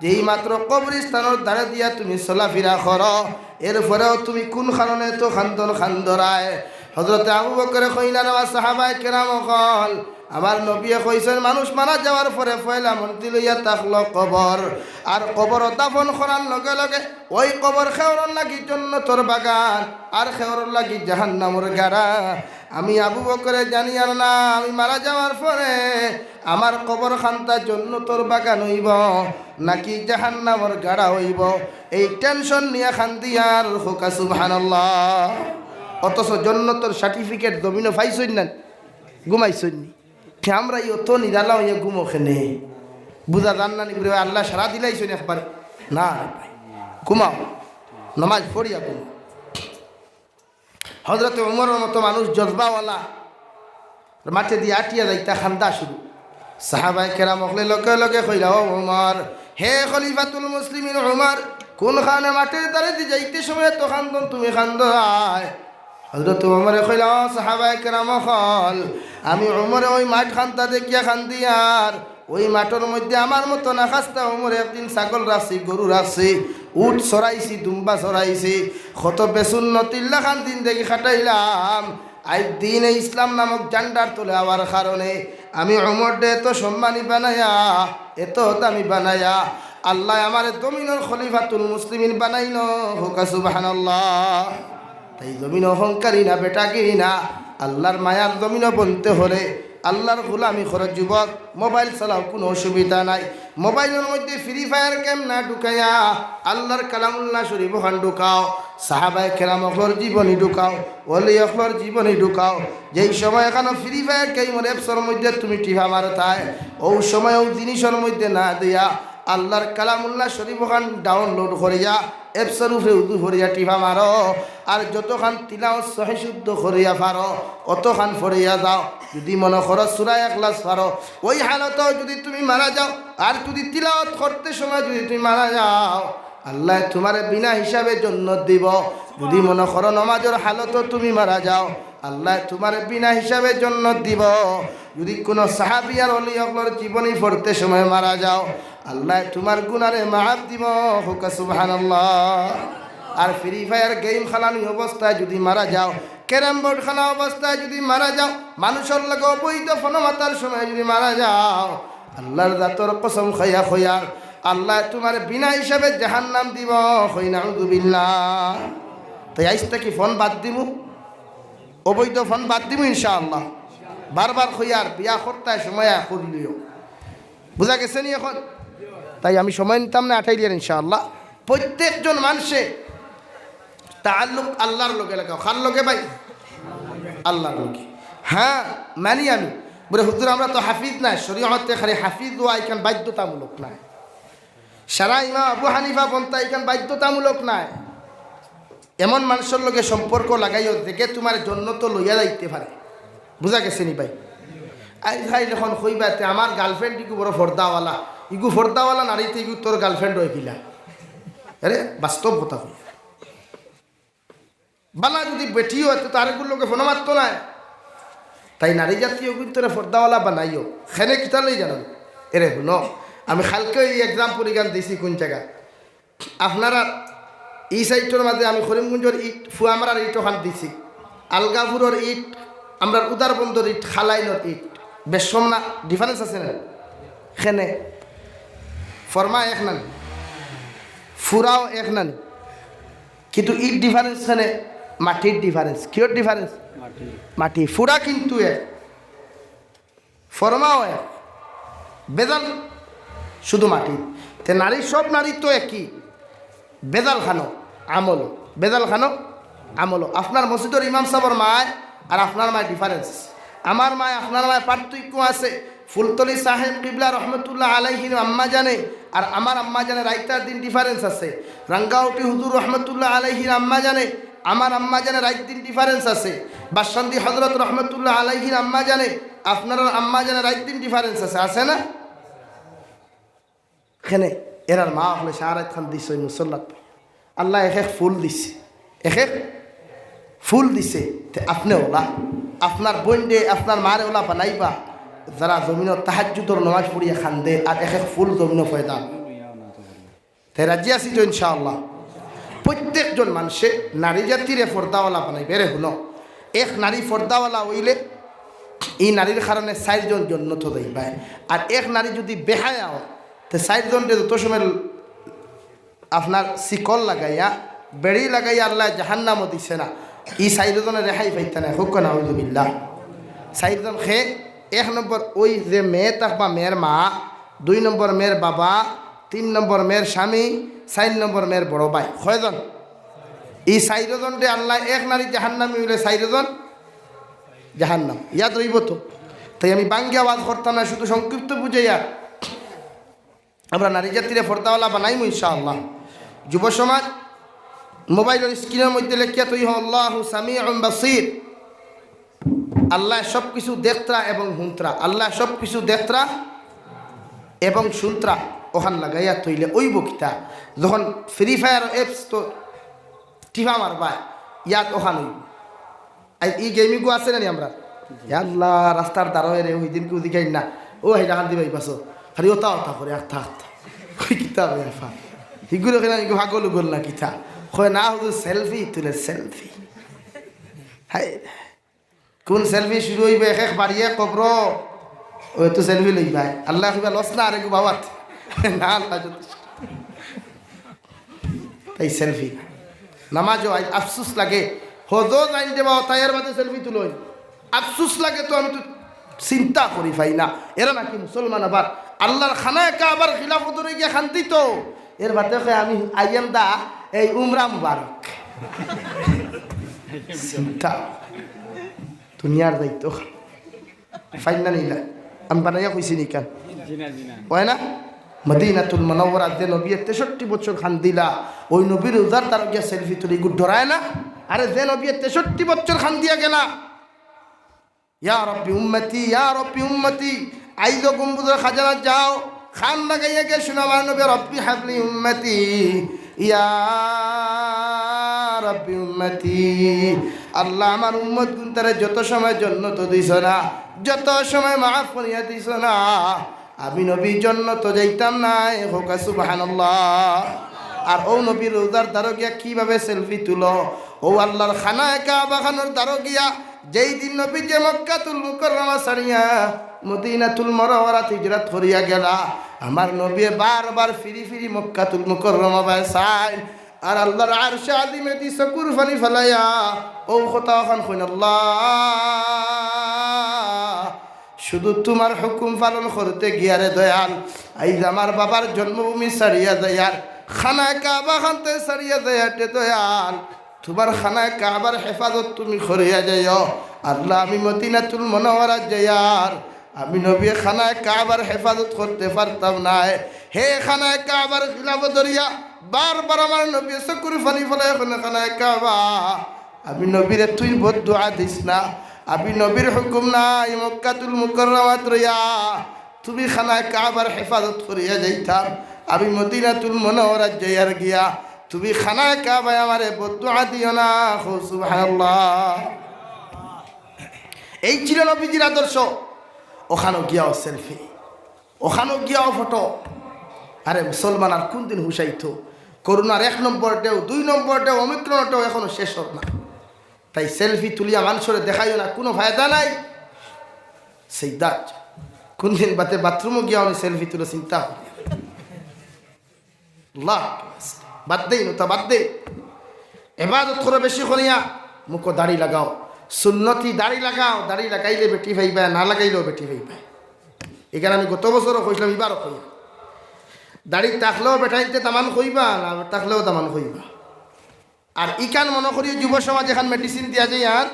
যেই মাত্র কবরস্থানর ধারে দিয়া তুমি চলাফিরা করো, এরপরেও তুমি কুন কারণে এত কান্দন কান্দরায়? হযরতে আবু বকরে কইলা, "রে বা সাহাবায়ে কেরাম অকল, আমার নবীয়ে কইছইন, মানুষ মারা যাওয়ার পরে পয়লা মন্তি লইয়া থাকলো কবর, আর কবর দাফন করার লগে লগে ওই কবর খেওরর লাগি জন্নতর বাগান, আর খেওরর লাগি জাহান্নামর গাড়া। আমি আবু বকরে জানিয়ার না, আমি মারা যাওয়ার পরে আমার কবর খানতা জন্নতর বাগান অইবো নাকি জাহান্নামর গাড়া অইবো, এই টেনশন নিয়া কান্দিয়ার।" কউক্কা সুবহানাল্লাহ। অথচ জন্নতর সার্টিফিকেট জমিনো পাইছইন না, ঘুমাইছইন নি। তে আমরা ই অত নিরালা অইয়া ঘুমো কেনে? বুঝা যার না নি বুলে, "আল্লায় সারা দিলাইছইন একবারে।" না রে ভাই, ঘুমাও, নমাজ পড়িয়া ঘুমাও। হযরতে উমরর মতো মানুষ জজবাওয়ালা, মাঠে দিয়া আটিয়া যাইতা কান্দা শুরু। সাহাবায়ে কেরাম অকলে লগে লগে কইলা, "ও উমর, হে খলিফাতুল মুসলিমিন উমর, কুনখানে মাঠর ধারেদি যাইতে সময় তো কান্দন তুমি কান্দরায়। হযরত উমরে কইলা, "ও সাহাবায়ে কেরাম অকল, আমি উমরে ওই মাঠখানতা দেখিয়া কান্দিয়ার। ওই মাঠর মধ্যে আমার মতো নাখাস্তা উমরে একদিন ছাগল রাখছি, গরু রাখছি, উট চরাইছি, দুম্বা চরাইছি, কত বেসুন্নতির লাখান জিন্দেগি কাটাইলাম। আইজ দ্বীনে ইসলাম নামক ঝান্ডার তলে আওয়ার কারণে আমি উমররে এত সম্মানী বানাইয়া, এত দামি বানাইয়া আল্লায় আমারে জমিনর খলিফাতুল মুসলিমিন বানাইলো।" কউক্কা সুবহানাল্লাহ। তাই জমিনো অহংকারী না, বেটাগিরি না, আল্লার মায়ার জমিনো বনতে অইলে আল্লার গোলামি করো যুবক। মোবাইল চালাও, কুনু অসুবিধা নাই। মোবাইলর মধ্যে ফ্রি ফায়ার গেম না ঢুকাইয়া আল্লার কালামুল্লাহ শরীফ অখান ঢুকাও। সাহাবায়ে কেরাম অকলর জীবনী ঢুকাও, ওলি অকলর জীবনী ঢুকাও। যেই সময় অখানো ফ্রি ফায়ার গেমর অ্যাপসর মধ্যে তুমি টিপা মারতায়, অউ সময় অউ জিনিসর মধ্যে না দিয়া আল্লার কালামুল্লাহ শরীফ অখান ডাউনলোড করিয়া অ্যাপসর উপরে উজু করিয়া টিপা মারো। আর যতখান তিলাওয়াত সহি শুদ্ধ করিয়া পারো, অতখান পড়িয়া যাও। যুদি মনো করো সূরা ইখলাস পারো, ওই হালতো যুদি তুমি মারা যাও, আর যুদি তিলাওয়াত করতে সময় যুদি তুমি মারা যাও, আল্লায় তুমারে বিনা হিসাবে জন্নত দিবো। যুদি মনো করো নমাজর হালতো তুমি মারা যাও, আল্লায় তুমারে বিনা হিসাবে জন্নত দিবো। যুদি কুনু সাহাবী আর ওলি অকলর জীবনী পড়তে সময় মারা যাও, আল্লায় তুমার গুনারে মাফ দিবো। কউক্কা সুবহানাল্লাহ। আর ফ্রি ফায়ার গেম খেলানি অবস্থায় যুদি মারা যাও, ক্যারাম বোর্ড খেলা অবস্থায় যুদি মারা যাও, মানুষর লগে অবৈধ ফোন মাতার সময় যুদি মারা যাও, আল্লার জাতর কসম খাইয়া কইয়ার, আল্লায় তুমারে বিনা হিসাবে জাহান্নাম দিবো। কই নাউজুবিল্লাহ। তাই আইজ থাকি ফোন বাদ দিমু, অবৈধ ফোন বাদ দিমু ইনশাআল্লাহ। বারবার কইয়ার, বিয়া করতায় সময় আয় করিলিও। বুঝা গেছে নি অখন? তাই আমি সময় নিতাম না, আটাইলিয়ার ইনশাআল্লাহ। প্রত্যেকজন মানষে তাআল্লুক আল্লার লগে লাগাও। কার লগে ভাই? আল্লার লগে। হ্যাঁ, মানি আমি। বুলে, "হুজুর, আমরা তো হাফিজ নায়।" শরীয়তে খালি হাফিজ অওয়া ইখান বাধ্যতামূলক নায়। সারা ইমাম আবু হানিফা বনতা ইখান বাধ্যতামূলক নায়। এমন মানষর লগে সম্পর্ক লাগাইও, যেগে তুমারে জন্নতো লইয়া যাইতে পারে। বুঝা গেছে নি ভাই? আইজ কাইল অখন কইবা, "তে আমার গার্লফ্রেন্ড ইগু বড় ফর্দাওয়ালা, ইগু ফর্দাওয়ালা নারী, তে ইগু তোর গার্লফ্রেন্ড অয় কিলা?" আরে, বাস্তব কথা কই। বালা যুদি বেটি অয়, তে তার ইগুর লগে ফোন মাততো নায়। তাই নারী জাতি অগুইন্তরে ফর্দাওয়ালা বানাইও। কেনে কিতার লাগি জানো নি? এরে হুনো, আমি কালকে ই এক্সাম্পল ইখান দিছি কুন জাগা। আপনারা ই সাইটর মাঝে আমি করিমগঞ্জর ইট, ফুয়ামারার ইট অখান দিছি, আলগাপুরর ইট, আমরার উদারবন্দর ইট, খালাইলর ইট, বেশকম না, ডিফারেন্স আছে না? কেনে ফর্মা এক নানি, ফুরাও এক নানি, কিন্তু ইট ডিফারেন্স কেনে, মাটির ডিফারেন্স। কিয়র ডিফারেন্স? মাটি। ফুরা কিন্তু এক, ফর্মাও এক, বেজাল শুধু মাটিত। তে নারী, সব নারী তো একই, বেজাল খানো আমলো, বেজাল খানো আমলো। আপনার মসজিদর ইমাম সাবর মায় আর আপনার মায় ডিফারেন্স। আমার মায় আপনার মায় পার্থক্য আছে। ফুলতলি সাহেব কিবলা রহমতুল্লাহ আলাইহির আম্মা জানে আর আমার আম্মা জানে রাইতার দিন ডিফারেন্স আছে। রাঙ্গাউটি হুজুর রহমতুল্লাহ আলাইহির আম্মা জানে, আমার আম্মা জানে রাইত দিন ডিফারেন্স আছে। বাসন্দি হজরত রহমতুল্লাহ আলাইহির আম্মা জানে, আপনারার আম্মা জানে রাইত দিন ডিফারেন্স আছে, আছে না? কেনে এরার মা অকলে সারা রাইত কান্দিছে মুসল্লাত। আল্লায় এক এক ফুল দিছে, এক এক ফুল দিছে। তে আপনে অলা, আপনার বইনরে, আপনার মারে অলা বানাইবা, যারা জমিনো তাহাজ্জুদর নমাজ পড়িয়া কান্দে আর এক এক ফুল জমিনো পয়দা। তে রাজি আছি তো ইনশাআল্লাহ? প্রত্যেকজন মানষে নারী জাতিরে ফর্দাওয়ালা বানাইবা। এরে হুনো, এক নারী ফর্দাওয়ালা অইলে ই নারীর কারণে চাইরজন জন্নতো যাইবা। আর এক নারী যুদি বেহায়া অয়, তে চাইরজনরে যত সময় আপনার শিকল লাগাইয়া, বেড়ি লাগাইয়া আল্লায় জাহান্নামো দিছে না, ই চাইরজনে রেহাই পাইতা নায়। কউক্কা নাউজুবিল্লাহ। চাইরজন কে? এক নম্বর ওই যে মেয়ে থাকবা, মেয়ের মা, দুই নম্বর মেয়ের বাবা, তিন নম্বর মেয়ের স্বামী, চাইর নম্বর মেয়ের বড় ভাই। কয়জন? ই চাইরজনরে আল্লায়, এক নারী জাহান্নামী অইলে চাইরজন জাহান্নাম। ইয়াদ রইবো তো? তাই আমি বাঙ্গি আওয়াজ করতাম না, শুধু সংক্ষিপ্ত বুঝাইয়া আমরা নারী জাতিরে ফর্দাওয়ালা বানাইমু ইনশাআল্লাহ। যুব সমাজ, মোবাইলর স্ক্রিনর মধ্যে লেখিয়া থইও, "আল্লাহু সামিউন বাসির।" আল্লায় সব কিছু দেখত্রা এবং হুনত্রা। আল্লায় সব কিছু দেখত্রা এবং হুনত্রা। অখান লাগাইয়া থইলে অইবো কিতা? যখন ফ্রি ফায়ার অ্যাপস তো টিপা মারবায়, ইয়াত অখান অইবো। আর ই গেমিংও আছে না নি আমরার? ইয়া আল্লাহ, রাস্তার ধারো এরে ওই দিন কেউ জিগাইন না, "ও, হেইটা খান দিবাই বাসো।" খালি ওতা ওতা করে, আখতা আখতা। কই কিতা বে আফা? হিগুরে কইলাম, "ইগু পাগল উগল না কিতা?" কয়, "না হুজুর, সেলফি তুলে, সেলফি।" হায়, কোন সেলফি শুরু অইবো এক এক বাড়িয়ে কবর, ওই তো সেলফি লইবায়। আল্লায় কইবা, "লস না আরে গু বাবাত।" না, আল্লাহ যথেষ্ট। তাই সেলফি। নামাজও আই-, আফসুস লাগে। হজো যাইন দেবা, তাই এর বাদে সেলফি তুলইন। আফসুস লাগে তো, আমি তো চিন্তা করি পাই না। এরা নাকি মুসলমান, আবার আল্লাহর খানায় কাবার খিলাফত ধরে গিয়া খান্দিত। এর বাদে কয়, "আমি আইয়াম দা এই উমরা মুবারক।" চিন্তা। দুনিয়ার দায়িত্ব। ফাইন না নিলা? আমি বানাইয়া কইছি নি কান? জি না, জি না। অয় না? মদিনাতুল মুনাওয়ারাত যে নবীয়ে তেষট্টি বছর খান্দিলা, ওই নবীর রওজার ধারো গিয়া সেলফি তুলে, ইগু ডরায় না? আরে যে নবীয়ে তেষট্টি বছর খান্দিয়া গেলা, "ইয়া রব্বি উম্মতি, ইয়া রব্বি উম্মতি।" আইজও গম্বুজর খাজানাত যাও, কান লাগাইয়া গিয়া হুনো আমার নবী, "রব্বি হাবলি উম্মতি, ইয়া রব্বি উম্মতি।" আল্লাহ, আমার উম্মত গুনতারে যত সময় জন্নত দিছো না, যত সময় মাফ করিয়া দিছো না, আমি নবী জন্নত যাইতাম নায়। কউক্কা সুবহানাল্লাহ। আর অউ নবীর রওজার ধারো গিয়া কিভাবে সেলফি তুলো? অউ আল্লাহর খানায় কাবা খানর ধারো গিয়া, যেই দিন নবীয়ে মক্কাতুল মুকাররমা ছাড়িয়া মদিনাতুল মুনাওয়ারাত হিজরত করিয়া গেলা, আমার নবীয়ে বারবার ফিরি ফিরি মক্কাতুল মুকাররমা বায় চাইন। আর আল্লাহর আরশে আজিমে দি চকুর পানি ফালাইয়া অউ কথা অখান কইন, "আল্লাহ, শুধু তুমার হুকুম পালন করতে গিয়া রে দয়াল, আইজ আমার বাবার জন্মভূমি ছাড়িয়া যাইয়ার, খানায় কাবা খানতে ছাড়িয়া যাইয়ার রে দয়াল, তুমার খানায় কাবার হেফাজত তুমি করিয়া যাইও। আল্লাহ, আমি মদিনাতুল মুনাওয়ারাত যাইয়ার, আমি নবীয়ে খানায় কাবার হেফাজত করতে পারতাম নায়।" হে খানায় কাবার খিলাফত ধরিয়া বারবার আমার নবীয়ে চকুর পানি ফালাইয়া কইন, "খানায় কাবা, আমি নবীরে তুই বদদোয়া দিস না, আমি নবীর হুকুম নাই মক্কাতুল মুকাররমাত রইয়া তুমি খানায় কাবার হেফাজত করিয়া যাইতাম, আমি মদিনাতুল মুনাওয়ারাত যাইয়ার গিয়া তুমি খানায় কাবায় আমারে বদদোয়া দিও না।" কও সুবহানাল্লাহ। এই ছিল নবীজির আদর্শ। অখানো গিয়াও সেলফি, অখানো গিয়াও ফটো। আরে মুসলমান, আর কুনদিন হুশ আইতো? করোনার এক নম্বর ঢেউ, দুই নম্বর ঢেউ, ওমিক্রন ঢেউ এখনো শেষ অর না। তাই সেলফি তুলিয়া মানষরে দেখাইও না, কুনু ফায়দা নাই। সেই দাজ কুনদিন বাদে বাথরুমো গিয়া অনে সেলফি তুলো, চিন্তা করি। আল্লাহ, বাদ দেইন, ওতা বাদ দেইন। এবাদত করো বেশি করিয়া, মুখো দাড়ি লাগাও, সুন্নতি দাড়ি লাগাও, দাড়ি লাগাইলে বেটি পাইবা, না লাগাইলেও বেটি পাইবা। ইখান আমি গত বছরও কইছলাম, ইবারও কই, দাড়ি থাকলেও বেটাইন্তে দামান কইবা, না থাকলেও দামান কইবা। আর ইখান মনো করিও যুব সমাজ এখান মেডিসিন দিয়া যায়, আর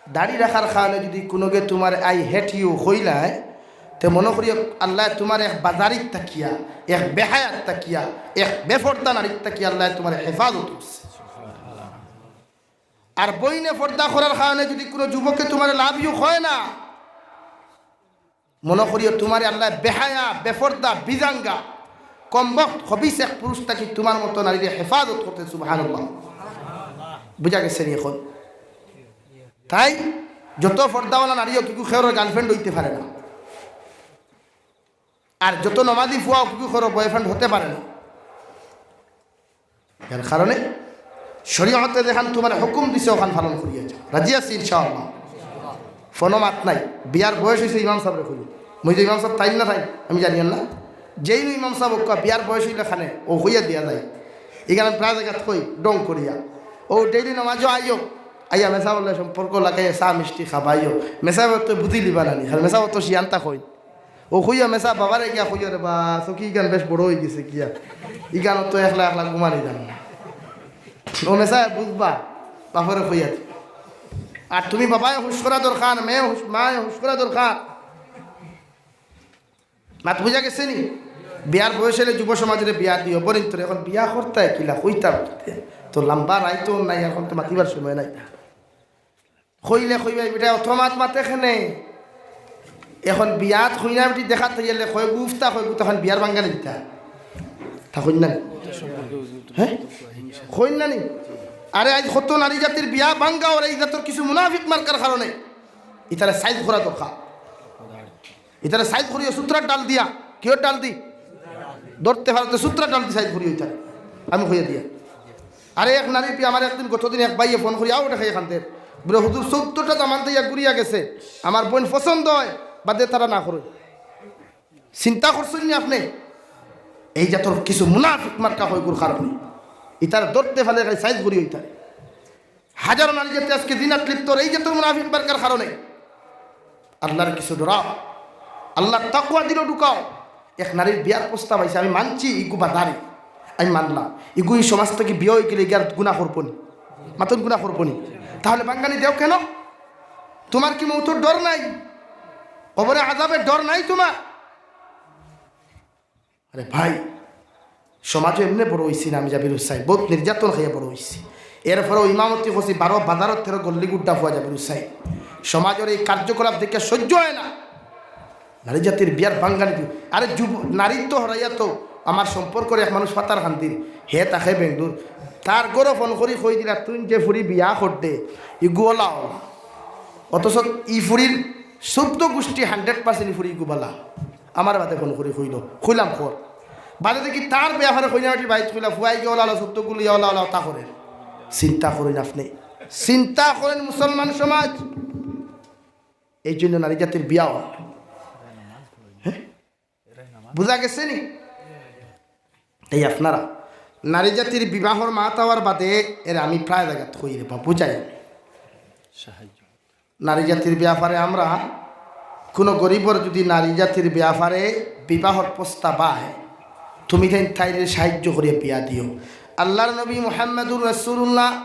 দাড়ি রাখার কারণে যুদি কুনুগে তুমারে "I hate you" কইলায়, তে মনো করিও আল্লায় তুমারে এক বাজারিত থাকিয়া, এক বেহায়াত থাকিয়া, এক বেফর্দা নারীত থাকিয়া আল্লায় তুমারে হেফাজত করছে। আর বইনে ফর্দা করার কারণে যুদি কুনু যুবকে তুমারে "love you" কয় না, মনো করিও তুমারে আল্লায় বেহায়া, বেফর্দা, বিজাঙ্গা, কমবখত, খবিস এক পুরুষ থাকি তুমার মতো নারীরে হেফাজত করতে। সুবহানাল্লাহ। বুঝা গেছে নি অখন? তাই যত ফর্দাওয়ালা নারী অউক, কেউর গার্লফ্রেন্ড অইতে পারে না। আর যত নমাজি ফুয়া অউক, কেউর বয়ফ্রেন্ড হতে পারে না। এর কারণে শরীয়তে যেখান তুমারে হুকুম দিছে, অখান পালন করিয়া যাও। রাজি আছি ইনশাআল্লাহ? ফোনো মাত নাই। বিয়ার বয়স অইছে, ইমাম সাবরে কইও। মুই যে ইমাম সাব তাইন না তাইন, আমি জানি না। যেইন ইমাম সাব অউক্কা, বিয়ার বয়স অইলে খানে, অউ কইয়া দিয়া যায়। ইখান প্রায় জাগাত কই, ঢং করিয়া। অউ ডেইলি নমাজো আইও, আইয়া মেসাবর লগে সম্পর্ক লাগাইয়া চা মিষ্টি খাবাইও। মেসাবে তো বুঝিলিবা নানি, আর মেসাব তো শিয়ান তা কইন। অউ কইও মেসাব বাবারে গিয়া কইও, "রে বা, চকি ইখান বেশ বড় অইগেছে গিয়া, ইখানো তো একলা একলা ঘুমানি যার না।" অউ মেসাবে বুঝবা, বাপরে কইয়া দি। আর তুমি বাবায় হুশ করা দরকার, মেয়ে হুশ, মায়ে হুশ করা দরকার। মাত বুঝা গেছে নি? বিয়ার বয়স অইলে যুব সমাজরে বিয়া দিও, বরিন তোরে অখন বিয়া করতায় কিলা কইতাম, তো লম্বা রাইত নাই, অখন তো মাতিবার সময় নাই। কইলে কইবায়, "বেটায় অত মাত মাতে কেনে?" অখন বিয়াত কইনা বেটি দেখাত গেলে কয়, "গুফতা কয়, গুতা খান বিয়ার বাঙ্গালি দিতা।" তা কইন না নি? হ্যাঁ, কইন না নি? আরে, আইজ কত নারী জাতির বিয়া ভাঙ্গা অর এই জাতর কিছু মুনাফিক মার্কার কারণে। ইতারে সাইজ করা দরকার। ইতারে সাইজ করিও সুতরার ডাল দিয়া। কিওর ডাল দি? ধরতে পারতে সুতরার ডাল দি সাইজ করিও ইতারে। আমি কইয়া দিয়া। আরে, এক নারী বিয়া, আমার একদিন, গতদিন এক ভাইয়ে ফোন করি, আও, ওটা খাইয়া খান্দের। বলে, "হুজুর, চৌদ্দটা জামাত দিয়া ঘুরিয়া গেছে, আমার বইন পছন্দ হয়, বাদে তারা না করে।" চিন্তা করছইন নি আপনে? এই জাতর কিছু মুনাফিক মার্কা অইগুর কারণে। ইতারে ধরতে পারলে খালি সাইজ করিও ইতারে। হাজারো নারী জাতি আজকে জিনাত লিপ্ত অর এই জাতর মুনাফিক মার্কার কারণে। আল্লাহর কিছু ডরাও, আল্লাহর তাকওয়া দিলো ঢুকাও। এক নারীর বিয়ার প্রস্তাব আইছে, আমি মানছি ইগু বাজারে, আমি মানলাম, ইগু ই সমাজ থাকি বিয়া অইগেলে ইগার গুনা করবো নি? মাতইন গুনা করবো নি? তাহলে ভাঙ্গানি দেও কেন? তুমার কি মউতর ডর নাই? কবরে আযাবের ডর নাই তুমার? আরে ভাই, সমাজো এমনে বড় অইছি না আমি জাবির হুসাইন, বউত নির্যাতন খাইয়া বড় অইছি। এরপরেও ইমামতি করছি বারো বাজারর তেরো গল্লি গুড্ডা ফুয়া জাবির হুসাইন। সমাজর এই কার্যকলাপ দেখিয়া সহ্য হয় না। নারী জাতির বিয়ার ভাঙ্গানি দি-, আরে যুব-, নারীর তো হরাইয়া তো আমার সম্পর্কর এক মানুষ পাথারকান্দির, হে থাকে বেঙ্গলোর, তার ঘরো ফোন করি কই দিলা, "তুইন যে ফুরি বিয়া করতে, ইগু অলা অলা।" অথচ ই ফুরির চৌদ্দ গুষ্টি hundred percent ই ফুরি ইগু বালা। আমার বাদে ফোন করি কইলো, কইলাম কর। বাদে দেখি তার বেয়াফারে কইনা বেটির বাইত কইলা, "ফুয়াই গিয়া অলা অলা চৌদ্দ গুলি অলা অলা তা করের।" চিন্তা করইন আপনে, চিন্তা করইন মুসলমান সমাজ। এই জন্য নারী জাতির বিয়া অয়। হ্যাঁ? বুঝা গেছে নি? এই আপনারা নারী জাতির বিবাহর মাত আওয়ার বাদে এর আমি প্রায় জাগাত কই রে বা বুঝাই আমি। নারী জাতির ব্যাপারে আমরা কোনো গরিবর যদি নারী জাতির ব্যাপারে বিবাহর প্রস্তাব আয়, তুমি তাইন তাইরে সাহায্য করিয়া বিয়া দিও। আল্লাহর নবী মুহাম্মাদুর রাসূলুল্লাহ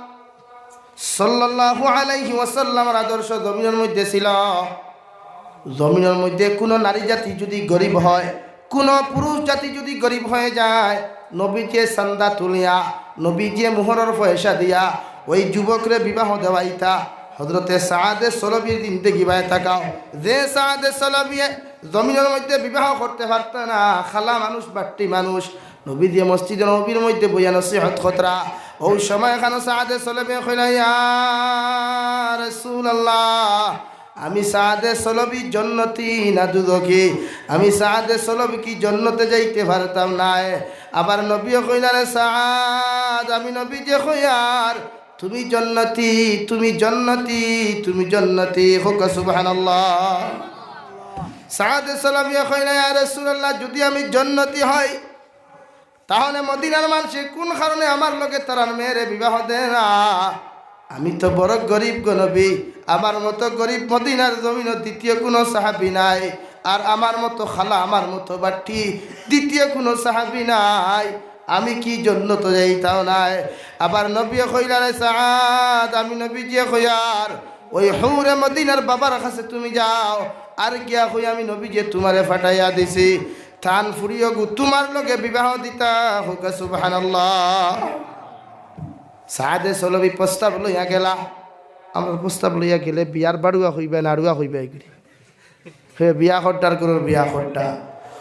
সাল্লাল্লাহু আলাইহি ওয়াসাল্লামর আদর্শ জমিনর মধ্যে ছিল। জমিনর মধ্যে কোনো নারী জাতি যদি গরিব হয়, কোনো পুরুষ জাতি যদি গরিব হয়ে যায়, নবীজিয়ে চান্দা তুলিয়া, নবীজিয়ে মোহরর পয়সা দিয়া ওই যুবকরে বিবাহ দেওয়াইতা। হযরতে সাদে সলবির জিন্দেগি বায় তাকাও, যে সাদে সলবিয়ে জমিনর মধ্যে বিবাহ করতে পারতা না, খালা মানুষ, বাট্টি মানুষ, নবীজিয়ে মসজিদে নববীর মধ্যে বইয়া নসিহত করতরা। ওই সময় খানো সাদে সলবিয়ে কইলা, "ইয়া রাসূলুল্লাহ, আমি সাদে সলবি জন্নতি না দুজখি? আমি সাদে সলবি কি জন্নতে যাইতে পারতাম নায়?" আবার নবীয়ে কইলা, "রে সাদ, আমি নবীজিয়ে কইয়ার, তুমি জন্নতি, তুমি জন্নতি, তুমি জন্নতি।" কউক্কা সুবহানাল্লাহ। সাদে সলবিয়ে কইলা, "ইয়া রাসূলুল্লাহ, যদি আমি জন্নতি হই, তাহলে মদিনার মানষে কোন কারণে আমার লগে তারার মেয়েরে বিবাহ দেয় না? আমি তো বড় গরিব গো নবী, আমার মতো গরিব মদিনার জমিনো দ্বিতীয় কোনো সাহাবী নাই, আর আমার মতো খালা, আমার মতো বাট্টি দ্বিতীয় কোনো সাহাবী নাই। আমি কি জন্নতো যাইতাম নায়?" আবার নবীয়ে কইলা, "রে সাদ, আমি নবীজিয়ে কইয়ার, ওই হুরে মদিনার বাবার কাছে তুমি যাও, আর গিয়া কই আমি নবীজিয়ে তুমারে ফাটাইয়া দিছি।" তান ফুড়িওগু তুমার লগে বিবাহ দিতা, কউক্কা সুবহানাল্লাহ। সাদে সলবি প্রস্তাব লইয়া গেলা। আমরা প্রস্তাব লইয়া গেলে বিয়ার বাড়ুয়া কইবা, নাড়ুয়া কইবা এগুলি। হে বিয়া খড্ডার করর বিয়া খড্ডা।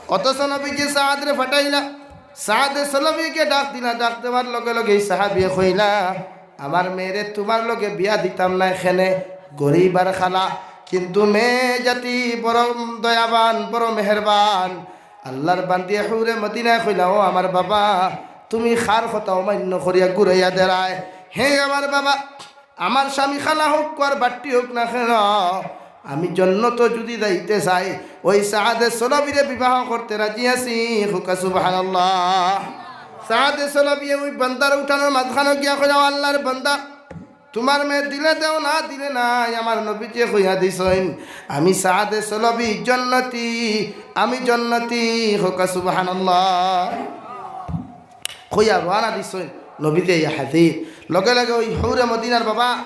অথচ নবীজি সাদরে ফাটাইলা। সাদে সলবিকে ডাক দিলা, ডাক দেওয়ার লগে লগে এই সাহাবিয়ে কইলা, "আমার মেয়েরে তুমার লগে বিয়া দিতাম নায়, কেনে গরিব আর খালা, কিন্তু মেয়ে জাতি বড় দয়াবান, বড় মেহেরবান।" আল্লাহর বান্দিয়ে হুরে মদিনায় কইলা, "ও আমার বাবা, তুমি কার কথা অমান্য করিয়া ঘুরাইয়া দেরায়? হে আমার বাবা, আমার স্বামী খালা হউক আর বাট্টি হউক না কেন, আমি জন্নতো যদি যাইতে চাই, ওই সাদে সলবিরে বিবাহ করতে রাজি আছি।" কউক্কা সুবহানাল্লাহ। সাদে সলবিয়ে ওই বান্দার উঠানোর মাঝখানো গিয়া কইলা, "ও আল্লাহর বান্দা, তুমার মেয়ে দিলে দেও, না দিলে নাই, আমার নবীজিয়ে কইয়া দিছইন, আমি সাদে সলবি জন্নতি, আমি জন্নতি।" কউক্কা সুবহানাল্লাহ। কইয়া রওয়ানা দিছইন, নবীজিয়ে আইয়া হাজির। লগে লগে ওই হুরে মদিনার বাবা,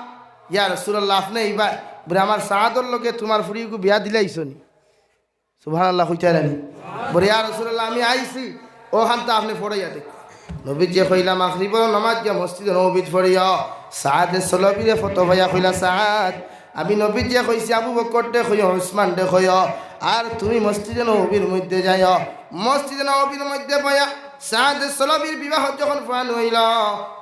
"ইয়া রাসূলুল্লাহ, আপনে ইবা?" বলে, "আমার সাদর লগে তুমার ফুড়িগু বিয়া দিলাইছো নি?" সুবহানাল্লাহ কইতা নানি? বলে, "ইয়া রাসূলুল্লাহ, আমি আইছি, অখানতা আপনে পড়াইয়া দেউক্কা।" নবীজিয়ে কইলা, "মাগরিবর নামাজ গিয়া মসজিদে নববীত পড়িও।" সাদে সলবিরে ফটো পাইয়া কইলা, "সাদ, আমি নবীজিয়ে কইছি আবু বকররে কইও, উসমানরে কইও, আর তুমি মসজিদে নববীর মধ্যে যাইও।" মসজিদে নববীর মধ্যে বইয়া সাদে সলবির বিবাহ যখন ফান অইল,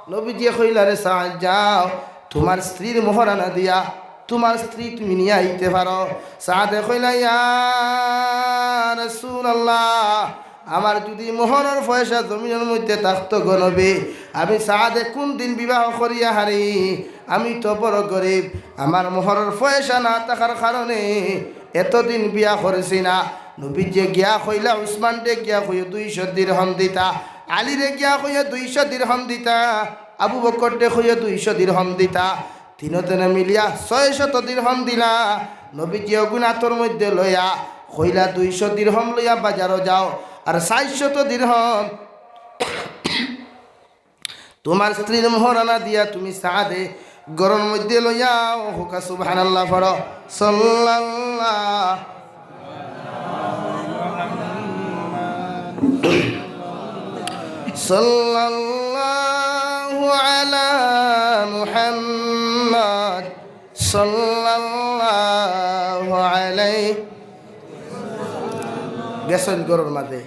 নবীজিয়ে কইলা, "রে সাদ, যাও, তুমার স্ত্রীর মোহরানা দিয়া তুমার স্ত্রী তুমি নিয়া আইতে পারো।" সাদে কইলা, "ইয়া রাসূলুল্লাহ, আমার যুদি মোহরর পয়সা জমিনর মধ্যে থাকতো গো নবী, আমি সাদে কুনদিন বিবাহ করিয়া হারি? আমি তো বড় গরিব, আমার মোহরর পয়সা না থাকার কারণে এতদিন বিয়া করছি না।" নবীজিয়ে গিয়া কইলা, "উসমানরে গিয়া কইও দুইশো দিরহম দিতা, আলীরে গিয়া কইও দুইশো দিরহম দিতা, আবু বকররে কইও দুইশো দিরহম দিতা।" তিনো জনে মিলিয়া ছয়শত দিরহম দিলা। নবীজিয়ে অগুন আতর মধ্যে লইয়া কইলা, "দুইশো দিরহম লইয়া বাজারো যাও, আর চাইরশত দিরহম তুমার স্ত্রীর মোহরানা দিয়া তুমি সাদে ঘরর মধ্যে লইয়াও।" কউক্কা সুবহানাল্লাহ পড়ো। সাল্লাল্লাহ, সাল্লাল্লাহু আলা মুহাম্মদ, সাল্লাল্লাহু আলাইহি। গেছইন ঘরর মাঝে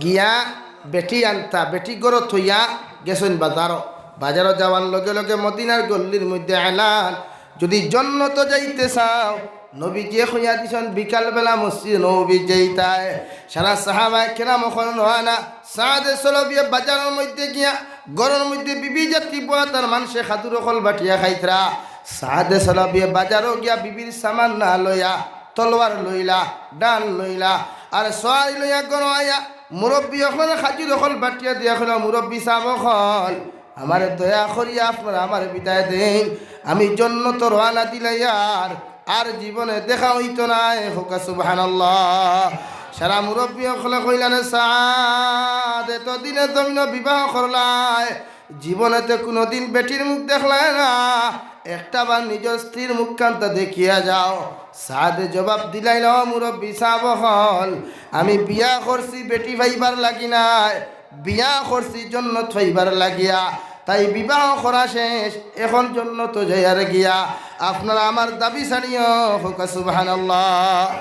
গিয়া বেটি আনতা, বেটি ঘরো থইয়া গেছইন বাজারো। বাজারো যাওয়ার লগে লগে মদিনার গল্লির মধ্যে এলান, "যুদি জন্নতো যাইতে চাও, নবীজিয়ে কইয়া দিছইন বিকাল বেলা মসজিদে নববীত যাইতায়।" সারা সাহাবায়ে কেরাম অকল রওয়ানা। সাদে সলবিয়ে বাজারর মধ্যে গিয়া ঘরর মধ্যে বিবি জাতি বওয়া, তার মানষে খাদুর অকল বাটিয়া খাইতরা। সাদে সলবিয়ে বাজারো গিয়া বিবির সামান না লইয়া তলোয়ার লইলা, ঢাল লইলা, আর সওয়ারি লইয়া ঘরো আইয়া মুরব্বি অকলরে খাজুর অকল বাটিয়া দিয়া কইলা, "মুরব্বি সাব অকল, আমারে দয়া করিয়া আপনারা আমারে বিদায় দেইন, আমি জন্নতো রওয়ানা দিলাইয়ার, আর জীবনে দেখা অইতো নায়।" কউক্কা সুবহানাল্লাহ। সারা মুরব্বি অকলে কইলা, "রে সাদ, এতদিনে জমিনো বিবাহ করলায়, জীবনে তো কুনুদিন বেটির মুখ দেখলায় না, একটা বার নিজর স্ত্রীর মুখখানতা দেখিয়া যাও।" সাদে জবাব দিলাইলা, "ও মুরব্বি সাব অকল, আমি বিয়া করছি বেটি পাইবার লাগি নায়, বিয়া করছি জন্নত পাইবার লাগিয়া, তাই বিবাহ করা শেষ, এখন জন্নতো যাইয়ার গিয়া, আপনারা আমার দাবি ছাড়িও।" কউক্কা সুবহানাল্লাহ।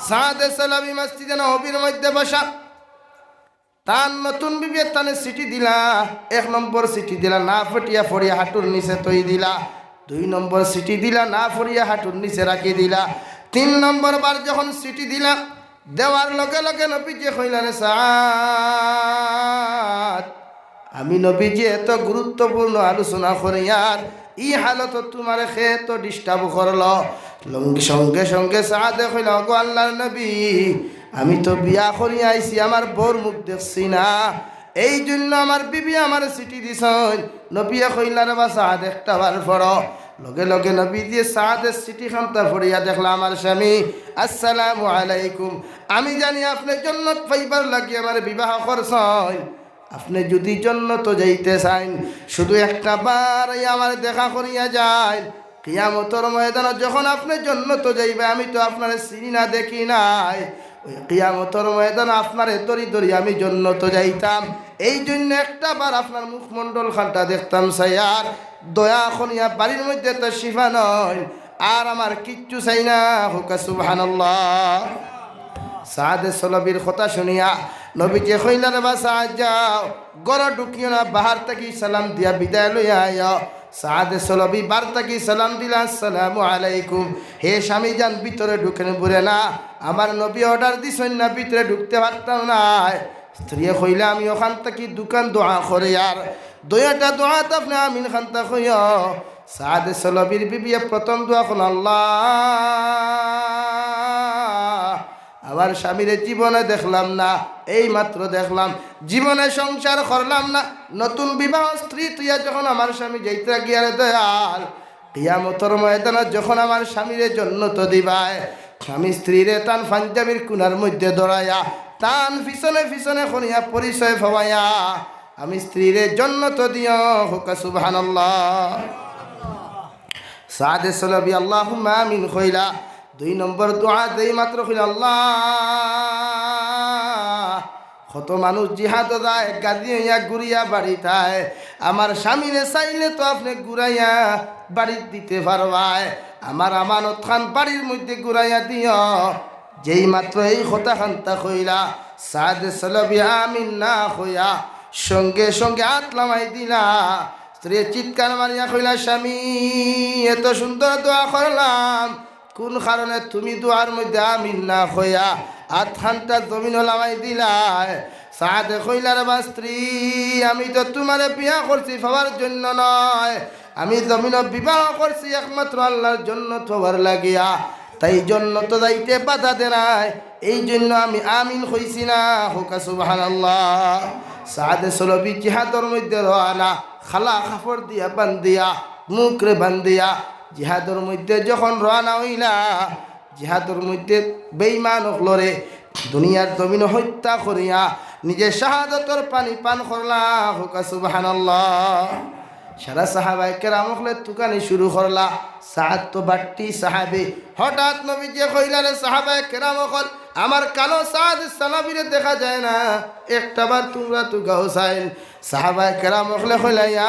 সাদে সলবি মসজিদে নববীর মধ্যে বসা, তান নতুন বিবিয়ে তানে চিঠি দিলা, এক নম্বর চিঠি দিলা, না ফটিয়া ফড়িয়া হাঁটুর নিচে থই দিলা, দুই নম্বর চিঠি দিলা, না ফড়িয়া হাঁটুর নিচে রাখি দিলা, তিন নম্বর বার যখন চিঠি দিলা, দেওয়ার লগে লগে নবীজিয়ে কইলা, "রে সাদ, আমি নবীজিয়ে এত গুরুত্বপূর্ণ আলোচনা করিয়ার ই হালতো তুমারে কে এত disturb করলো?" লঙ্গি-, সঙ্গে সঙ্গে সাদে কইলা, "ওগো আল্লার নবী, আমি তো বিয়া করিয়া আইছি, আমার বউর মুখ দেখছি না, এই জন্য আমার বিবি আমারে চিঠি দিছইন।" নবীয়ে কইলা, "রে বা সাদ, একটা বার পড়ো।" লগে লগে নবীজিয়ে সাদর চিঠিখানতা ফড়িয়া দেখলা, "আমার স্বামী, আসসালামু আলাইকুম। আমি জানি আপনে জন্নত পাইবার লাগি আমারে বিবাহ করছইন। আপনে যুদি জন্নতো যাইতে চাইন, শুধু একটা বার আইয়া আমারে দেখা করিয়া যাইন। কিয়ামতর ময়দানো যখন আপনে জন্নতো যাইবা, আমি তো আপনারে চিনি না, দেখি নাই। ওই কিয়ামতর ময়দানো আপনারে ধরি ধরি আমি জন্নতো যাইতাম। এই জন্য একটা বার আপনার মুখমণ্ডলখানতা দেখতাম চাইয়ার। দয়া করিয়া বাড়ির মধ্যে তশরিফ আনইন, আর আমার কিচ্ছু চাই না।" কউক্কা সুবহানাল্লাহ। সাদে সলবির কথা শুনিয়া নবীজিয়ে কইলা, "রে বা সাদ, যাও, ঘরো ঢুকিও না, বাহার থাকি সালাম দিয়া বিদায় লইয়া আইও।" সাদে সলবি বার থাকি সালাম দিলা, "আসসালামু আলাইকুম।" "হে স্বামী যান, ভিতরে ঢুকেন।" "বুলে না, আমার নবী order দিছইন না, ভিতরে ঢুকতে পারতাম নায়।" স্ত্রীয়ে কইলা, "আমি অখান থাকি দুখান দোয়া করিয়ার, দুইটা দোয়াত আপনে আমিন খানতা কইও।" সাদে সলবির বিবিয়ে প্রথম দোয়া কইলা, "আল্লাহ, আমার স্বামীরে জীবনে দেখলাম না, এই মাত্র দেখলাম, জীবনে সংসার করলাম না, নতুন বিবাহ স্ত্রী থইয়া যখন আমার স্বামী যাইতা গিয়া রে দয়াল, কিয়ামতর ময়দানো যখন আমার স্বামীরে জন্নতো দিবায়, স্বামী স্ত্রীরে তান পাঞ্জাবির কুনার মধ্যে ধরাইয়া, তান পিছনে পিছনে করিয়া পরিচয় পাওয়াইয়া, আমি স্ত্রীরে জন্নতো দিও।" কউক্কা সুবহানাল্লাহ। সাদে সলবি আল্লাহুম্মা আমিন কইলা। দুই নম্বর দোয়া যেই মাত্র কইলা, "আল্লাহ, কত মানুষ জিহাদো যায়, গাজী অইয়া ঘুরিয়া বাড়িত আয়, আমার স্বামীরে চাইলে তো আপনে ঘুরাইয়া বাড়িত দিতে পারবায়, আমার আমানতখান বাড়ির মধ্যে ঘুরাইয়া দিও।" যেই মাত্র এই কথাখানতা কইলা, সাদে সলবি আমিন না কইয়া সঙ্গে সঙ্গে আত লামাই দিলা। স্ত্রীয়ে চিৎকার মারিয়া কইলা, "স্বামী, এত সুন্দর দোয়া করলাম, কুন কারণে তুমি দোয়ার মধ্যে আমিন না কইয়া আত খানটা জমিনো লামাই দিলায়?" সাদে কইলা, "রে বা স্ত্রী, আমি তো তুমারে বিয়া করছি পাওয়ার জন্য নয়, আমি জমিনো বিবাহ করছি একমাত্র আল্লাহর জন্নত পাওয়ার লাগিয়া, তাই জন্নতো যাইতে বাধা দেরায়, এই জন্য আমি আমিন কইছি না।" কউক্কা সুবহানাল্লাহ। সাদে সলবি জিহাদর মধ্যে রওয়ানা, কালা কাপড় দিয়া বান্ধিয়া, মুখরে বান্ধিয়া, জিহাদর মধ্যে যখন রওয়ানা অইলা, জিহাদর মধ্যে বেঈমান অকলরে দুনিয়ার জমিনো হত্যা করিয়া নিজে শাহাদতর পানি পান করলা। কউক্কা সুবহানাল্লাহ। সারা সাহাবায়ে কেরাম অকলে তুকানি শুরু করলা। সাদ তো বাট্টি সাহাবি। হঠাৎ নবীজিয়ে কইলা, "রে সাহাবায়ে কেরাম অকল, আমার কালো সাদ সলবিরে দেখা যায় না, একটা বার তুমরা তুকাও চাইন।" সাহাবায়ে কেরাম অকলে কইলা, "ইয়া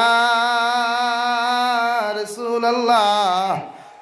রাসূলুল্লাহ,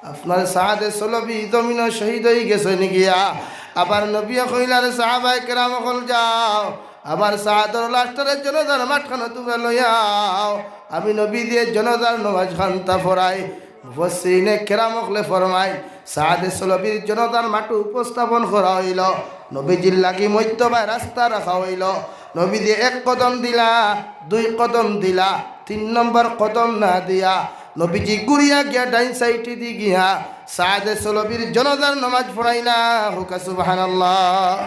আপনার সাদে সলবি জমিনো শহীদ অইগেছইন গিয়া।" আবার নবীয়ে কইলা, "রে সাহাবায়ে কেরাম অকল, যাও, আমার সাদর লাশটারে জনাজার মাঠখানো তুমরা লইয়া আও, আমি নবীজিয়ে জনাজার নমাজ খানতা পড়াই।" মুফাসসিরিনে কেরাম অকলে ফরমাইন, সাদে সলবির জনাজার মাঠো উপস্থাপন করা অইলো, নবীজির লাগি মধ্যবায় রাস্তা রাখা অইলো। নবীজিয়ে এক কদম দিলা, দুই কদম দিলা, তিন নম্বর কদম না দিয়া নবীজি ঘুরিয়া গিয়া ডাইন সাইডেদি গিয়া সাদে সলবির জনাজার নমাজ পড়াইলা। কউক্কা সুবহানাল্লাহ।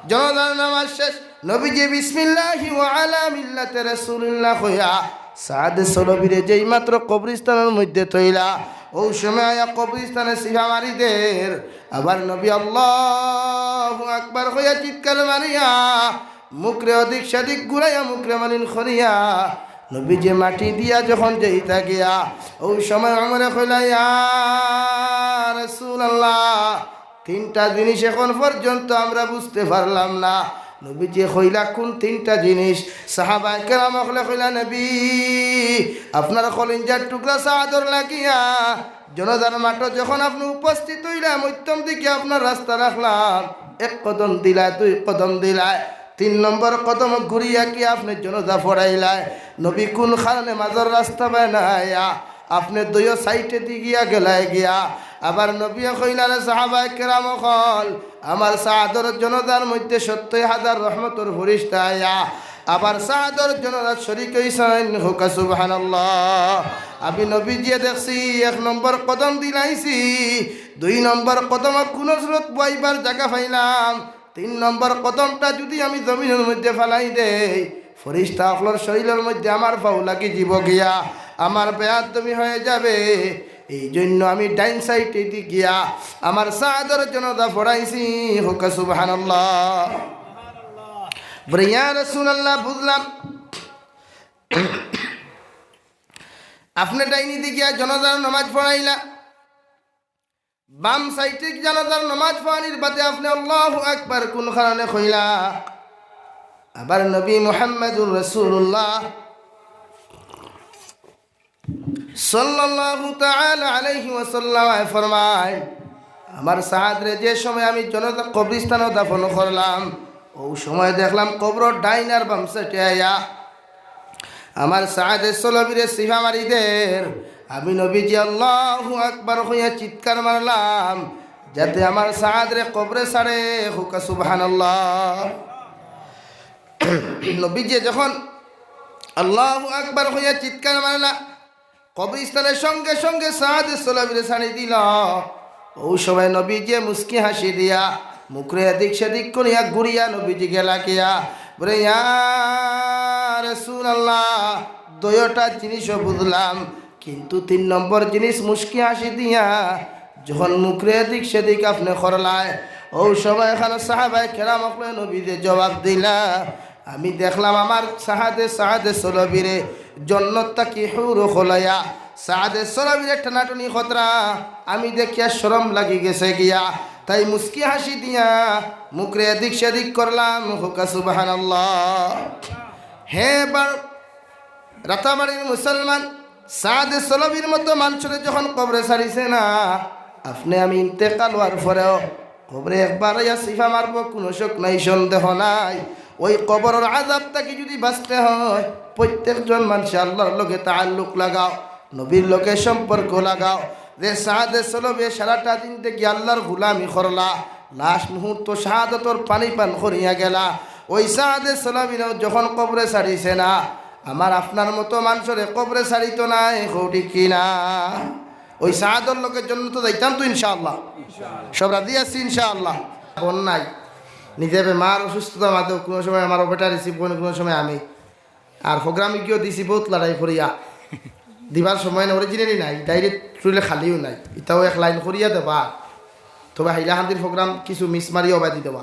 জনাজার নমাজ শেষ, নবীজি বিসমিল্লাহি ওয়া আলা মিল্লাতি রাসূলিল্লাহ কইয়া সাদে সলবিরে যেই মাত্র কবরস্থানর মধ্যে থইলা, অউ সময় আইয়া কবরস্থানে চিফা মারি দের। আবার নবী আল্লাহু আকবার কইয়া চিৎকার মারিয়া মুখরে অদিক সাদিক ঘুরাইয়া মুখরে মালিন করিয়া নবীজিয়ে মাটি দিয়া যখন যাইতা গিয়া, অউ সময় ওমরে কইলা, "ইয়া রাসূলুল্লাহ, তিনটা জিনিস এখন পর্যন্ত আমরা বুঝতে পারলাম না।" নবীজিয়ে কইলা, "কুন তিনটা জিনিস?" সাহাবায়ে কেরাম অকলে কইলা, "নবী, আপনার কলিজার টুকরা সাদর লাগিয়া জনাজার মাঠো যখন আপনে উপস্থিত অইলা, মধ্যম দিকে আপনার রাস্তা রাখলাম, এক কদম দিলা, দুই কদম দিলা, তিন নম্বর কদম ঘুরিয়া কি আপনে জনাজা পড়াইলা? নবী কুন কারণে মাজর রাস্তা বায় না আইয়া আপনে দুইও সাইডেদি গিয়া গেলায় গিয়া?" আবার নবীয়ে কইলা, "রে সাহাবায়ে কেরাম অকল, আমার সাদর জনাজার মধ্যে সত্তর হাজার রহমতর ফিরিস্তা আইয়া আবার সাদর জনাজাত শরিক অইছইন।" কউক্কা সুবহানাল্লাহ। আমি নবীজিয়ে দেখছি, এক নম্বর কদম দিলাইছি, দুই নম্বর কদম কুনু সুরত বওয়াইবার জাগা পাইলাম, তিন নম্বর কদমটা যুদি আমি জমিনর মধ্যে ফালাই দেই, ফিরিস্তা অকলর শরীলর মধ্যে আমার পাও লাগি যিবো গিয়া, আমার বেয়াদবি অইযাবে। এই জন্য আমি ডাইন সাইডেদি গিয়া আমার সাদর জনাজা পড়াইছি। কউক্কা সুবহানাল্লাহ। বলে, "ইয়া রাসূলুল্লাহ, বুঝলাম, আপনে ডাইনেদি গিয়া জনাজার নমাজ পড়াইলা, বাম সাইডে জনাজার নমাজ পড়ানির বাদে আপনে আল্লাহু আকবার কুন কারণে কইলা?" আবার নবী মুহাম্মাদুর রাসূলুল্লাহ সাল্লাল্লাহু তাআলা আলাইহি ওয়াসাল্লাম ফরমায়, আমার সাদরে যে সময় আমি জনাজা কবরস্থানো দাফন করলাম, অউ সময় দেখলাম কবরর ডাইন আর বাম সাইডে আইয়া আমার সাদে সলবিরে চিফা মারি দের। আমি নবীজি আল্লাহু আকবার কইয়া চিৎকার মারলাম, যাতে আমার সাদরে কবরে ছাড়ে। কউক্কা সুবহানাল্লাহ। নবীজি যখন আল্লাহু আকবার কইয়া চিৎকার মারলা, কবরস্থানে সঙ্গে সঙ্গে সাদে সলবিরে ছাড়ি দিলা। অউ সময় নবীজিয়ে মুস্কি হাসি দিয়া মুখরে এদিক সেদিক করিয়া ঘুরিয়া নবীজি গেলা গিয়া। বলে, "ইয়া রাসূলুল্লাহ, দুইওটা জিনিসও বুঝলাম, কিন্তু তিন নম্বর জিনিস মুস্কি হাসি দিয়া যখন মুখরে এদিক সেদিক আপনে করলায়, অউ সময় এখানো সাহাবায়ে কেরাম অকলে নবীরে জবাব দিলা, আমি দেখলাম আমার সাদে, সাদে সলবিরে জন্নত থাকি হুর অকল আইয়া সাদে সলবিরে টানাটানি করতরা, আমি দেখিয়া শরম লাগি গেছে গিয়া, তাই মুস্কি হাসি দিয়া মুখরে এদিক সেদিক করলাম।" কউক্কা সুবহানাল্লাহ। হে বার রাতাবাড়ির মুসলমান, সাদে সলবির মতো মানষরে যখন কবরে ছাড়িছে না, আপনে আমি ইন্তেকাল অওয়ার পরেও কবরে একবার আইয়া চিফা মারবো, কুনু শক নাই, সন্দেহ নাই। ওই কবরর আযাব থাকি যদি বাঁচতে হয়, প্রত্যেকজন মানষে আল্লাহর লগে তাআল্লুক লাগাও, নবীর লগে সম্পর্ক লাগাও। যে সাদে সলবে সারাটা দিন থাকি আল্লাহর গুলামি করলা, লাস্ট মুহূর্ত শাহাদতর পানি পান করিয়া গেলা, ওই সাদে সলবিরেও যখন কবরে ছাড়িছে না, আমার আপনার মতো মানষরে কবরে ছাড়িতো নায়, কও ঠিক কি না? ওই সাদর লগে জন্নতো যাইতাম তো ইনশাআল্লাহ। সব রাজি আছি ইনশাআল্লাহ। বোন নাই, নিজে বেমার অসুস্থতা মাঝেও কুনু সময় আমার বেটা রিসিভ করে, কুনু সময় আমি। আর প্রোগ্রামে গিয়েও দিছি বহুত লড়াই করিয়া। দিবার সময় না, অরিজিনালি নাই, ডাইরেক্ট তুলে খালিও নাই। ইতাও এক লাইন করিয়া দেবা। তবে হাইলাকান্দির প্রোগ্রাম কিছু মিস মারিয়া ওবায়দি দেবা।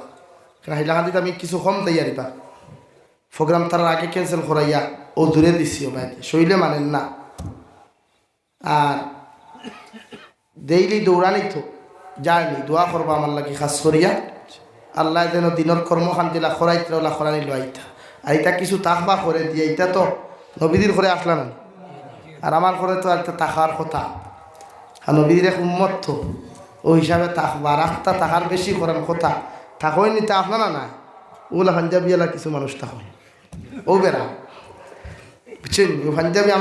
কারণ হাইলাকান্দিত আমি কিছু কম তৈয়ারি পার। প্রোগ্রাম তার আগে ক্যান্সেল করাইয়া ও দূরে দিছি ওবায়দি। শইলে মানেন না। আর ডেইলি দৌড়ানি তো জার্নি, দোয়া করবা আমার লাগি খাস করিয়া। আল্লাহ যেন দিনর কর্মকাণ্ডিলা করাইতে ওলা করানি লইতা। আর ইতা কিছু তাকবা করে দিয়া, ইতা তো নবীজির করে আসলা না। আর আমার করে তো আর ইতা তাকার কথা। আর নবীজির এক উম্মত তো, ও হিসাবে তাকবা, রাস্তা তাকার বেশি করার কথা। তাকইন নি তা আপনারা না। ওলা পাঞ্জাবি ওলা কিছু মানুষ তাকইন। ও বেড়া। বুঝছেন? ও পাঞ্জাবি আমার